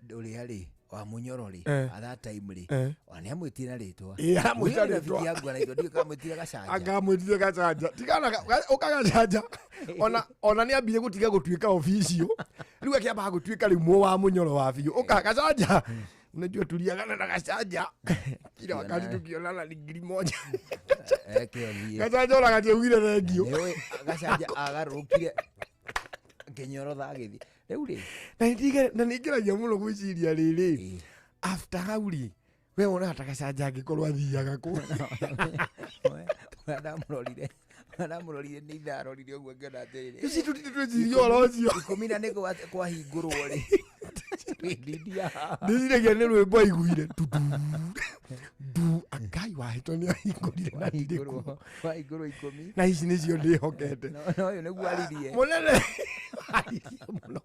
ũrĩa rĩ wa Mũnyoro rĩ, at that time rĩ, ona nĩamwĩtire na rĩtwa. Amwĩtire rĩtwa. Akamwĩtire Gacanja. Akamwĩtire Gacanja. Tigana ũkagacanja. Ona nĩambire gũtiga gũtuĩka official. Rĩu akĩambaga gũtuĩka rĩu mũ wa Mũnyoro wa biũ. Ũka Gacanja. Unajua tuliagana na Gacanja. Kila wakati tukionana ni 1,000. Gacanja ona gatiaugire thengio. Gacanja agarũrũkire ngĩnyorotha agĩthiĩ. Rĩu rĩ, na nĩngeragia mũno gwĩciria rĩrĩ, after hau rĩ, we wonaga ta Gacanja angĩkorwo athiaga kũ? Ndamũrorire nĩ ithaa arorire ũguo ngĩona atĩrĩrĩ, Ici tũtirĩ tweciria ũhoro ũcio. 14 kwahingũrwo rĩ, ndĩciragia nĩ rwĩmbo aiguire tutu ndu Ngai wahĩtwo nĩ ahingũrire na ndirĩ kuo. Wahingũrwo 10 na ici nĩcio ndĩhokete. No ũyũ nĩguo aririe mũnene, aririe mũno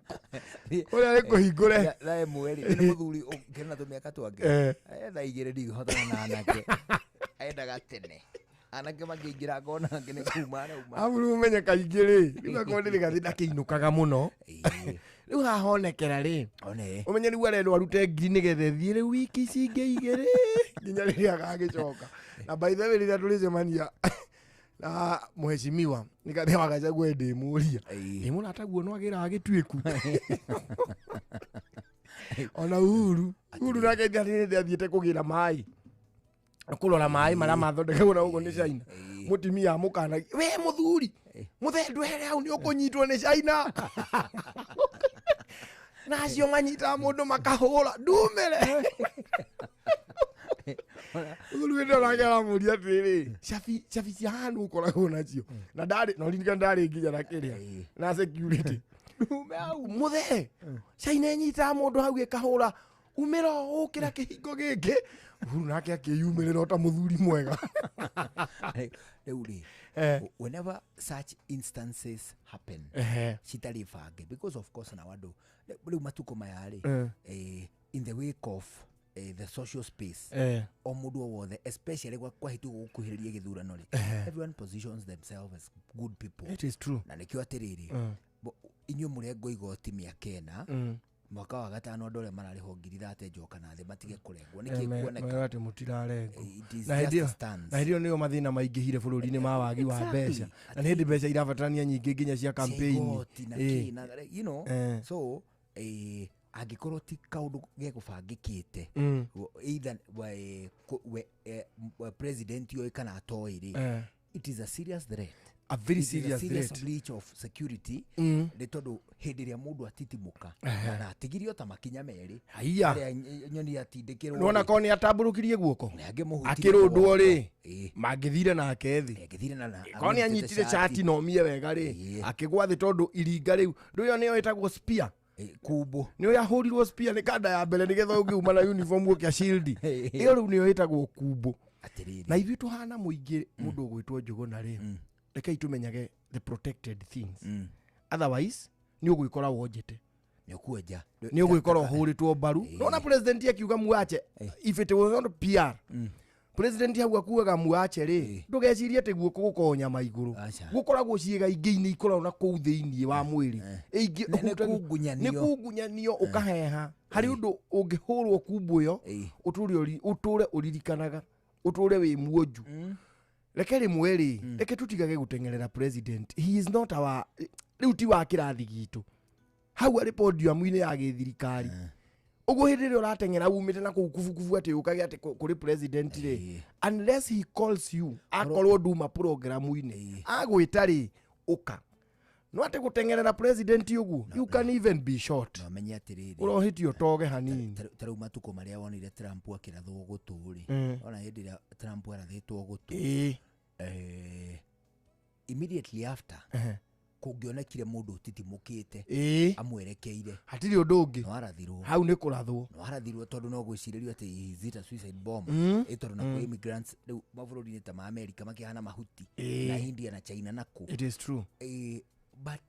ũrĩa arĩ kũhingũre thaa 1 rĩ, nĩ mũthuri ũkĩrĩ na tũmĩaka twake, thaa 2 ndingĩhotana na anake, endaga tene anake makĩingĩra ngona angĩ nĩ kuma arauma. Amu rĩu ũmenye kaingĩ rĩ, rĩu akorwo ndĩrĩ gathĩ ndakĩinũkaga mũno, rĩu hahonekera rĩ, ũmenye rĩu arendwo arute 1,000 nĩgetha ĩthiĩ rĩu wiki ici ingĩ 2 nginya rĩrĩa agagĩcoka. Na by the way rĩrĩa tũrĩcemania na mũheshimiwa nĩ Kathĩ wa Gachagua ndĩmũria, ĩ mũrataguo no agĩraga gĩtuĩku. Ona Uhuru nake nĩ athiĩte kũgĩra maĩ, kũrora maĩ marĩa mathondekagwo na gũkũ nĩ China. Mũtumia amũkanagia, we mũthuri mũthee ndwehere hau nĩ ũkũnyitwo nĩ China. Na acio manyitaga mũndũ makahũra ndumĩre. Mũthuri wĩndĩ onake aramũria atĩrĩrĩ, cabi cabi cia handu ũkoragwo nacio na ndarĩ no ririkana ndarĩ nginya na kĩrĩa na security ndume hau mũthee caina ĩnyitaga mũndũ hau ĩkahũra umĩra ũkĩra kĩhingo gĩkĩ. Uhuru nake akĩyumĩrĩra o ta mũthuri mwega. Rĩu rĩ, whenever such instances happen, citarĩ bange, because of course na andũ rĩu matukũ maya rĩ, in the wake of the social space, o mũndũ o wothe, especially kwahĩtwo gũkuhĩrĩria gĩthurano rĩ, everyone positions themselves as good people. It is true. Na nĩkĩo atĩrĩrĩ, inyuĩ mũrengwo igoti mĩaka ĩna, mwaka wa gatano andũ arĩa mararĩhwo 30,000 njoka na thĩ matige kũrengwo. Nĩkĩ kuoneka atĩ mũtirarengwo? It is Na hĩndĩ just ĩyo a stance. na hĩndĩ ĩyo nĩyo mathĩna maingĩhire bũrũri-inĩ ma wagi wa mbeca, na nĩ hĩndĩ mbeca irabatarania nyingĩ nginya cia campaign igoti na kĩ na you know. So angĩkorwo ti kaũndũ gegũbangĩkĩte, either president oĩ kana atoĩ rĩ, it is a serious threat. A very It is a serious serious threat. breach of security. Nĩ tondũ hĩndĩ ĩrĩa mũndũ atitimũka na atigirio ta makinya merĩ Haiya. harĩa nyoni atindĩkĩrwo nona rĩ, korwo nĩ atambũrũkirie guoko angĩmũhutirie akĩrũndwo guoko. rĩ, mangĩthire nake thĩ. Angĩthire na korwo nĩ anyitire cati na omie wega rĩ, akĩgwa thĩ tondũ iringa rĩu ndũyo nĩyo ĩtagwo spear kumbu nĩ ũrĩa ahũrirwo spear nĩ kanda ya mbere nĩgetha ũngĩuma na uniform ũkĩa shield ĩyo rĩu nĩyo ĩtagwo kumbu. Atĩrĩrĩ. Na ithuĩ tũhana mũingĩ mũndũ ũgwĩtwo Njũgũna rĩ, rekei tũmenyage the protected things, otherwise nĩ ũgwĩkora wonjete, nĩ ũkwenja, nĩ ũgwĩkora ũhũrĩtwo mbaru. Nona president akiuga muache, if it was not PR president hau akuaga muache rĩ, ndũgecirie atĩ guoko gũkoragwo nyama igũrũ, gũkoragwo ciĩga ingĩ-inĩ ikoragwo na kũu thĩinĩ wa mwĩrĩ. Ĩingĩ Nĩ kungunyanio. Nĩ kungunyanio ũkaheha. Harĩ ũndũ ũngĩhũrwo kumbu ĩyo ũtũre ũririkanaga, ũtũre wĩ muonju. Reke rĩmwe rĩ, reke tũtigage gũteng'erera president. He is not our, rĩu ti wa kĩrathi gitũ hau arĩ podium-inĩ ya gĩthirikari ũguo. Hĩndĩ ĩrĩa ũrateng'era umĩte na kũu kubukubu atĩ ũkage atĩ kũrĩ president rĩ, unless he calls you, akorwo nduma programu-inĩ agwĩta rĩ, ũka. No atĩ gũteng'erera president ũguo, you can even be shot. No menye atĩrĩrĩ, ũrohĩtio toge hanini. Ta rĩu matukũ marĩa wonire Trump akĩrathwo gũtũ rĩ, ona hĩndĩ ĩrĩa Trump arathĩtwo gũtũ, immediately after kũngĩonekire mũndũ ũtitimũkĩte amwerekeire, hatirĩ ũndũ ũngĩ, no arathirwo hau nĩ kũrathwo. No arathirwo tondũ no gwĩcirĩrio atĩ is it a suicide bomb, tondũ na kwĩ immigrants rĩu mabũrũri-inĩ ta ma America makĩhana mahuti, na India na China na kũ. It is true. But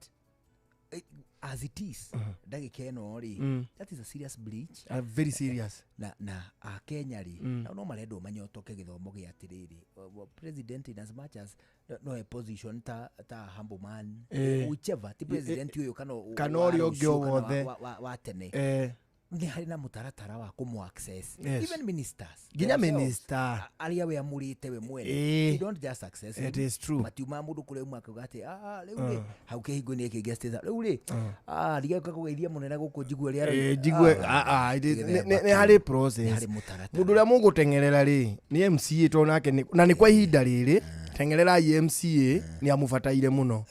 as it is ndagĩka ĩno rĩ, that is a serious breach. A very serious. Na akenya rĩ, nao no marendwo manyotoke gĩthomo gĩa atĩrĩrĩ, president in as much as no a position ta humble man, whichever ti president ũyũ kana kana wa ũrĩa ũngĩ o rũciũ kana wothe. wa tene, nĩ harĩ na mũtaratara wa kũmũ access. Even ministers nginya themselves, minister arĩa we amũrĩte we mwene, you don't just access him. It is true. Matiumaga mũndũ kũrĩa uma akauga atĩ rĩu rĩ hau kĩhingo-inĩ gĩkĩ gĩa state rĩu rĩ, ndigĩũka kũgeithia mũnene gũkũ njigue ũrĩa njigue, nĩ harĩ process. Nĩ harĩ mũtaratara. Mũndũ ũrĩa mũgũteng'erera rĩ nĩ MCA, tondũ nake na nĩ kwa ihinda rĩrĩ teng'ererai MCA, nĩ amũbataire mũno,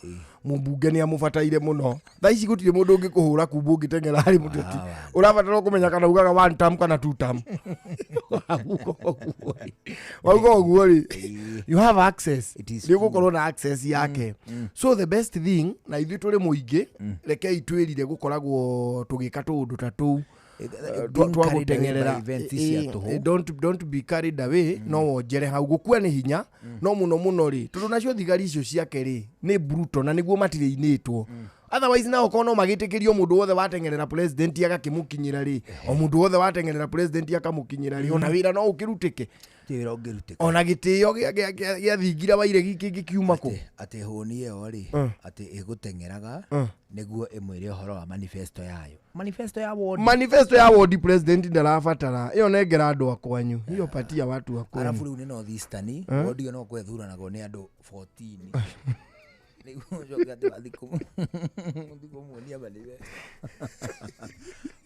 mũmbunge nĩ amũbataire mũno. Thaa ici gũtirĩ mũndũ ũngĩkũhũra kumbu ũngĩteng'era harĩ mũteti, ũrabatara kũmenya kana ugaga one term kana two term. Wauga ũguo rĩ, you have access, nĩ ũgũkorwo na access yake. So the best thing, na ithuĩ tũrĩ mũingĩ, rekei twĩrire gũkoragwo tũgĩka tũũndũ ta tũu Being twa carried away by gũteng'erera. events cia tũhũ. Don't be carried away. No wonjere hau gũkua nĩ hinya, no mũno mũno rĩ, tondũ nacio thigari icio ciake rĩ nĩ brutal na nĩguo matirĩinĩtwo. Otherwise nao korwo no magĩtĩkĩrio mũndũ wothe wateng'erera president agakĩmũkinyĩra rĩ, o mũndũ wothe wateng'erera president akamũkinyĩra rĩ, ona wĩra no ũkĩrutĩke. Ti wĩra ũngĩrutĩka. Ona gĩtĩo gĩa thingira wa iregi kĩngĩkiuma kũ. Atĩ hũni ĩyo rĩ, atĩ ĩgũteng'eraga nĩguo ĩmwĩre ũhoro wa manifesto yayo, manifesto ya ward. Manifesto ya ward president ndarabatara ĩyo, nengera andũ a kwanyu hiyo, patia watu wa kwenyu. Arabu rĩu nĩ North Eastern ward ĩyo no kwethuranagwo nĩ andũ 14 nĩguo ũcoke atĩ wathiĩ kũmuonia manifesto.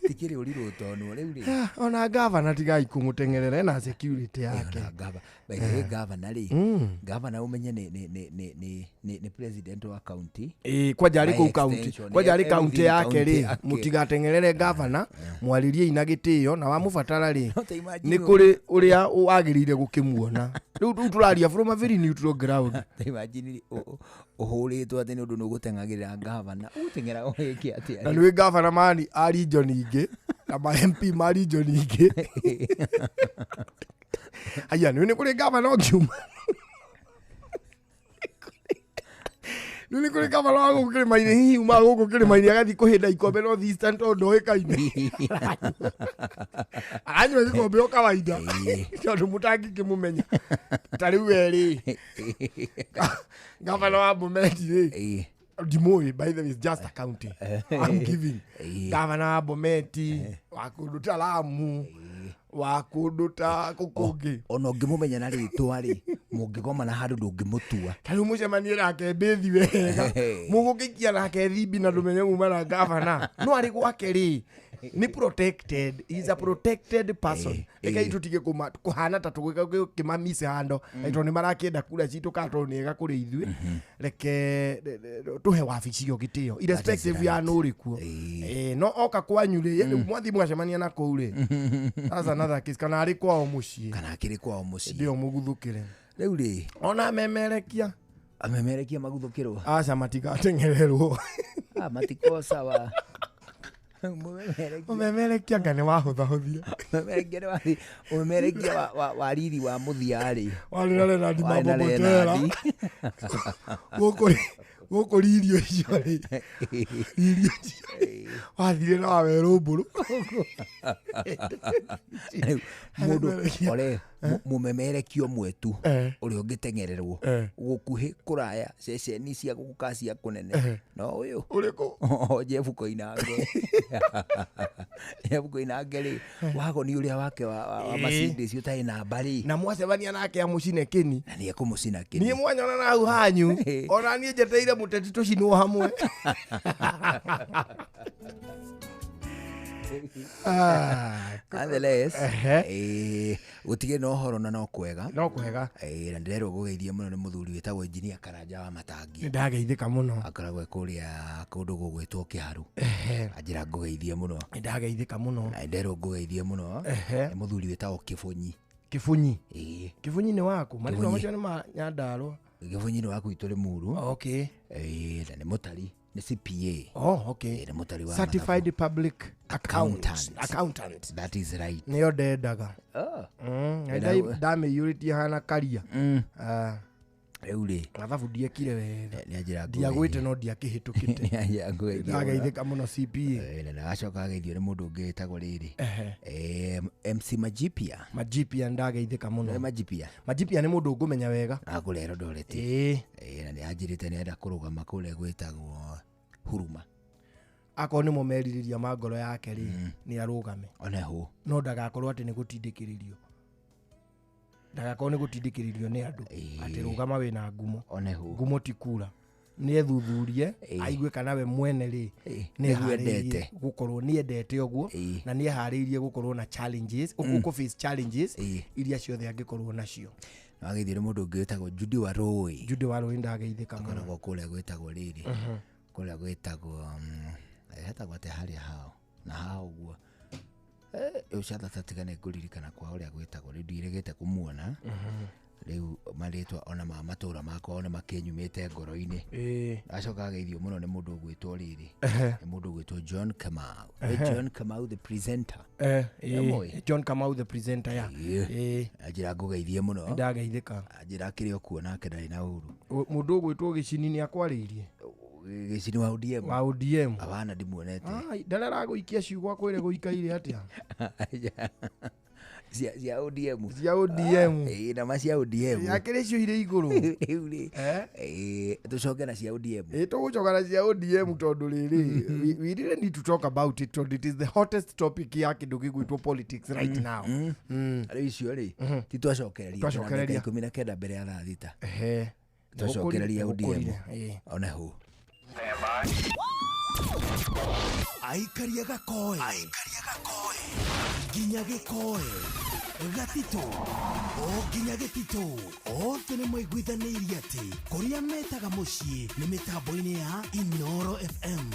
Ti Gũtikĩrĩ ũrirũ tonwo rĩu rĩ. Ah, ona gavana tigai kũmũteng'erera ena security yake. Gava by the way, gavana rĩ, Mm. gavana ũmenye nĩ nĩ nĩ nĩ nĩ nĩ nĩ president wa county. Ĩĩ, kwanja arĩ By kũu kaunti, extension, kwanja arĩ kaunti everything yake county rĩ, yake. mũtigateng'erere gavana, mwarĩriei na gĩtĩo na wamũbatara rĩ, No ta imagine nĩ kũrĩ ũrĩa wagĩrĩire gũkĩmuona. Rĩu rĩu tũraria from a very neutral ground. Ta imagine ũhũrĩtwo atĩ nĩ ũndũ nĩ ũgũteng'agĩrĩra gavana, ũgũteng'era ũgĩke atĩa? Na nĩwĩ gavana mani a region ingĩ na ma MP ma region ingĩ. Aya, nĩ kũrĩ gavana ũngiuma. Rĩu nĩ kũrĩ gavana wa gũkũ kĩrĩma-inĩ, hihi umaga gũkũ kĩrĩma-inĩ agathiĩ kũhĩnda ikombe North Eastern tondũ ndoĩkaine. Aranyua gĩkombe o kawaida tondũ mũtangĩkĩmũmenya. Ta rĩu we rĩ, gavana wa Bomet rĩ, ndimũĩ, by the way, it's just a county I'm giving. Gavana wa Bomet, wa kũndũ ta Lamu, wa kũndũ ta kũu kũngĩ. Ona ũngĩmũmenya na rĩtwa rĩ, mũngĩgomana handũ ndũngĩmũtua. Ta rĩu mũcemanie nake mbĩthi wega, mũgũgĩikia nake thimbi na ndũmenye muma na gavana, no arĩ gwake rĩ, nĩ protected, he is a protected person. Rekei tũtige kũhana ta tũgĩkĩmamice hando tondũ nĩ marakĩenda kura citũ kana tondũ nĩ ega kũrĩ ithuĩ. Reke tũhe wabici ĩyo gĩtĩo irrespective ya nũ ũrĩ kuo. No oka kwanyu rĩ, rĩu mwathiĩ mwacemania na kũu rĩ, that's another case, kana arĩ kwao mũciĩ. Kana akĩrĩ kwao mũciĩ. Ndio mũguthũkĩre. Rĩu rĩ, ona amemerekia, amemerekia maguthũkĩrwo. Aca, matigateng'ererwo. Ah, matikosawa. Mũmemerekia. Mũmemerekia nga nĩ wahũthahũthia. Mũmemerekia nĩ mũmemerekia wa riri wa mũthia rĩ. Warĩ na Leonard Warĩ na Mabobotera. Leonard. Gũkũ riri ũcio rĩ, riri ũcio wathire na wawerũ mbũrũ. Rĩu mũndũ ore mũmemerekia ũmwe tu ũrĩa ũngĩteng'ererwo gũkuhĩ kũraya ceceni cia gũkũ ka cia kũnene no ũyũ. Ũrĩkũ? Jeff Koinange. Jeff Koinange rĩ, wagoni ũrĩa wake wa Mercedes ũtarĩ namba rĩ, na mwacemania nake amũcine kĩni. Na nĩ ekũmũcina kĩni. Niĩ mwanyona na hau hanyu, ona niĩ njeteire mũteti tũcinwo hamwe. Nonetheless, gũtigĩ na ũhoro na no kwega. No kwega. Na ndĩrerwo ngũgeithie mũno nĩ mũthuri wĩtagwo engineer Karanja wa Matangi. Nĩ ndageithĩka mũno. Akoragwo e kũrĩa kũndũ gũgwĩtwo Kĩharu. Anjĩra ngũgeithie mũno. Nĩ ndageithĩka mũno. Na ndĩrerwo ngũgeithie mũno nĩ mũthuri wĩtagwo Kĩbũnyi. Kĩbũnyi? Ĩĩ. Kĩbũnyi nĩ waku? Marĩtwa Kĩbũnyi. macio nĩ ma Nyandarũa. Kĩbũnyi nĩ wa gwitũ Limuru. Ĩĩ, na nĩ mũtari, nĩ CPA. Oh, okay. Ĩĩ, nĩ mũtari wa Certified public Accountant. accountant. That is right. Nĩyo ndendaga. Oh. Ndamĩiyũrĩtie hana karia. Rĩu rĩ, mathabu ndiekire wega. Nĩ anjĩra Ndiagwĩte no ndiakĩhĩtũkĩte. Nĩ anjĩra ngũgeithie mũno. Ndageithĩka mũno CPA. Na agacoka ageithio nĩ mũndũ ũngĩ wĩtagwo rĩrĩ, MC Majipia. Majipia, ndageithĩka mũno. Nĩ Majipia. Majipia nĩ mũndũ ngũmenya wega. Akũrĩa Eldoret. Ĩĩ. Na nĩ anjĩrĩte nĩ arenda kũrũgama kũrĩa gwĩtagwo Huruma. Akorwo nĩmo merirĩria ma ngoro yake rĩ, nĩ arũgame. Ona hũ. No ndagakorwo atĩ nĩ gũtindĩkĩrĩrio, ndagakorwo nĩ gũtindĩkĩrĩrio nĩ andũ atĩ rũgama wĩna ngumo. One hũ. Ngumo ti kura. Nĩ ethuthurie aigue kana we mwene rĩ, nĩ nĩguo eharĩirie endete. gũkorwo nĩ endete ũguo na nĩ eharĩirie gũkorwo na challenges, gũ face challenges iria ciothe angĩkorwo nacio. Wageithio nĩ mũndũ ũngĩ wĩtagwo Judy Warũĩ. Judy Warũĩ, ndageithĩka mũno. Akoragwo kũrĩa gwĩtagwo rĩrĩ, kũrĩa gwĩtagwo hetagwo atĩa harĩa hao na hao ũguo. Ũcatha tiga nĩ ngũririkana kwa ũrĩa gwĩtagwo rĩu, ndiregete kũmuona. Rĩu marĩtwa ona ma matũra makwa ona makĩnyumĩte ngoro-inĩ. Acoka ageithio mũno nĩ mũndũ ũgwĩtwo rĩrĩ, nĩ mũndũ ũgwĩtwo John Kamau. John Kamau the presenter. Nĩũmũĩ? John Kamau the presenter ya. Anjĩra ngũgeithie mũno. Ndageithĩka. Anjĩra akĩrĩ o kuo nake ndarĩ na ũru. Mũndũ ũgwĩtwo Gĩcini nĩ akwarĩirie? Gĩcini wa ODM. Wa ODM. Abana, ndimuonete. Ai, ndarĩa aragũikia ciugo akwĩre gũikaire atĩa? Cia ODM. Cia ODM. Ĩĩ, na ma cia ODM. Akĩrĩ cio irĩ igũrũ. Rĩu rĩ, tũcoke na cia ODM. Ĩĩ, tũgũcoka na cia ODM tondũ rĩrĩ, we really need to talk about it tondũ it is the hottest topic ya kĩndũ gĩgwĩtwo politics right now. Rĩu icio rĩ, ti twacokereria? Twacokereria. 19 mbere ya thaa 6. Twacokereria ODM. Nĩgũkũrire, Ona hũ. Aikaria gakoe nginya gĩkoe gatitũ o nginya gĩtitũ othe nĩ maiguithanĩirie atĩ kũrĩa metaga mũciĩ nĩ mĩtambo-inĩ ya Inoro FM.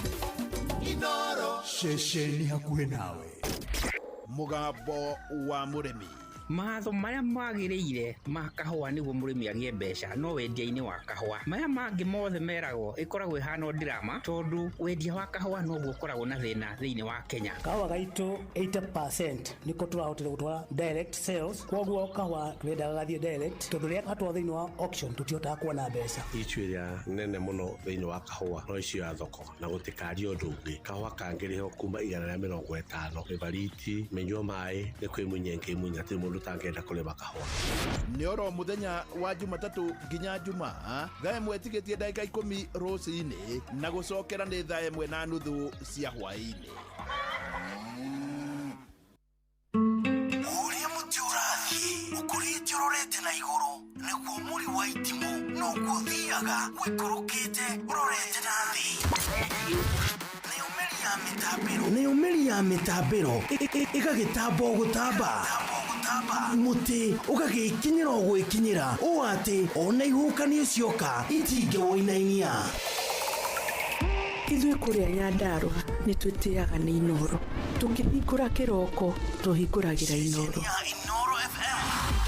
Inoro ceceni hakuhĩ nawe. Mũgambo wa mũrĩmi. Matho marĩa magĩrĩire ma kahũa nĩguo mũrĩmi agĩe mbeca no wendia-inĩ wa kahũa. Maya mangĩ mothe meragwo ĩkoragwo ĩhana o drama, tondũ wendia wa kahũa noguo ũkoragwo na thĩna thĩinĩ wa Kenya. Kahũa gaitũ 80% nĩko tũrahotire gũtwara direct sales, koguo kahũa tũrendaga gathiĩ direct, tondũ rĩrĩa gatwarwo thĩinĩ wa auction tũtihotaga kuona mbeca. Icu ĩrĩa nene mũno thĩinĩ wa kahũa no icio ya thoko na gũtikaria ũndũ ũngĩ. Kahũa kangĩrĩhwo kuma 150 mĩbariti mĩnyua maĩ nĩ kwĩmunya ĩngĩmunya hatirĩ mũndũ ũtangĩenda kũrĩma kahũa. Nĩ oro mũthenya wa Jumatatũ nginya Jumaa thaa 1 tigĩtie ndagĩka 10 rũcinĩ na gũcokera nĩ thaa 1:30 cia hwaĩ-inĩ. Ũrĩa mũtĩ ũrathiĩ ũkũrĩte ũrorete na igũrũ nĩguo mũri wa itimũ noguo ũthiaga ũikũrũkĩte ũrorete na thĩ. Nayo mĩri ya mĩtambĩro ĩgagĩtamba o gũtamba, mũtĩ ũgagĩkinyĩra o gwĩkinyĩra ũũ atĩ ona ihuhũkanio cioka itingĩwũinainia. Ithuĩ kũrĩa Nyandarũa nĩ twĩtĩaga nĩ Inoro. Tũkĩhingũra kĩroko tũhingũragĩra Inoro.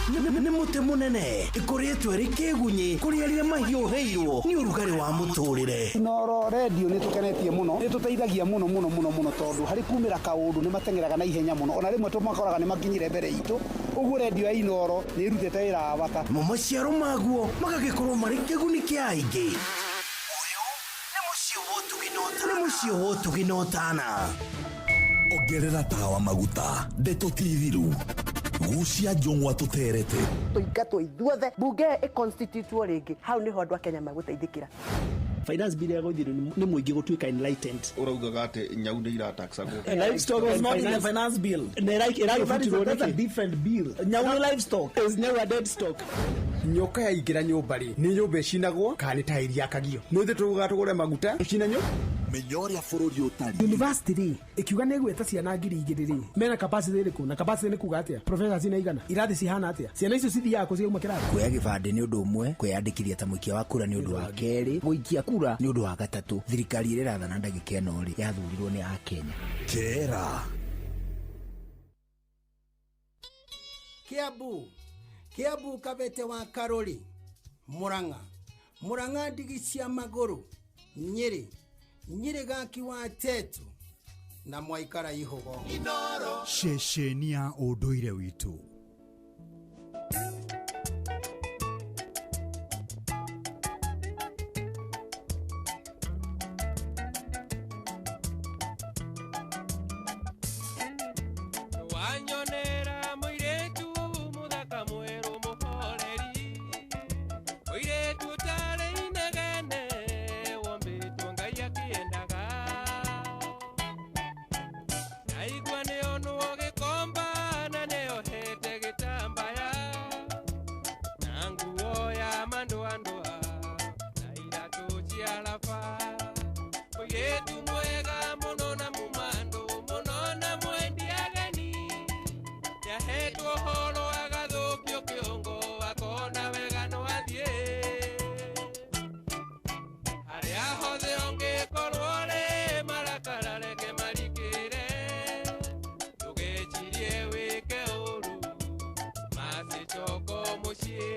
Nĩ mũtĩ mũnene ĩkũrĩtwo ĩrĩ kĩgunyĩ kũrĩ arĩa mahiũhĩirwo nĩ ũrugarĩ wa mũtũrĩre. Inoro redio nĩ tũkenetie mũno, nĩ tũteithagia mũno mũno mũno mũno, tondũ harĩ kumĩra kaũndũ nĩ mateng'eraga na ihenya mũno, ona rĩmwe tũmakoraga nĩ makinyire mbere itũ. Ũguo redio ya Inoro nĩ ĩrutĩte wĩra wa bata. Mo maciaro maguo magagĩkorwo marĩ kĩguni kĩa aingĩ. Nĩ mũciĩ wa ũtugi na ũtana. Ongerera tawa maguta ndeto ti thiru gucia njũng'wa tũterete. Tũingatwo ithuothe bunge ĩconstitutwo rĩngĩ, hau nĩho andũ a Kenya magũteithĩkĩra. Finance bill ya gũthirwo nĩ mũingĩ gũtuĩka enlightened. Ũraugaga atĩ nyau nĩ irataxagwo. Livestock was not in the finance bill. Na ĩragĩbutirwo nĩkĩ? That's a different bill. Nyau nĩ livestock. Is nyau a dead stock? Nyoka yaingĩra nyũmba rĩ, nĩ nyũmba ĩcinagwo kana nĩ taĩri yakagio? Nĩ ithuĩ tũgũga tũgũre maguta tũcine nyũ. Menya ũrĩa bũrũri ũtariĩ. University rĩ ĩkiuga nĩ ĩgwĩta ciana 2000 rĩ, mena capacity ĩrĩkũ na capacity nĩ kuga atĩa? Professors nĩ aigana? Irathi cihana atĩa? Ciana icio cithiaga kũ ciauma kĩrathi? Kuoya gĩbandĩ nĩ ũndũ ũmwe, kwĩyandĩkithia ta mũikia wa kura nĩ ũndũ wa kerĩ, gũikia kura nĩ ũndũ wa gatatũ. Thirikari ĩrĩa ĩrathana ndagĩka ĩno rĩ, yathurirwo nĩ Akenya. Kera. Kiambu, Kiambu Kabete wa Karori, Murang'a, Murang'a ndigi cia magũrũ, Nyĩrĩ, Nyĩrĩ gaki wa Tetu na mwaikara ihugo. Inoro ceceni ya ũndũire witũ. Wanyonera mũirĩtu mũthaka mwerũ mũhoreri, mũirĩtu ũtarĩ inegene wombĩtwo Ngai akĩendaga. Ndaigua nĩonwo gĩkomba na nĩohete gĩtambaya na nguo ya mandũandũa na iratũ cia raba. Mũirĩtu mwega mũno na mumandũ mũno na mwendi ageni, nĩahetwo ũhoro agathũkio kĩongo akona wega no athiĩ. Harĩa hothe ũngĩkorwo rĩ, marakara reke marikĩre, ndũgecirie wĩke ũru macicoko mũciĩ.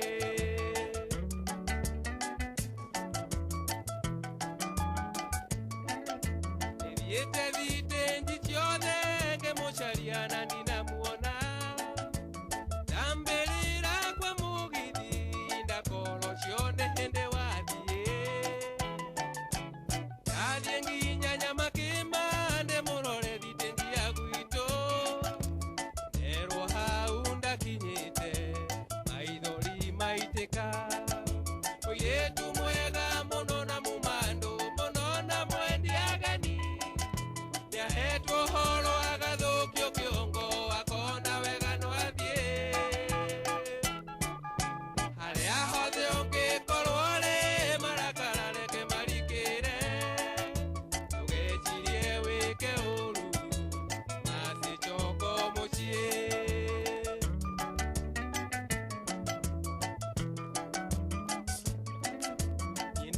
Nĩthiĩte thitĩnji ciothe ngĩmũcaria na ndinamuona, ndambĩrĩra kwa mũgithi ndakorwo cione hĩndĩ wathiĩ. Ndathiĩ nginya Nyamakĩma ndĩmũrore thitĩnji ya gwitũ, nderwo hau ndakinyĩte maithori maitĩka. Mũirĩtu mwega mũno na mumandũ mũno na mwendi ageni,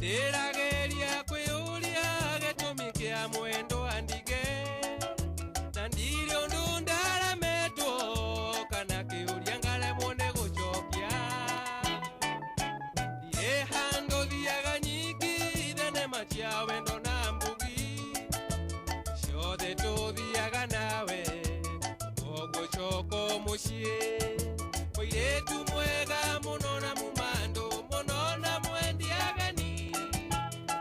Ndĩrageria kwĩyũria gĩtũmi kĩa mwendo andige na ndirĩ ũndũ ndaremetwo kana kĩũria ngaremwo nĩ gũcokia. Ndirĩ handũ thiaga nyingĩ thenema cia wendo na mbugi ciothe tũthiaga nawe koguo coko mũciĩ. Mũirĩtu mwega mũno na mumandũ mũno na mwendi ageni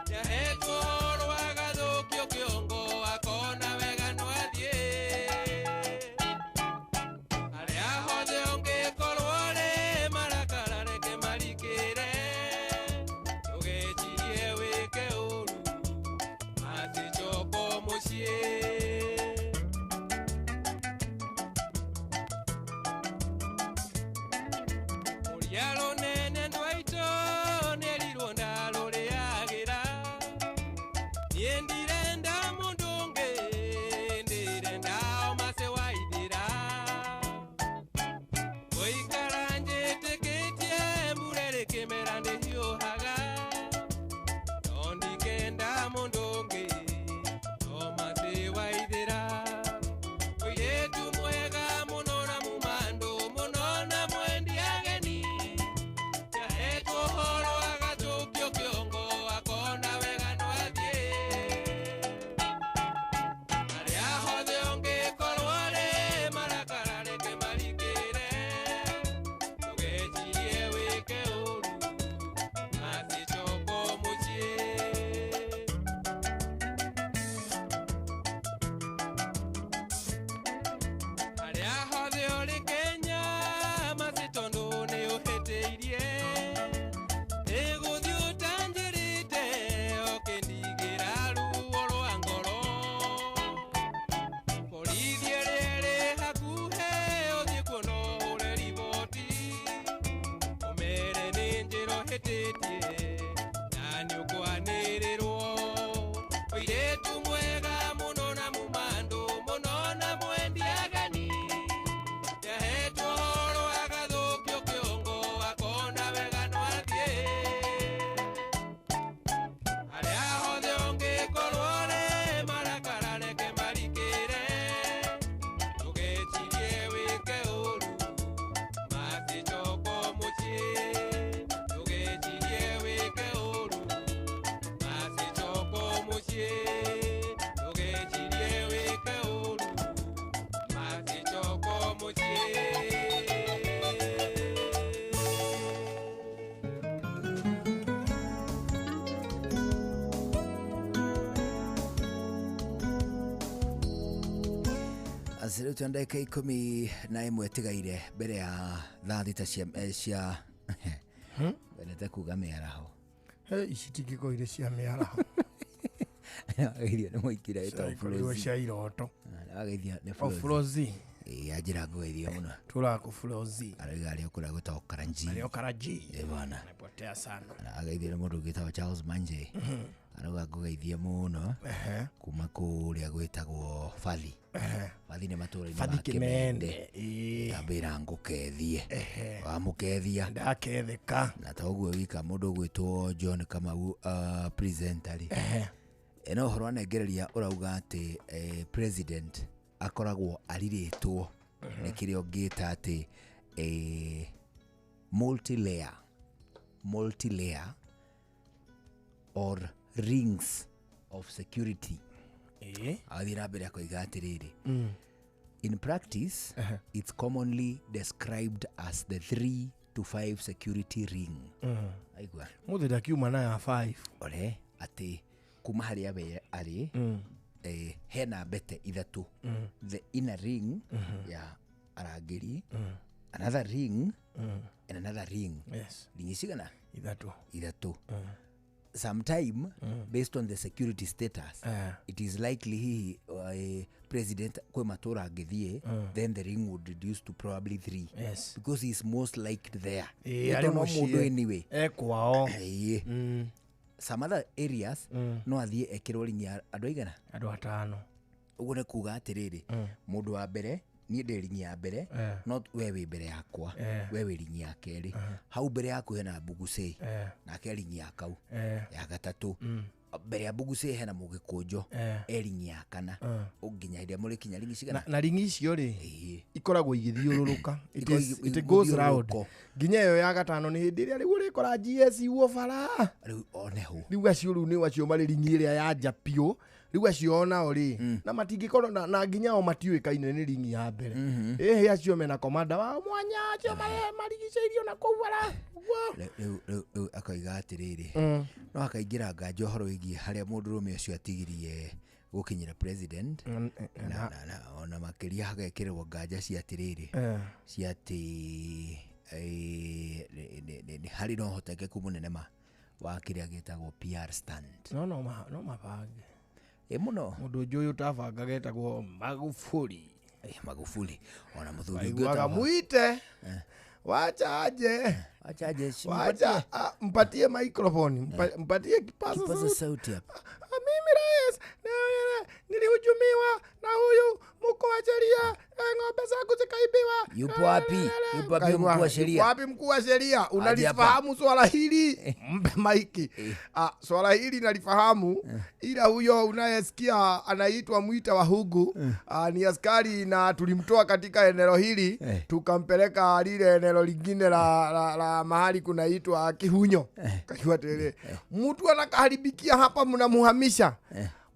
nĩahetwo ũhoro agathũkio kĩongo akona wega no athiĩ. Harĩa hothe ũngĩkorwo rĩ marakara reke marikĩre ndũgecirie wĩke ũru macicoko mũciĩ. Mũria rũnene ndwaitũ nĩerirwo ndarũrĩagĩra niĩ ndirenda mũndũ ũngĩ ndĩrenda o macĩ waithĩra. Gũikara njĩtĩkĩtie mbura ĩrĩ kĩmera ndĩhiũhaga no ndikenda mũndũ ũngĩ no macĩ waithĩra. Mũirĩtu mwega mũno na mumandũ mũno na mwendi ageni nĩahetwo ũhoro agathũkio kĩongo akona wega no athiĩ. Harĩa hothe ũngĩkorwo rĩ marakara reke marikĩre ndũgecirie wĩke ũru macicoko mũciĩ. Harĩa hothe ũrĩ Kenya macĩ tondũ nĩ ũhĩtĩirie ĩgũthiĩ ũtanjĩrĩte ũkĩndigĩra ruo rwa ngoro. Borithi ĩrĩa ĩrĩ hakuhĩ ũthiĩ kuo na ũhũre riboti ũmere nĩ njĩra ũhĩtĩtie na nĩ ũkwanĩrĩrwo. Mũirĩtu mwega mũno na mumandũ mũno na mwendi ageni nĩahetwo ũhoro agathũkio kĩongo akona wega no athiĩ. Harĩa hothe ũngĩkorwo rĩ marakara reke marikĩre ndũgecirie wĩke ũru macicoko mũciĩ. Ndũgecirie wĩke ũru macicoko mũciĩ. Ndũgecirie wĩke ũru macicoko mũciĩ. Rĩu twa ndagĩka 11 ĩtigaire mbere ya thaa 6 cia cia wendete kuga mĩaraho. He ici tingĩkorwo irĩ cia mĩaraho. Wageithio nĩ mũingĩra wĩtagwo Ciakorirwo Flozi. cia iroto. Wageithio nĩ O Flozi. Ĩĩ anjĩra ngũgeithio mũno. Tũrakũ Flozi. Arauga arĩa kũrĩa gwĩtagwo Karanji. Arĩa o Karanji. Ĩĩ bwana. Amepotea sana. Ageithio nĩ mũndũ ũngĩ wĩtagwo Charles Manje. Arauga ngũgeithie mũno kuma kũrĩa gwĩtagwo Fathi. Fathi nĩ matũũra-inĩ Fathi ma Kĩmende. Ĩĩ. Ndambĩra ngũkethie. Wamũkethia. Ndaketheka. Na ta ũguo wika mũndũ ũgwĩtwo John Kamau presenter rĩ. Ĩno ũhoro anengereria ũrauga atĩ president akoragwo arirĩtwo nĩ kĩrĩa ũngĩta atĩ multi-layer or rings of security. Agathiĩ na mbere akoiga atĩrĩrĩ, in practice it's commonly described as the 3 to 5 security ring. Aigua Mũthĩ ndakiuma na ya 5. Ore atĩ kuma harĩa we arĩ hena mbete 3. The inner ring ya arangĩri, another ring and another ring. Yes. Ringi cigana? 3. 3. Sometime based on the security status it is likely hihi president kwĩ matũra angĩthiĩ, then the ring would reduce to probably 3. Yes. Because he is most liked there. Ĩĩ, Nĩ arĩ tondũ no mũciĩ. mũndũ anyway. Ekwao. Ĩĩ. Some other areas no athiĩ ekĩrwo ringi ya andũ aigana? Andũ 5. Ũguo nĩ kuga atĩrĩrĩ, mũndũ wa mbere Niĩ ndĩ ringi ya mbere, no we wĩ mbere yakwa, we wĩ ringi ya kerĩ. Hau mbere yaku hena Mbugusĩ, nake ringi ya kau ya gatatũ. Mbere ya Mbugusĩ hena Mũgĩkũnjo, e ringi ya kana. Nginya hĩndĩ ĩrĩa mũrĩkinya ringi cigana? Na ringi icio rĩ, ikoragwo igĩthiũrũrũka. It Ikoragwo it goes round. mũthiũrũrũko. Nginya ĩyo ya gatano nĩ hĩndĩ ĩrĩa rĩu ũrĩkora GS uo bara. Rĩu one hau. Rĩu acio rĩu nĩ acio marĩ ringi ĩrĩa ya nja biũ. Rĩu acio onao rĩ, na matingĩkorwo na nginya o matiũĩkaine nĩ ringi ya mbere. Ĩhĩ acio mena komanda wao mwanya, acio marigicĩirio na kũu bara. Ũguo. Rĩu akoiga atĩrĩrĩ, no akaingĩra nganja ũhoro wĩgiĩ harĩa mũndũrũme ũcio atigirie gũkinyĩra president, na ona makĩria hagekĩrwo nganja cia atĩrĩrĩ, cia atĩ nĩ harĩ na ũhotekeku mũnene ma wa kĩrĩa gĩtagwo PR stunt. No, no mabange. Ĩ mũno. Mũndũ ũngĩ ũyũ ũtabangaga etagwo Magufuli. Magufuli. Ona mũthuri ũngĩ Waiguaga ũtaba- mwite. Wacha aje. Wacha aje, si Wacha, mpatie. mpatie microphone, mpatie kipaza Kipaza sauti. sauti hapa. Mimi rais, nilihujumiwa na huyu mkuu wa sheria, ng'ombe zangu zikaibiwa. Yupo wapi? Yupo wapi Kaigua, mkuu wa sheria? Yupo wapi mkuu wa sheria? Aje hapa. Unalifahamu swala hili? Mpe maiki. Swala hili nalifahamu, ila huyo unayesikia anaitwa Mwita wa Hugu, ni askari na tulimtoa katika eneo hili, tukampeleka lile eneo lingine la mahali kunaitwa Kihunyo. Kaigua tele. Mtu anakaharibikia hapa mnamuhamisha.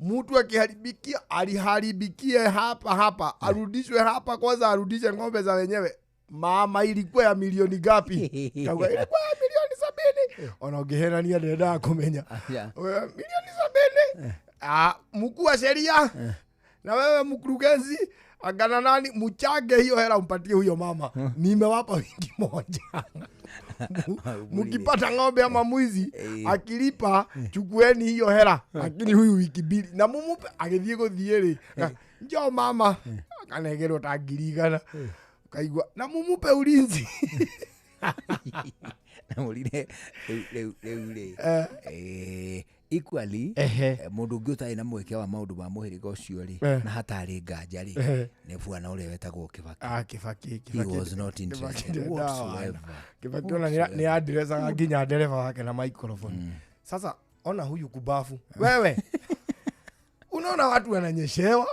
Mtu akiharibikia, aliharibikie hapa hapa, arudishwe hapa kwanza, arudishe ng'ombe za wenyewe. Mama, ilikuwa ya milioni ngapi? Kaugua, ilikuwa ya milioni 70. Ona ũngĩhenania ndendaga kũmenya. Wewe, milioni 70. Mkuu wa sheria na wewe mkurugenzi, agana nani mchange hiyo hela umpatie huyo mama. Nimewapa wiki moja. Mkipata ng'ombe ama mwizi akilipa, chukueni hiyo hela, lakini huyu wiki mbili na mumupe agĩthiĩ gũthiĩ rĩ, njoo mama, akanegerwo ta ngiri igana. Ukaigua na mumupe ulinzi. Na mũrire, rĩu rĩ, equally, mũndũ ũngĩ ũtarĩ na mweke wa maũndũ ma mũhĩrĩga ũcio rĩ, na hatarĩ nganja rĩ, nĩ bwana ũrĩa wetagwo Kibaki. Kibaki, He Kibaki was not Kibaki interested ndendaga whatsoever. wana. Kibaki ona nĩ andresaga nginya ndereba wake na microphone. Sasa ona huyu kubafu. Wewe unaona watu wananyeshewa.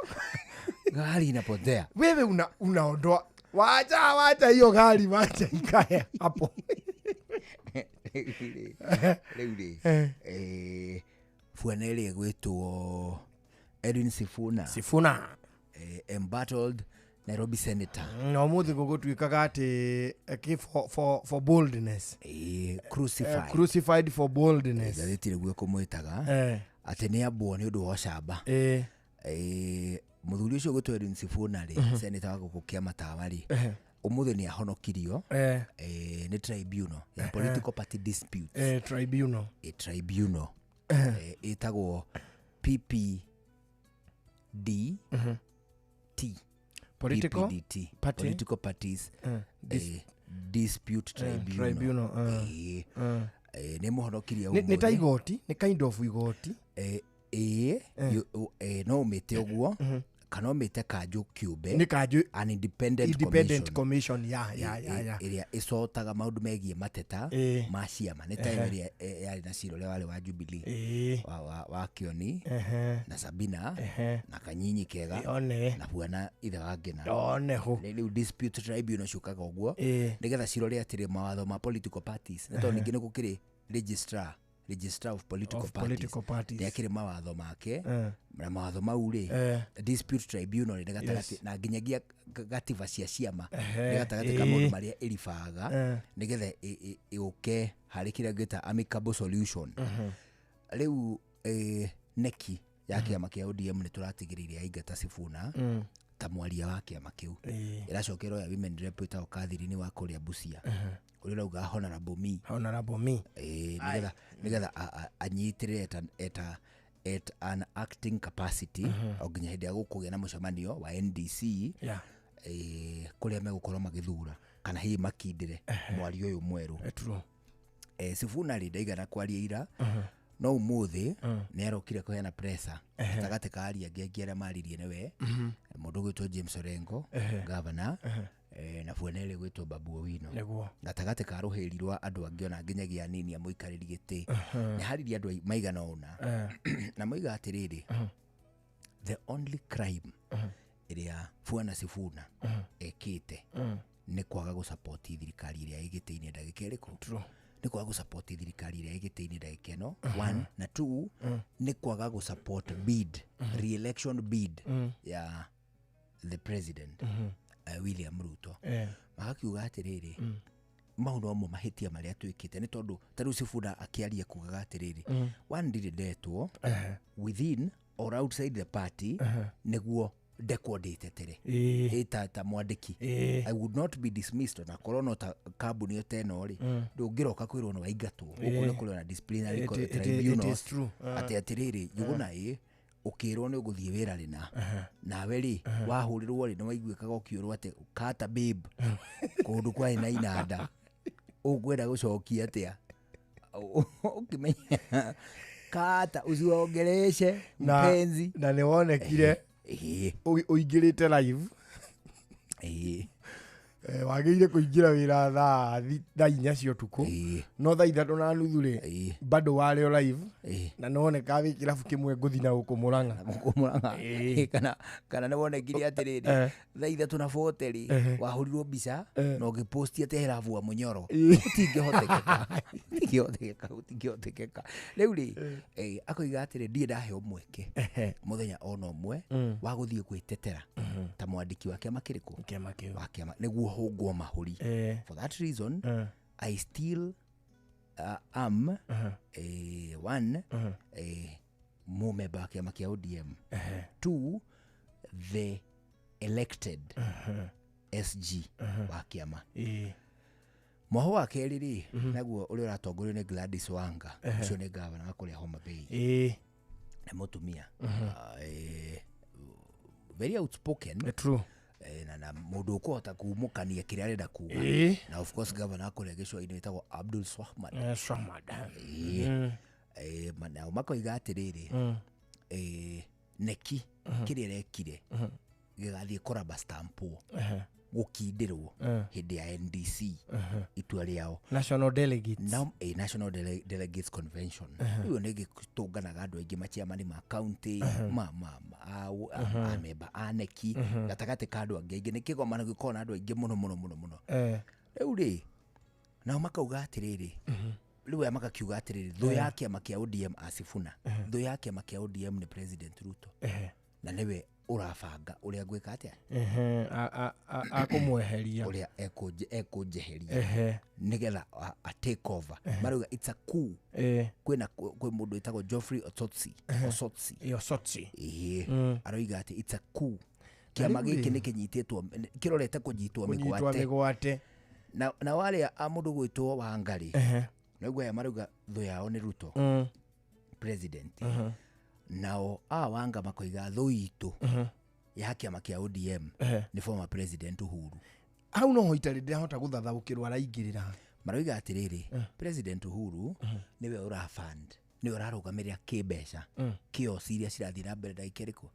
Gari inapotea. Wewe unaondoa. Wacha, wacha hiyo gari, wacha ikae hapo. Rĩu rĩ, bwana ĩrĩa ĩgwĩtwo Edwin Sifuna. Sifuna. Embattled Nairobi senator. Na ũmũthĩ gũgũtuĩkaga atĩ, for boldness. Crucified. Crucified for boldness. Ngathĩti nĩguo ĩkũmwĩtaga. Atĩ nĩ ambwo nĩ ũndũ wa ũcamba. Mũthuri ũcio ũgwĩtwo Edwin Sifuna rĩ, senator wa gũkũ kĩama tawa rĩ, ũmũthĩ nĩ ahonokirio, nĩ tribunal ya political party disputes. Tribunal. Tribunal. Ĩtagwo PPD T. Political PPDT. Party? Political Parties, Dispute Tribunal. Tribunal, Nĩ mũhonokirie Nĩ ta ũmũthĩ. igoti, nĩ kind of igoti. No ũmĩte ũguo, kana ũmĩte kanjũ kĩũmbe. Nĩ kanjũ An independent independent commission. commission, ya, ya, ya, ya. Ĩrĩa ĩcotaga maũndũ megiĩ mateta ma ciama. Nĩ ta ĩrĩa yarĩ na cira ũrĩa warĩ wa Jubilee. Wa Kĩoni, na Sabina, na Kanyinyi Kega, One. na bwana ithe wa Ngina. One ho. Rĩu dispute tribunal ciũkaga ũguo, nĩgetha cirore atĩrĩ mawatho ma political parties. Nĩ tondũ ningĩ nĩ gũkĩrĩ registrar of political Of parties. political parties. Nĩ akĩrĩ mawatho make, na mawatho mau rĩ, dispute tribunal nĩ gatagatĩ, na nginyagia gatiba cia ciama, nĩ gatagatĩ ka maũndũ marĩa ĩribaga, nĩgetha ĩũke harĩ kĩrĩa ngĩta amicable solution. Rĩu, neki ya kĩama kĩa ODM nĩ tũratigĩrĩire yaingata Sifuna ta mwaria wa kĩama kĩu. Ĩracoka ĩroya women rep ĩtagwo Catherine wa kũrĩa Busia, ũrĩa ũrauga honorable me. Honorable me. Nĩgetha anyitĩrĩre at an acting capacity, o nginya hĩndĩ ya gũkũgĩa na mũcemanio wa NDC, kũrĩa megũkorwo magĩthura kana hihi makindĩre mwaria ũyũ mwerũ. True. Sifuna rĩ ndaigana kwaria ira, No ũmũthĩ nĩ arokire kũheana pressure gatagatĩ ka aria angĩ aingĩ arĩa maririe nĩwe, mũndũ ũgwĩtwo James Orengo, gavana, na buenere gwĩtwo Babu Owino. Nĩguo. Gatagatĩ ka rũhĩri rwa andũ angĩ ona nginyagia anini a mũikarĩri gĩtĩ, nĩ haririe andũ maigana ũna, na moiga atĩrĩrĩ, the only crime ĩrĩa Bwana Sifuna ekĩte nĩ kwaga gũsupport thirikari ĩrĩa ĩ gĩtĩ-inĩ ndagĩka ĩrĩkũ? Nĩ kwaga gũsupport thirikari ĩrĩa ĩ gĩtĩ-inĩ ndagĩka ĩno, one, na two, nĩ kwaga gũsupport bid, re-election bid ya the president, William Ruto. Magakiuga atĩrĩrĩ, mau nomo mahĩtia marĩa twĩkĩte, nĩ tondũ ta rĩu Sifuna akĩaria kugaga atĩrĩrĩ, one, ndirĩ ndetwo within or outside the party nĩguo ndekwo ndĩtetere. Ĩ ta mwandĩki, I would not be dismissed ona korwo no ta kambuni o ta ĩno rĩ, ndũngĩroka kwĩrwo nĩ waingatwo gũkũ, nĩ kũrĩ ona disciplinary It is tribunals. true. Atĩ atĩrĩrĩ, Njũgũna, ĩ ũkĩrwo nĩ ũgũthiĩ wĩra rĩna, nawe rĩ wahũrĩrwo rĩ, nĩ waiguĩkaga ũkĩũrwo atĩ kata babe kũndũ kwarĩ na inanda, ũkwenda gũcokia atĩa ũkĩmenya kata usiongeleshe Na, mpenzi. na nĩ wonekire ũingĩrĩte live. Wagĩrĩire kũingĩra wĩra thaa 4 cia ũtukũ, no thaa 3:30 rĩ, bado warĩ o live, na nĩwoneka wĩ kĩrabu kĩmwe ngũthi na gũkũ Mũrang'a. Gũkũ Mũrang'a. Kana nĩ wonekire atĩrĩrĩ, thaa 3:40 rĩ, wahũrirwo mbica na ũgĩposti atĩ herabu wa mũnyoro. Gũtingĩhotekeka, gũtingĩhotekeka, gũtingĩhotekeka. Rĩu rĩ, akoiga atĩrĩ, ndirĩ ndaheo mweke mũthenya ona ũmwe wa gũthiĩ gwĩtetera ta mwandĩki wa kĩama kĩrĩkũ? Kĩama kĩu. Wa kĩama, nĩguo hũngwo mahũri. For that reason, I still am one, mũmemba wa kĩama kĩa ODM, two, the elected SG wa kĩama. Mwaho wa kerĩ rĩ, naguo ũrĩa ũratongorio nĩ Gladys Wanga, ũcio nĩ gavana wa kũrĩa Homa Bay, nĩ mũtumia very outspoken. True. Na mũndũ ũkũhota kumũkania kĩrĩa arenda kuga. Na of course gavana wa kũrĩa gĩcũa-inĩ wĩtagwo Abdul Swahmad. Swahmad. Nao makoiga atĩrĩrĩ, neki kĩrĩa ĩrekire gĩgathiĩ kũraba stampwo, gũkindĩrwo hĩndĩ ya NDC, itua rĩao. National Delegates. Now, National Delegates Convention. Rĩu nĩ gĩtũnganaga andũ aingĩ, machairman ma county, ma amemba a neki, gatagatĩ ka andũ angĩ aingĩ, nĩ kĩgomano gĩkoragwo na andũ aingĩ mũno mũno mũno mũno. Rĩu rĩ, nao makauga atĩrĩrĩ, rĩu aya magakiuga atĩrĩrĩ, thũ ya kĩama kĩa ODM Asifuna, thũ ya kĩama kĩa ODM nĩ President Ruto, na nĩwe ũrabanga ũrĩa ngwĩka atĩa, Akũmweheria. Ũrĩa ekũnjeheria nĩgetha a take over. Marauga it's a coup. Kwĩna kwĩ mũndũ wĩtagwo Geoffrey Osotsi. Osotsi. Osotsi. Ĩĩ. Aroiga atĩ it's a coup, kĩama Rĩu gĩkĩ rĩ, nĩ kĩnyitĩtwo, kĩrorete kũnyitwo kũnyitwo mĩgwate. Mĩgwate. Na warĩa a mũndũ gwĩtwo Wangari, naguo aya marauga thũ yao nĩ Ruto, president. Nao a Wanga makoiga thũ itũ ya kĩama kĩa ODM nĩ former president Uhuru. Hau noho itarĩ ndĩrahota gũthathaũkĩrwo araingĩrĩra. Maroiga atĩrĩrĩ, President Uhuru nĩwe ũra fund, nĩwe ũrarũgamĩrĩra kĩmbeca kiosi iria cirathiĩ na mbere ndagĩka ĩrĩkũ.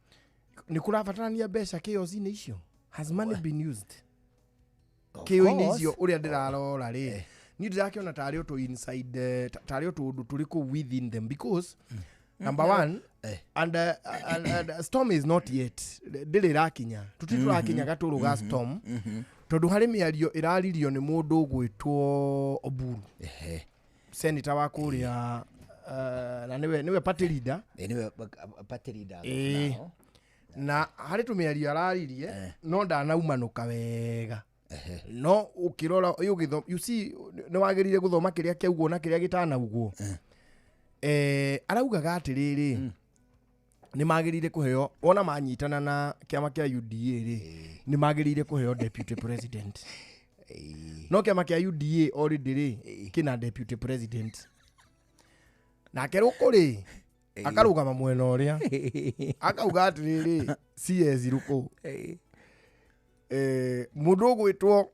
Nĩ kũrabatarania mbeca kĩoci-inĩ icio? Has money been used Of kĩo-inĩ course. icio? Ũrĩa ndĩrarora rĩ, niĩ ndĩrakĩona tarĩ o tũ inside, tarĩ o tũũndũ tũrĩ kũu within them, because number one, and storm is not yet, ndĩrĩ ĩrakinya, tũtirĩ tũrakinya gatũrũ ga storm, tondũ harĩ mĩario ĩraririo nĩ mũndũ ũgwĩtwo Oburu, senator wa kũrĩa, na nĩwe party leader. Nĩwe party leader nao. Na harĩ tũmĩario araririe, no ndanaumanũka wega, no ũkĩrora ũgĩthoma, you see, nĩ wagĩrĩire gũthoma kĩrĩa kĩaugwo na kĩrĩa gĩtanaugwo. Araugaga atĩrĩrĩ, nĩ magĩrĩire kũheo, ona manyitana na kĩama kĩa UDA rĩ, nĩ magĩrĩire kũheo deputy president, no kĩama kĩa UDA already rĩ kĩna deputy president, nake Rũkũ rĩ akarũgama mwena ũrĩa, akauga atĩrĩrĩ, CS Rũkũ, mũndũ ũgwĩtwo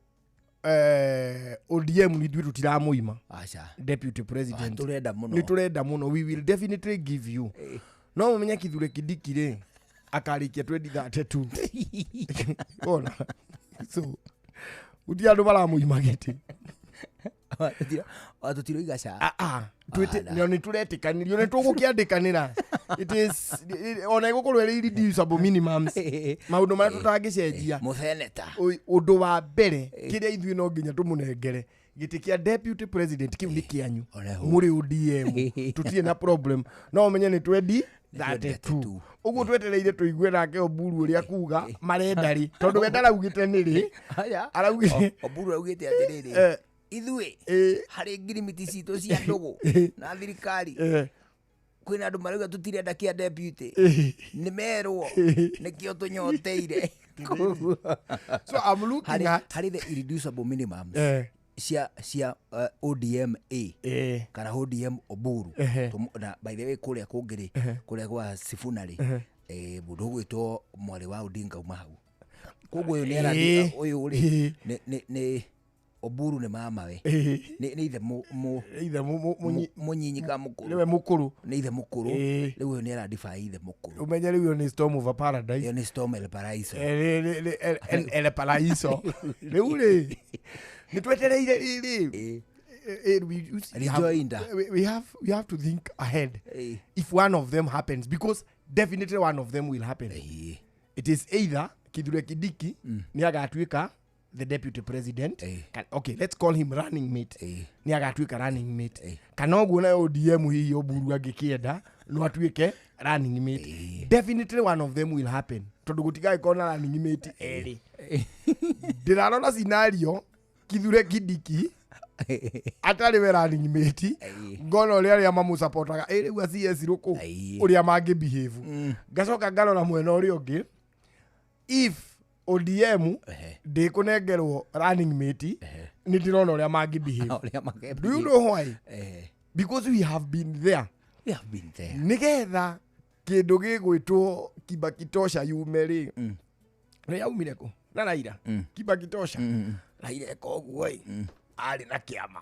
ODM ithuĩ tũtiramũima Aca. Deputy president. Ah, tũrenda mũno. Nĩ tũrenda mũno, we will definitely give you. No mũmenye Kithure Kindiki rĩ, akarĩkia 2032 ona so gũtirĩ andũ maramũima gĩtĩ. Tũtiroiga ca. Nä tå retĩkanĩrio nä tå gå kä andä kanä ra ona ĩgũkorwo ĩrĩ irreducible minimums, maũndũ marĩa tũtangĩcenjia. Mũseneta. Ũndũ wa mbere kĩrĩa ithuĩ no nginya tũmũnengere, gĩtĩ kĩa deputy president kĩu nĩ kĩanyu mũrĩ ODM, tũtirĩ na problem. No ũmenye nĩ twendi 32 ũguo twetereire tũigue nake Oburu ũrĩa kuga marenda rĩ, tondũ we ndaraugĩte nĩ rĩ araugĩte. Oburu augĩte atĩrĩrĩ, ithuĩ harĩ ngirimiti citũ cia ndũgũ na thirikari, kwĩna andũ marauga tũtirenda kĩa deputy, nĩ merwo nĩkĩo tũnyoteire. So I'm looking at harĩ the irreducible minimums cia ODM A kana ODM Oburu. Na by the way, kũrĩa kũngĩ rĩ, kũrĩa gwa Sifuna rĩ, mũndũ ũgwĩtwo mwarĩ wa Odinga uma hau, koguo ũyũ nĩ arathiĩ, ũyũ rĩ, nĩ Oburu nĩ mamawe, nĩ ithe ithe mũnyinyi ka mũkũrũ. Nĩwe mũkũrũ. Nĩ ithe mũkũrũ. Rĩu ũyũ nĩ aradefy ithe mũkũrũ. Ũmenye rĩu ĩyo nĩ storm over paradise. Ĩyo nĩ storm el paraiso. El paraiso. Rĩu rĩ, nĩ twetereire rĩrĩ. You see, Rejoinder. we have to think ahead if one of them happens, because definitely one of them will happen. It is either Kithure Kindiki nĩ agatuĩka the deputy president. Okay, let's call him running mate. Nĩ agatuĩka running mate, kana ũguo nayo ODM hihi Oburu angĩkĩenda no atuĩke running mate. Definitely one of them will happen, tondũ gũtigagĩkorwo na running mate erĩ. Ndĩrarora scenario Kithure Kindiki atarĩ we running mate, ngona ũrĩa arĩa mamũcapotaga ĩ rĩu a CS rũkũ ũrĩa mangĩ behave. Ngacoka ngarora mwena ũrĩa ũngĩ, if ODM ndĩkũnengerwo running mate, nĩ ndĩrona ũrĩa mangĩ behave. Ũrĩa mangĩ Do you know why? Because we have been there. We have been there. Nĩgetha kĩndũ gĩgwĩtwo Kibaki Tosha yume rĩ, nĩ yaumire kũ na Raila? Kibaki Tosha, Raila eka ũguo ĩ, arĩ na kĩama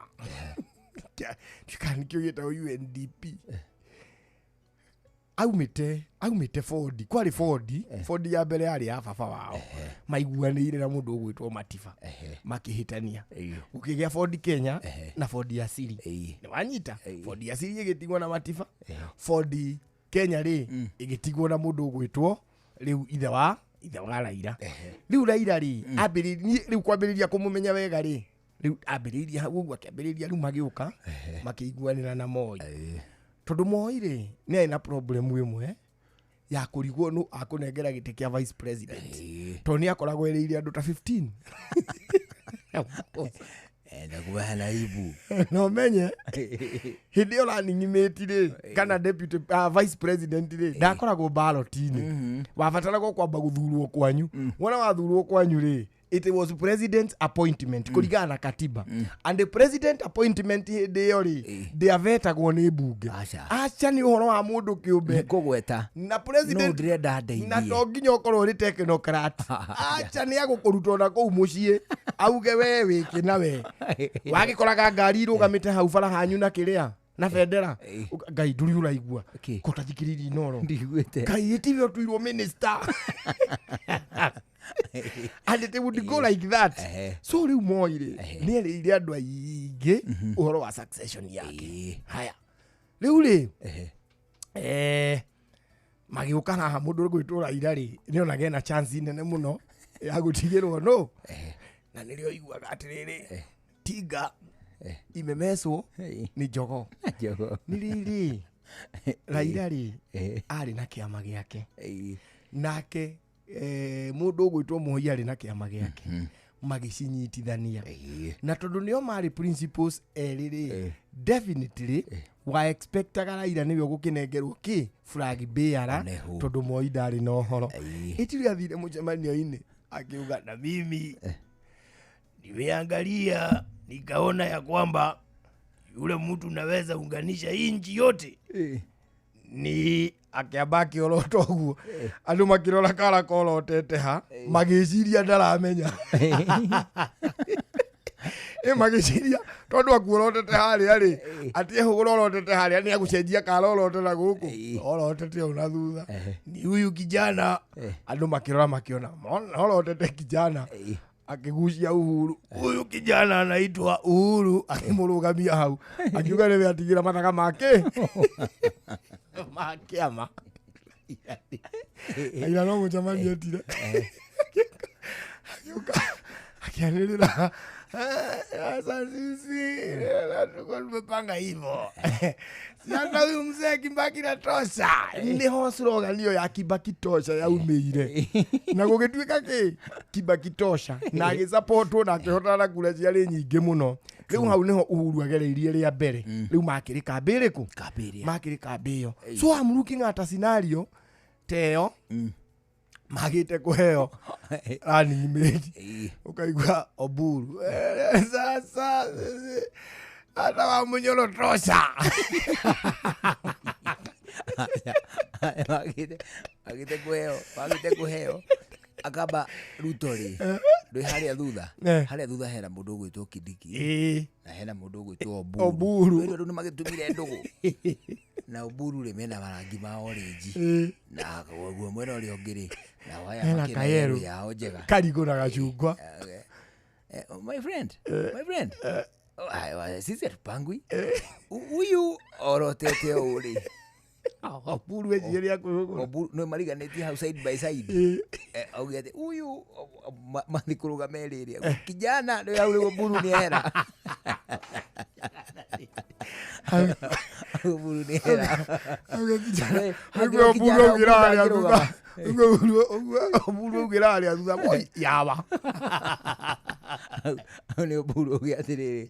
kana nĩkĩo gĩtagwo UNDP, aumĩte Ford, kwarĩ Ford ya mbere yarĩ ya baba wao, maiguanĩire na mũndũ ũgwĩtwo Matiba, makĩhĩtania, gũkĩgĩa Ford Kenya na Ford ya Siri. Nĩ wanyita? Ford ya Siri ĩgĩtigwo na Matiba, Ford Kenya rĩ ĩgĩtigwo na mũndũ ũgwĩtwo rĩu ithe wa Raila. Rĩu Raila rĩ, ambĩrĩirie rĩu kwambĩrĩria kũmũmenya wega rĩ, rĩu ambĩrĩirie hau ũguo, akĩambĩrĩria rĩu magĩũka makĩiguanĩra na Moi, tondũ Moi rĩ, nĩ arĩ na problem ĩmwe ya kũrigwo nũ akũnengera gĩtĩ kĩa vice president, tondũ nĩ akoragwo erĩire andũ ta 15. Enda kubeana ibu. Na ũmenye hĩndĩ ĩyo running mate rĩ, kana deputy, vice president rĩ, ndakoragwo ballot-inĩ, wabataragwo kwamba gũthurwo kwanyu. Wona wathurwo kwanyu rĩ, it was president appointment kũringana na katiba, and the president appointment hĩndĩ ĩyo rĩ, ndĩavetagwo nĩ mbunge, aca, nĩ ũhoro wa mũndũ kĩũmbe. Kũgweta na president no ndĩrenda ndeithie. Na to nginya ũkorwo ũrĩ technocrat, aca, nĩ agũkũruta ona kũu mũciĩ auge we wĩkĩ na we wagĩkoraga ngari irũgamĩte hau bara hanyu na kĩrĩa na bendera. Ngai, ndũrĩ ũraigua ko tathikĩrĩirie Inoro? Ndiguĩte. Ngai, ĩtiwe ũtuirwo minister and it would go like that. So rĩu Moi rĩ, nĩ erĩire andũ aingĩ ũhoro wa succession yake. Haya, rĩu rĩ, magĩũka haha, mũndũ ũgwĩtwo Raila rĩ, nĩ onaga ena chance nene mũno ya gũtigĩrwo no na nĩrĩo iguaga atĩrĩrĩ, tinga imemeswo nĩ jogoo. Jogoo. Nĩ rĩrĩ, Raila rĩ, arĩ na kĩama gĩake, nake mũndũ ũgwĩtwo Moi arĩ na kĩama gĩake, magĩcinyitithania, na tondũ nĩo marĩ principles erĩ rĩ, definitely wa expectaga Raila nĩwe ũgũkĩnengerwo kĩ flag bearer, tondũ Moi ndarĩ na ũhoro. Ĩtirĩ athire mũcemanio-inĩ akiuga, "Na mimi nimeangalia nikaona ya kwamba yule mtu naweza unganisha hii nchi yote ni," akĩamba akĩorota ũguo, andũ makĩrora kara korotete ha, magĩciria ndaramenya. Magĩciria tondũ akuorotete harĩa rĩ atĩ ehũgũra orotete harĩa nĩ agũcenjia kara orote na gũkũ orotete au na thutha ni huyu kijana andũ makĩrora makĩona orotete kijana akĩgucia Uhuru huyu kijana anaitwa Uhuru akĩmũrũgamia hau akiuga nĩwe atigĩra mathaga make ma kĩama Aira no mũcemanio etire agĩũka akianĩrĩra sasa sisi tuko tumepanga hivyo si hata huyu mzee Kibaki natosha niho slogan iyo ya Kibaki tosha yaumĩire na gũgĩtuĩka kĩ Kibaki tosha na agĩsupportwo na akĩhotana na kura ciarĩ nyingĩ mũno rĩu hau nĩho Uhuru agereirie rĩa mbere rĩu makĩrĩ kambĩ ĩrĩkũ makĩrĩ kambĩ ĩyo so I'm looking at a scenario teyo magite kuheo running mate ukaigua Oburu sasa hata wa Munyoro tosha magite kuheo akaba Ruto ri ndwi haria thutha haria thutha hena mundu ugwitwo Kindiki na hena mundu ugwitwo Oburu rĩu nĩ magĩtumire ndũgũ na Oburu rĩ mena marangi ma orange na guo mwena ũrĩa ũngĩ rĩ na waya makĩna yellow yao njega karigũ na gacungwa my friend sisi hatupangwi huyu orotete ũũ rĩ Oburu eciria kwĩhũgũra Oburu no mariganĩtie hau side by side auge atĩ huyu mathi kũrũgama erĩ kijana nĩ hau rĩu Oburu nĩ era Oburu nĩ era auge kijana Oburu augĩra harĩa thutha Oburu augĩra harĩa thutha boy yawa hau nĩ Oburu auge atĩrĩrĩ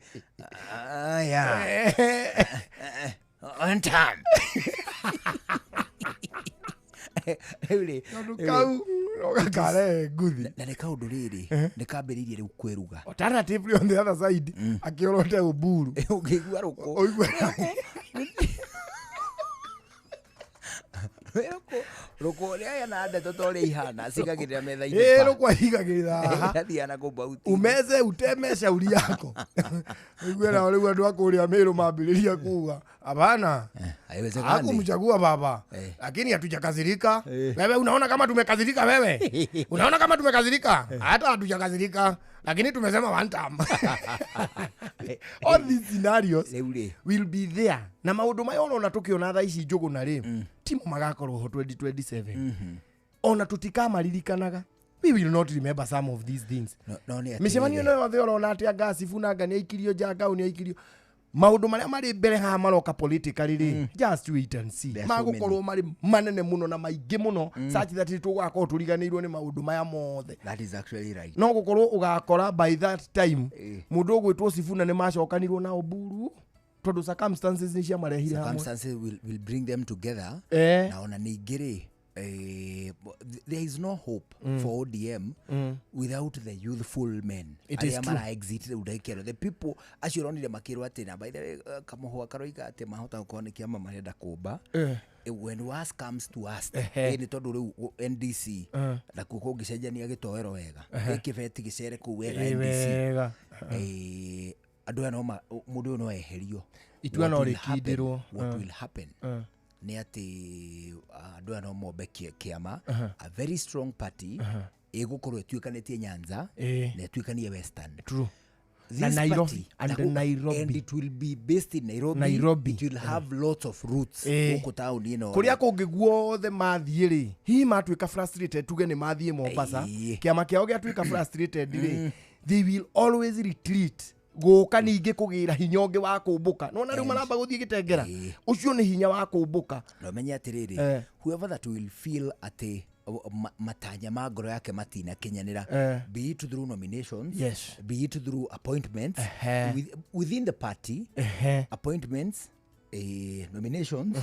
aya on time rĩu kau gakarehe nguthi na nĩ kaũndũ rĩrĩ nĩ kambĩrĩirie rĩu kwĩruga alternatively on the other side akĩorote Oburu ũngĩigua rũkũ rũkũ rĩa na ndeto ta ũrĩa ihana cigagĩrĩra metha-inĩ rũkũ aigagĩrĩra haha athiaga na kũu bauti umeze uteme shauri yako ũigue nao rĩu andũ a kũrĩa Meru mambĩrĩria kuga hapana hakumchagua baba lakini hatujakasirika wewe unaona kama tumekasirika wewe unaona kama tumekasirika hata hatujakasirika lakini tumesema one time all these scenarios will be there na maũndũ maya ũrona tũkĩona thaa ici Njũgũna rĩ timo magakorwo ho 2027 ona tutikaamaririkanaga we will not remember some of these things mĩcemanio ĩno yothe ũrona atĩ anga Sifuna anga nĩaikirio nja anga nĩaikirio maũndũ marĩa marĩ mbere haha maroka politically rĩ just wait and see magũkorwo marĩ manene mũno na maingĩ mũno such that tũgakorwo tũriganĩirwo nĩ maũndũ maya mothe that is actually right no gũkorwo ũgakora by that time mũndũ ũgwĩtwo Sifuna nĩ macokanirwo na Oburu tondũ circumstances nĩ ciamarehire hamwe circumstances will bring them together na ona ningĩ rĩ there is no hope for ODM without the youthful men. It is true. Mara exit rĩu ndagĩka the people acio ũronire makĩrwo atĩ na by the way kamũhwa karoiga atĩ mahota gũkorwo nĩ kĩama marenda kũmba when worse comes to us nĩ tondũ rĩu NDC nakuo kũngĩcenjania gĩtoero wega kĩbeti gĩcere kũu wega NDC andũ aya no mũndũ ũyũ no eherio itua no rĩkindĩrwo what will happen nĩ atĩ andũ aya no mombe kĩama a very strong party ĩgũkorwo ĩtuĩkanĩtie Nyanza na ĩtuĩkanie Western. True. This na Nairobi party, and Nairobi and it will be based in Nairobi. Nairobi. It will have lots of roots gũkũ taũni ĩno kuria kũngĩ guothe mathiĩ rĩ hihi matuĩka frustrated tuge nĩ mathiĩ Mombasa kĩama kĩao gĩatuĩka frustrated rĩ they will always retreat gũka ningĩ kũgĩra hinya ũngĩ wa kũmbũka nona rĩu maramba gũthiĩ gĩtengera ũcio nĩ hinya wa kũmbũka na ũmenye atĩrĩrĩ whoever that will feel atĩ matanya ma ngoro yake matinakinyanĩra be it through nominations, yes, be it through appointments within the party, appointments, nominations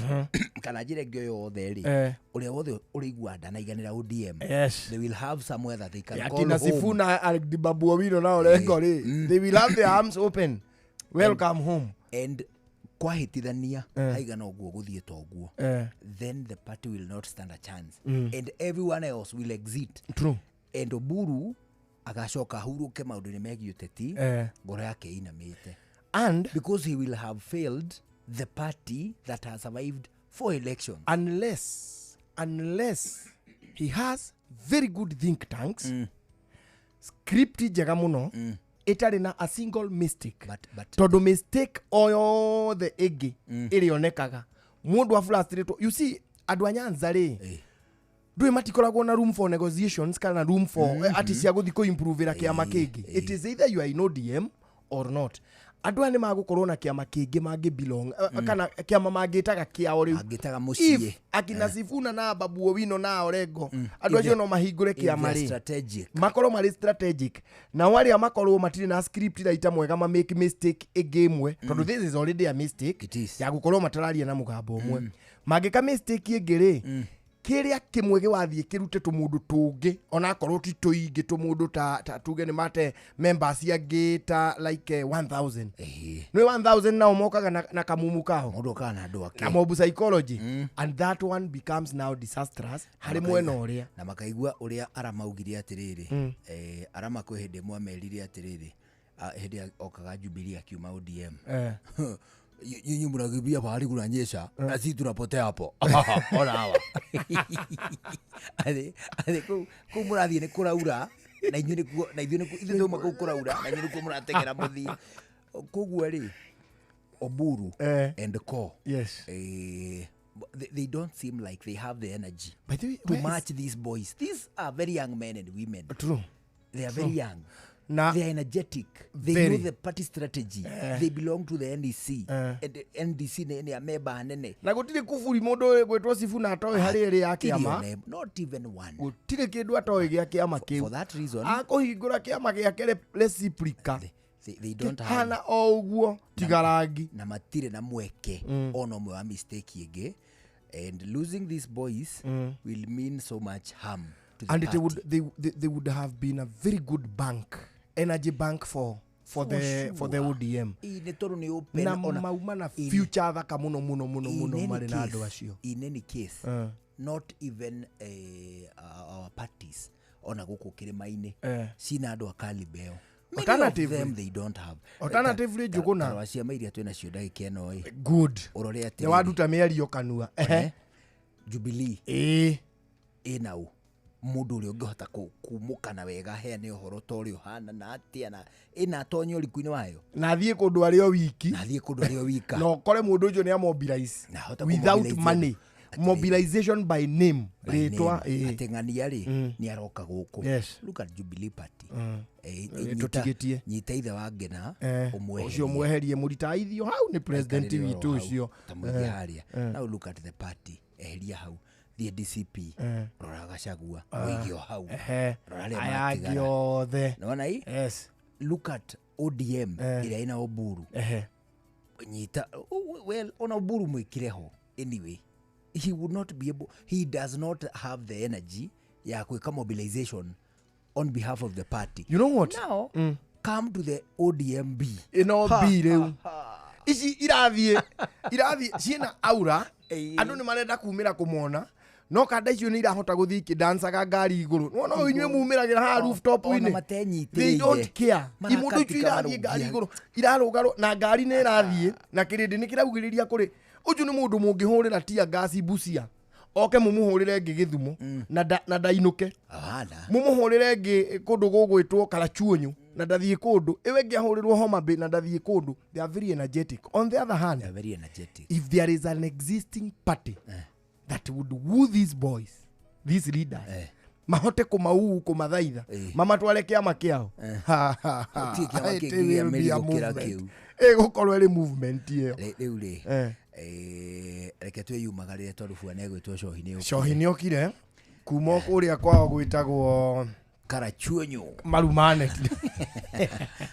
kana njĩra ĩngĩ o yothe rĩ ũrĩa wothe ũrĩigua ndanaiganĩra ODM, yes, they will have somewhere that they can call akina home. Sifuna and Babu Owino na Orengo rĩ, they will have their arms open, welcome home. And kwahĩtithania haigana ũguo gũthiĩte ũguo, then the party will not stand a chance and everyone else will exit. True. And Oburu Agacoka ahurũke maũndũ-inĩ megiĩ ũteti ngoro yake ĩinamĩte. And because he will have failed the party that has survived 4 elections. Unless he has very good think tanks, script njega mũno, ĩtarĩ na a single mistake. But Tondũ mistake o yothe ĩngĩ ĩrĩonekaga mũndũ afrustrated. You see, andũ a Nyanza rĩ, ndũĩ matikoragwo na room for negotiations kana room for ati cia gũthiĩ kũimprovĩra kĩama kĩngĩ. It is either you are in ODM or not. Andũ aya nĩ magũkorwo na kĩama kĩngĩ mangĩ belong, kana kĩama mangĩtaga kĩao rĩu. Mangĩtaga mũciĩ. If akina Sifuna na Babu Owino na Orengo, andũ acio no mahingũre If they kĩama are rĩ, strategic. makorwo marĩ strategic, nao arĩa makorwo matirĩ na script raita mwega ma make mistake ĩngĩ ĩmwe, tondũ this is already a mistake ya gũkorwo matararia na mũgambo ũmwe. Mangĩka mistake ĩngĩ rĩ, kĩrĩa kĩmwe gĩwathiĩ kĩrute tũmũndũ tũngĩ, onakorwo ti tũingĩ, tũmũndũ ta tuge nĩ mate members angĩ ta like 1000. Nĩ 1000 nao mokaga na kamumu kao, mũndũ okaga na andũ ake na mob psychology, and that one becomes now disastrous harĩ mwena ũrĩa. Na makaigua ũrĩa Arama augire atĩrĩrĩ, Arama kwĩ hĩndĩ ĩmwe amerire atĩrĩrĩ, hĩndĩ okaga Jubilee akiuma ODM, nyinyi mnakimbia pahali kunanyesha na sisi tunapotea hapo. Ona hawa. Athi kuu mũrathiĩ nĩ kũraura na inyuĩ nĩkuo, na ithuĩ nĩkuo, ithuĩ twauma kũu kũraura na inyuĩ nĩkuo mũrateng'era mũthiĩ. Koguo rĩ, Oburu and co. Yes. They don't seem like they have the energy By the way, to where is match these boys. These are very young men and women. True. They are True. very young. Na, they are energetic. They very. know the party strategy. They belong to the NDC. And the NDC nĩ a member nene. Na gũtirĩ kuburi mũndũ gwĩtwo Sifuna atoĩ harĩ ĩrĩ ya kĩama. Not even one. Gũtirĩ kĩndũ atoĩ gĩa kĩama kĩu. For that reason, akũhingũra kĩama gĩake reciproca. They don't have Kĩhana o ũguo tiga rangi. Na matirĩ na mweke ona ũmwe wa mistake ĩngĩ. And losing these boys will mean so much harm to the And party. they would have been a very good bank, energy bank for the for the ODM. Nĩ tondũ nĩ open Na ona- mauma na future thaka mũno mũno mũno in mũno any marĩ na case- andũ acio. In any case, not even our parties ona gũkũ kĩrĩma-inĩ cina andũ a caliber ĩyo. Many of Alternatively- them they don't have. Alternatively, Njũgũna. Ta rora ciama iria twĩ nacio ndagĩka ĩno ĩ. Good. Ũrore Nĩ atĩrĩrĩ. waruta mĩario kanua. Jubilee ĩna ũ mũndũ ũrĩa ũngĩhota kumũkana wega heane ũhoro ta ũrĩa ũhana na atĩa na ĩna atonye ũriku-inĩ wayo na athiĩ kũndũ arĩ o wiki, na athiĩ kũndũ arĩ o wika, na ũkore mũndũ ũcio nĩ amobilize ahote without kũmobilize money, mobilization by name, By rĩtwa name. Atĩ ng'ania rĩ nĩ aroka gũkũ. Yes. Look at Jubilee Party. Tũtigĩtie. Nyita ithe wa Ngena ũmweherie. Ũcio mweherie mũritaithio hau nĩ president Aikarĩre witũ oro hau, ũcio. ta mũige harĩa. Now look at the party, eheria hau, thiĩ DCP, rora Gachagua, ũige o hau. Rora arĩa Aya angĩ matigara. othe. Nĩwona ĩ? Yes. Look at ODM ĩrĩa ĩna Oburu. Nyita, well, ona Oburu mwĩkire ho anyway. He would not be able, he does not have the energy ya kuweka mobilization on behalf of the party. You know what? Now, come to the ODMB. Ĩno B rĩu. Ici irathiĩ ciĩna aura, andũ nĩ marenda kumĩra kũmona, no kanda icio nĩ irahota gũthiĩ ikĩdancaga ngari igũrũ. Nĩwona ũyũ inyuĩ mumĩragĩra haha rooftop-inĩ. Ona matenyitĩrĩire. They don't care. Imũndũ icio Marakatika irathiĩ ngari marũngia. igũrũ irarũgarwo na ngari nĩ ĩrathiĩ na kĩrĩndĩ nĩ kĩraugĩrĩria kũrĩ ũcio nĩ mũndũ mũngĩhũrĩra tear gas Busia oke mũmũhũrĩre ĩngĩ Gĩthumo na ndainũke, mũmũhũrĩre ĩngĩ kũndũ gũgwĩtwo Karachuonyo na ndathiĩ kũndũ, ĩwe ĩngĩ ahũrĩrwo Homa Bay na ndathiĩ kũndũ. They are very energetic. On the other hand, they are very energetic. If there is an existing party that would woo these boys, these leaders, mahote kũmauu kũmathaitha mamatware kĩama kĩao, Gũtirĩ kĩama It kĩngĩ will gĩa be mĩri a gũkĩra movement. kĩu. Ĩgũkorwo ĩrĩ movement ĩyo. Rĩu rĩ, reke twĩyumagarĩre tondũ bwana egwĩtwo Cohi nĩ okire. Cohi nĩ okire kuma o kũrĩa kwao gwĩtagwo Karachuonyo Marumanet.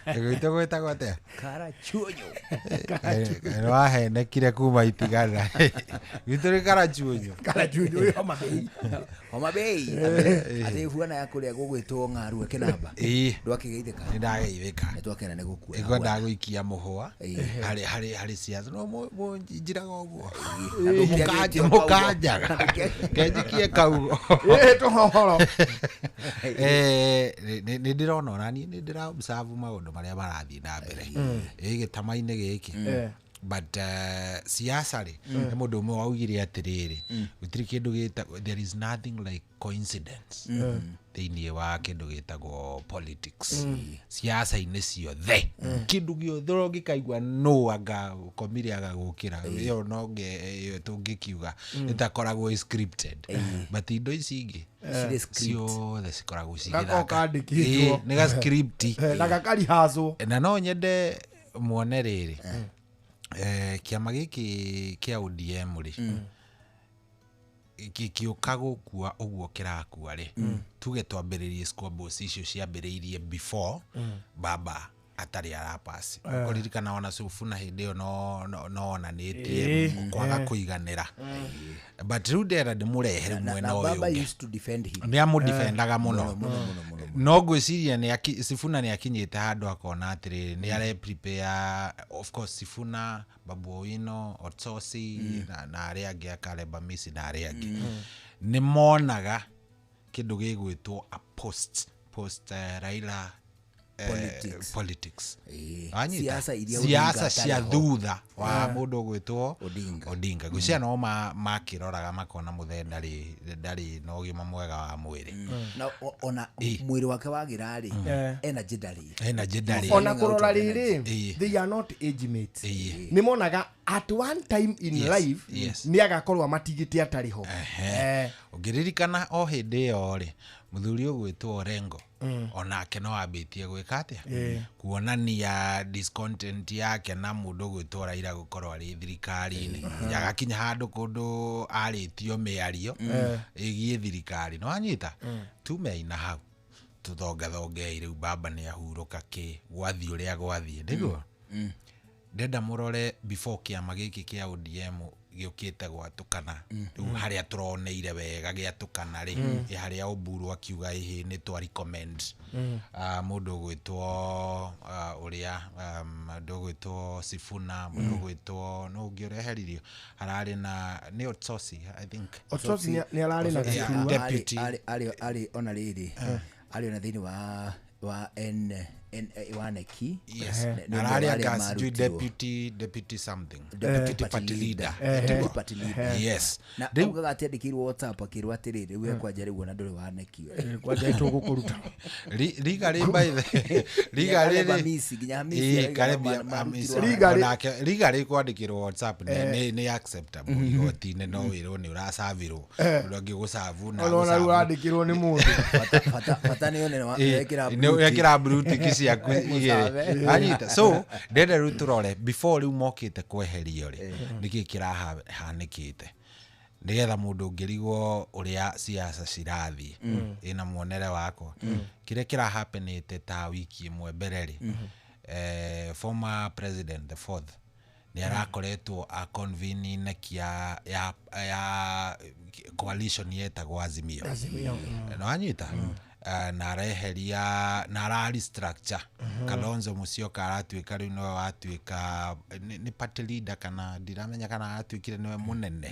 Gwitũ gwĩtagwo atĩa? Karachuonyo. Nĩ wahenekire kuma itigana. Gwitũ nĩ Karachuonyo. Karachuonyo ĩ Homa Bay. Homa Bay. Atĩ buana ya kũrĩa gũgwĩtwo Ng'arua Kĩnamba. Ndwakĩgeithĩka? Nĩ ndageithĩka. Nĩ twakena nĩ gũkuona. Ngwendaga gũikia mũhũa harĩ ciaca no mũnjiraga ũguo Na ndũngĩagĩtio kaugo. mũkanjaga kenjikie kaugo Tũhohoro. Nĩ ndĩrona ona niĩ nĩ ndĩra observe maũndũ marĩa marathiĩ na mbere ĩ gĩtama-inĩ gĩkĩ. But siasa rĩ, nĩ mũndũ ũmwe waugire atĩrĩrĩ, gũtirĩ kĩndũ gĩtagwo, there is nothing like coincidence thĩinĩ wa kĩndũ gĩtagwo politics. Siasa-inĩ ciothe, kĩndũ gĩothe ũngĩkaigua no anga komire agagũkĩra ĩyo, no ĩyo tũngĩkiuga ĩtakoragwo ĩ scripted, but indo ici ingĩ Cirĩ script. Ciothe cikoragwo Gakoragwo cigĩthaka. kandĩkĩtwo. Ĩ, nĩ ga script. Na gakarihacwo. Na no nyende muone rĩrĩ, kĩama gĩkĩ kĩa ODM rĩ, gĩkĩũka gũkua ũguo kĩrakua rĩ, tuge twambĩrĩrie squabbles icio ciambĩrĩirie before baba atarĩ arapasi. Kũririkana ona Sifuna hĩndĩ ĩyo no onanĩtie kwaga kũiganĩra, but rĩu ndĩrenda ndĩmũrehere mwena Na ũyũ baba ũngĩ. used to defend him. Nĩ amũdefendaga mũno. Mũno, mũno, mũno, mũno. No ngwĩciria Sifuna nĩ akinyĩte handũ akona atĩrĩrĩ, nĩ are prepare. Of course Sifuna, Babu Owino, Otsosi na arĩa angĩ, Akaleb Amisi na arĩa angĩ, nĩ monaga kĩndũ gĩgwĩtwo a post Raila Politics. Politics. Wanyita? Siasa iria Odinga Siasa cia atarĩ ho. thutha wa mũndũ ũgwĩtwo Odinga, ngwĩciria no makĩroraga makona mũthee ndarĩ na ũgima mwega wa mwĩrĩ. Na ona mwĩrĩ wake wagira rĩ, energy ndarĩ. Energy ndarĩ. Ona kũrora rĩrĩ, Ĩ. they are not age mates. Ĩ. Nĩ monaga at one time in life nĩ agakorwo amatigĩte atarĩ ho. Ehe. Ũngĩririkana o hĩndĩ ĩyo rĩ, mũthuri ũgwĩtwo Orengo onake no ambĩtie gwĩka atĩa? Kuonania discontent yake na mũndũ ũgwĩtwo Raila gũkorwo arĩ thirikari-inĩ. Agakinya handũ kũndũ arĩtio mĩario ĩgiĩ thirikari, no anyita tume ina hau tũthongathongei rĩu baba nĩ ahurũka kĩ gwathiĩ ũrĩa gwathiĩ nĩguo. Ndenda mũrore before kĩama gĩkĩ kĩa ODM gĩũkĩte gwatũkana rĩu, harĩa tũroneire wega gĩatũkana rĩ, ĩ harĩa Oburu akiuga ĩhĩ nĩ twa recommend mũndũ ũgwĩtwo ũrĩa mũndũ ũgwĩtwo Sifuna, mũndũ ũgwĩtwo no ũngĩ ũreheririo hararĩ na nĩ Otsosi, I think. Otsosi nĩ ararĩ na Yeah, gĩturwa. deputy. Arĩ ona rĩrĩ, arĩ ona thĩinĩ wa N N wa neki. Yes. Nĩ ũmwe Ararĩ wa arĩa anga sijui marutirwo. deputy something. Deputy Deputy party leader. Deputy party leader. Yes. Na Rĩu- augaga atĩ andĩkĩirwo WhatsApp akĩrwo atĩrĩrĩ, we kwanja rĩu ona ndũrĩ wa neki we. Kwanja tũgũkũruta. Riga rĩ, by the riga Nginya rĩ Caleb Hamisi, nginya Hamisi Ĩĩ, arauga Caleb marutirwo Hamisi. haha. Onake riga rĩ kwandĩkĩrwo WhatsApp nĩ acceptable igoti-inĩ, no wĩrwo nĩ ũracavirwo ũrĩa ũngĩ gũcabu na Ona rĩu ũrandĩkĩrwo nĩ mũndũ. Bata nĩ one Ĩĩ, wekĩra nĩ blue tick. wekĩra blue tick ciaku igĩrĩ. Mũcabe. Anyita. So ndenda rĩu tũrore before rĩu mokĩte kweherio rĩ, nĩkĩ kĩrahanĩkĩte, nĩgetha mũndũ ũngĩrigwo ũrĩa siasa cirathiĩ ĩna muonere wakwa kĩrĩa kĩrahapenĩte ta wiki ĩmwe mbere rĩ, former president the fourth nĩ arakoretwo a convene neki ya coalition yetagwo Azimio. Azimio. No anyita. Na areheria na ara restructure. Kalonzo Musyoka aratuĩka rĩu nĩwe watuĩka nĩ party leader, kana ndiramenya kana aratuĩkire nĩwe mũnene.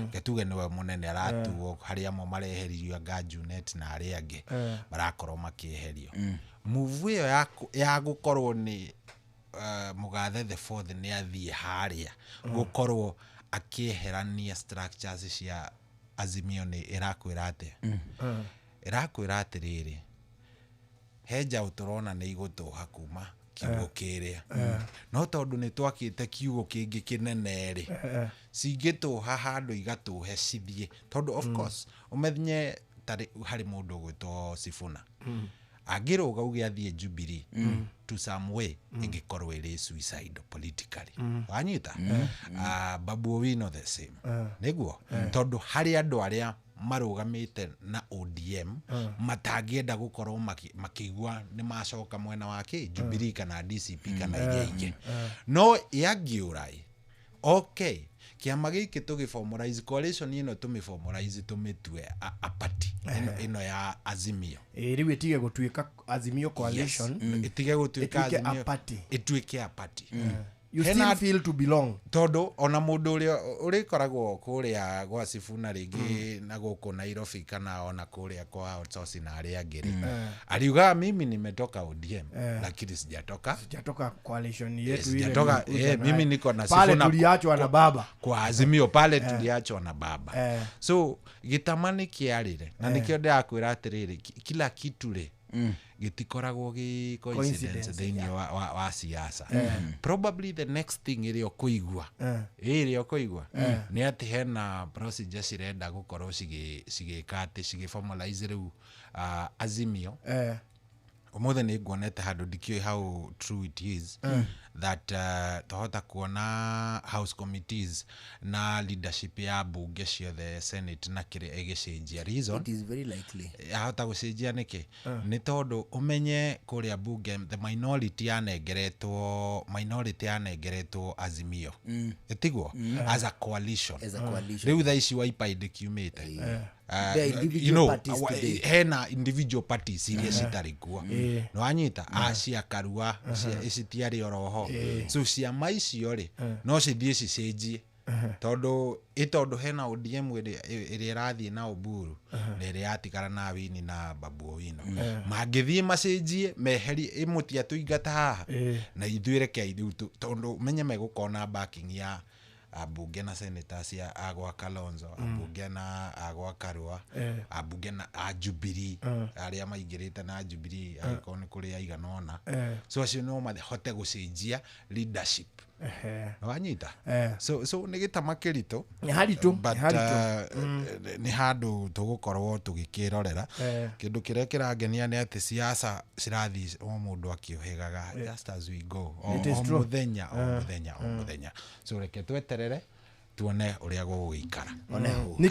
Reke tuge nĩwe mũnene aratuo, harĩa amwe mareheririo anga Junet na arĩa angĩ marakorwo makĩeherio. Move ĩyo ya gũkorwo nĩ mũgathe the fourth nĩ athiĩ harĩa gũkorwo akĩeherania structures cia Azimio nĩ ĩrakwĩra atĩa? Ĩrakwĩra atĩrĩrĩ, he njaũ tũrona nĩ igũtũha kuma kiugũ kĩrĩa, no tondũ nĩ twakĩte kiugũ kĩngĩ kĩnene rĩ, cingĩtũha handũ igatũhe cithiĩ, tondũ of course ũmenye tarĩ harĩ mũndũ ũgwĩtwo Sifuna angĩrũga uge athiĩ Jubilee, to some way ĩngĩkorwo ĩrĩ suicide politically. Wanyita? Babu Owino the same. Nĩguo tondũ harĩ andũ arĩa marũgamĩte na ODM matangĩenda gũkorwo makĩigua nĩ macoka mwena wa kĩ Jubilee kana DCP kana iria ingĩ. No yangĩũra ĩ, okay, kĩama gĩkĩ tũgĩformalize coalition ĩno, tũmĩformalize tũmĩtue a party ĩno ya Azimio. Ĩ, rĩu ĩtige gũtuĩka Azimio coalition. Yes. Ĩtige gũtuĩka Ĩtuĩke a Azimio party. Ĩtuĩke a party. You still feel to belong. Tondũ ona mũndũ ũrĩa ũrĩkoragwo kũrĩa gwa Sifuna rĩngĩ na gũkũ Nairobi kana ona kũrĩa kwa Otsosi na arĩa angĩ rĩ, ariugaga mimi nimetoka ODM, lakini sijatoka Sijatoka coalition yetu ile sijatoka, tulikuja nayo. mimi niko na Pale Sifuna tuliachwa na baba. Kwa Azimio pale tuliachwa na baba. So gĩtama nĩ kĩarĩre na nĩkĩo ndĩrakwĩra atĩrĩrĩ, kila kitu rĩ, gĩtikoragwo gĩ coincidence Coincidence, thĩinĩ wa siasa. Probably the next thing ĩrĩa ũkũigua, ĩrĩa ũkũigua nĩ atĩ hena procedure cirenda gũkorwo cigĩka atĩ cigĩ formalize rĩu Azimio. Ũmũthĩ nĩ nguonete handũ, ndikĩũĩ how true it is, that twahota kuona house committees na leadership ya bunge ciothe, senate na kĩrĩa, ĩgĩcenjia. Reason It is very likely. Yahota gũcenjia nĩkĩ? Nĩ tondũ ũmenye kũrĩa bunge the minority yanengeretwo, minority yanengeretwo Azimio. Ĩtiguo? As a coalition. As a coalition. Rĩu thaa ici Wiper ndĩkiumĩte. There are individual parties today. Hena individual parties iria citarĩ kuo. Nĩwanyita acia Karua, ici tiarĩ oroho. So ciama icio rĩ, no cithiĩ cicenjie tondũ ĩ tondũ hena ODM ĩrĩa ĩrathiĩ na Oburu na ĩrĩa yatigara na Wini na Babu Owino. Mangĩthiĩ macenjie meherie ĩmũtia tũingata haha na ithuĩ rekei rĩu tondũ menye megũkorwo na backing ya ambunge na senators ya agwa Kalonzo, ambunge na agwa Karua, ambunge na a Jubilee, arĩa maingĩrĩte na Jubilee, angĩkorwo nĩ kũrĩ aigana ũna. So acio no mahote gũcenjia leadership. Wanyita? So nĩ gĩtama kĩritũ. Nĩ haritũ, but nĩ haritũ. Nĩ handũ tũgũkorwo tũgĩkĩrorera. Kĩndũ kĩrĩa kĩrangenia nĩ atĩ siasa cirathiĩ o mũndũ akĩũhĩgaga, just as we go, o It is o true. mũthenya, o mũthenya, o mũthenya. So reke tweterere tuone ũrĩa gũgũikara. One. Nĩ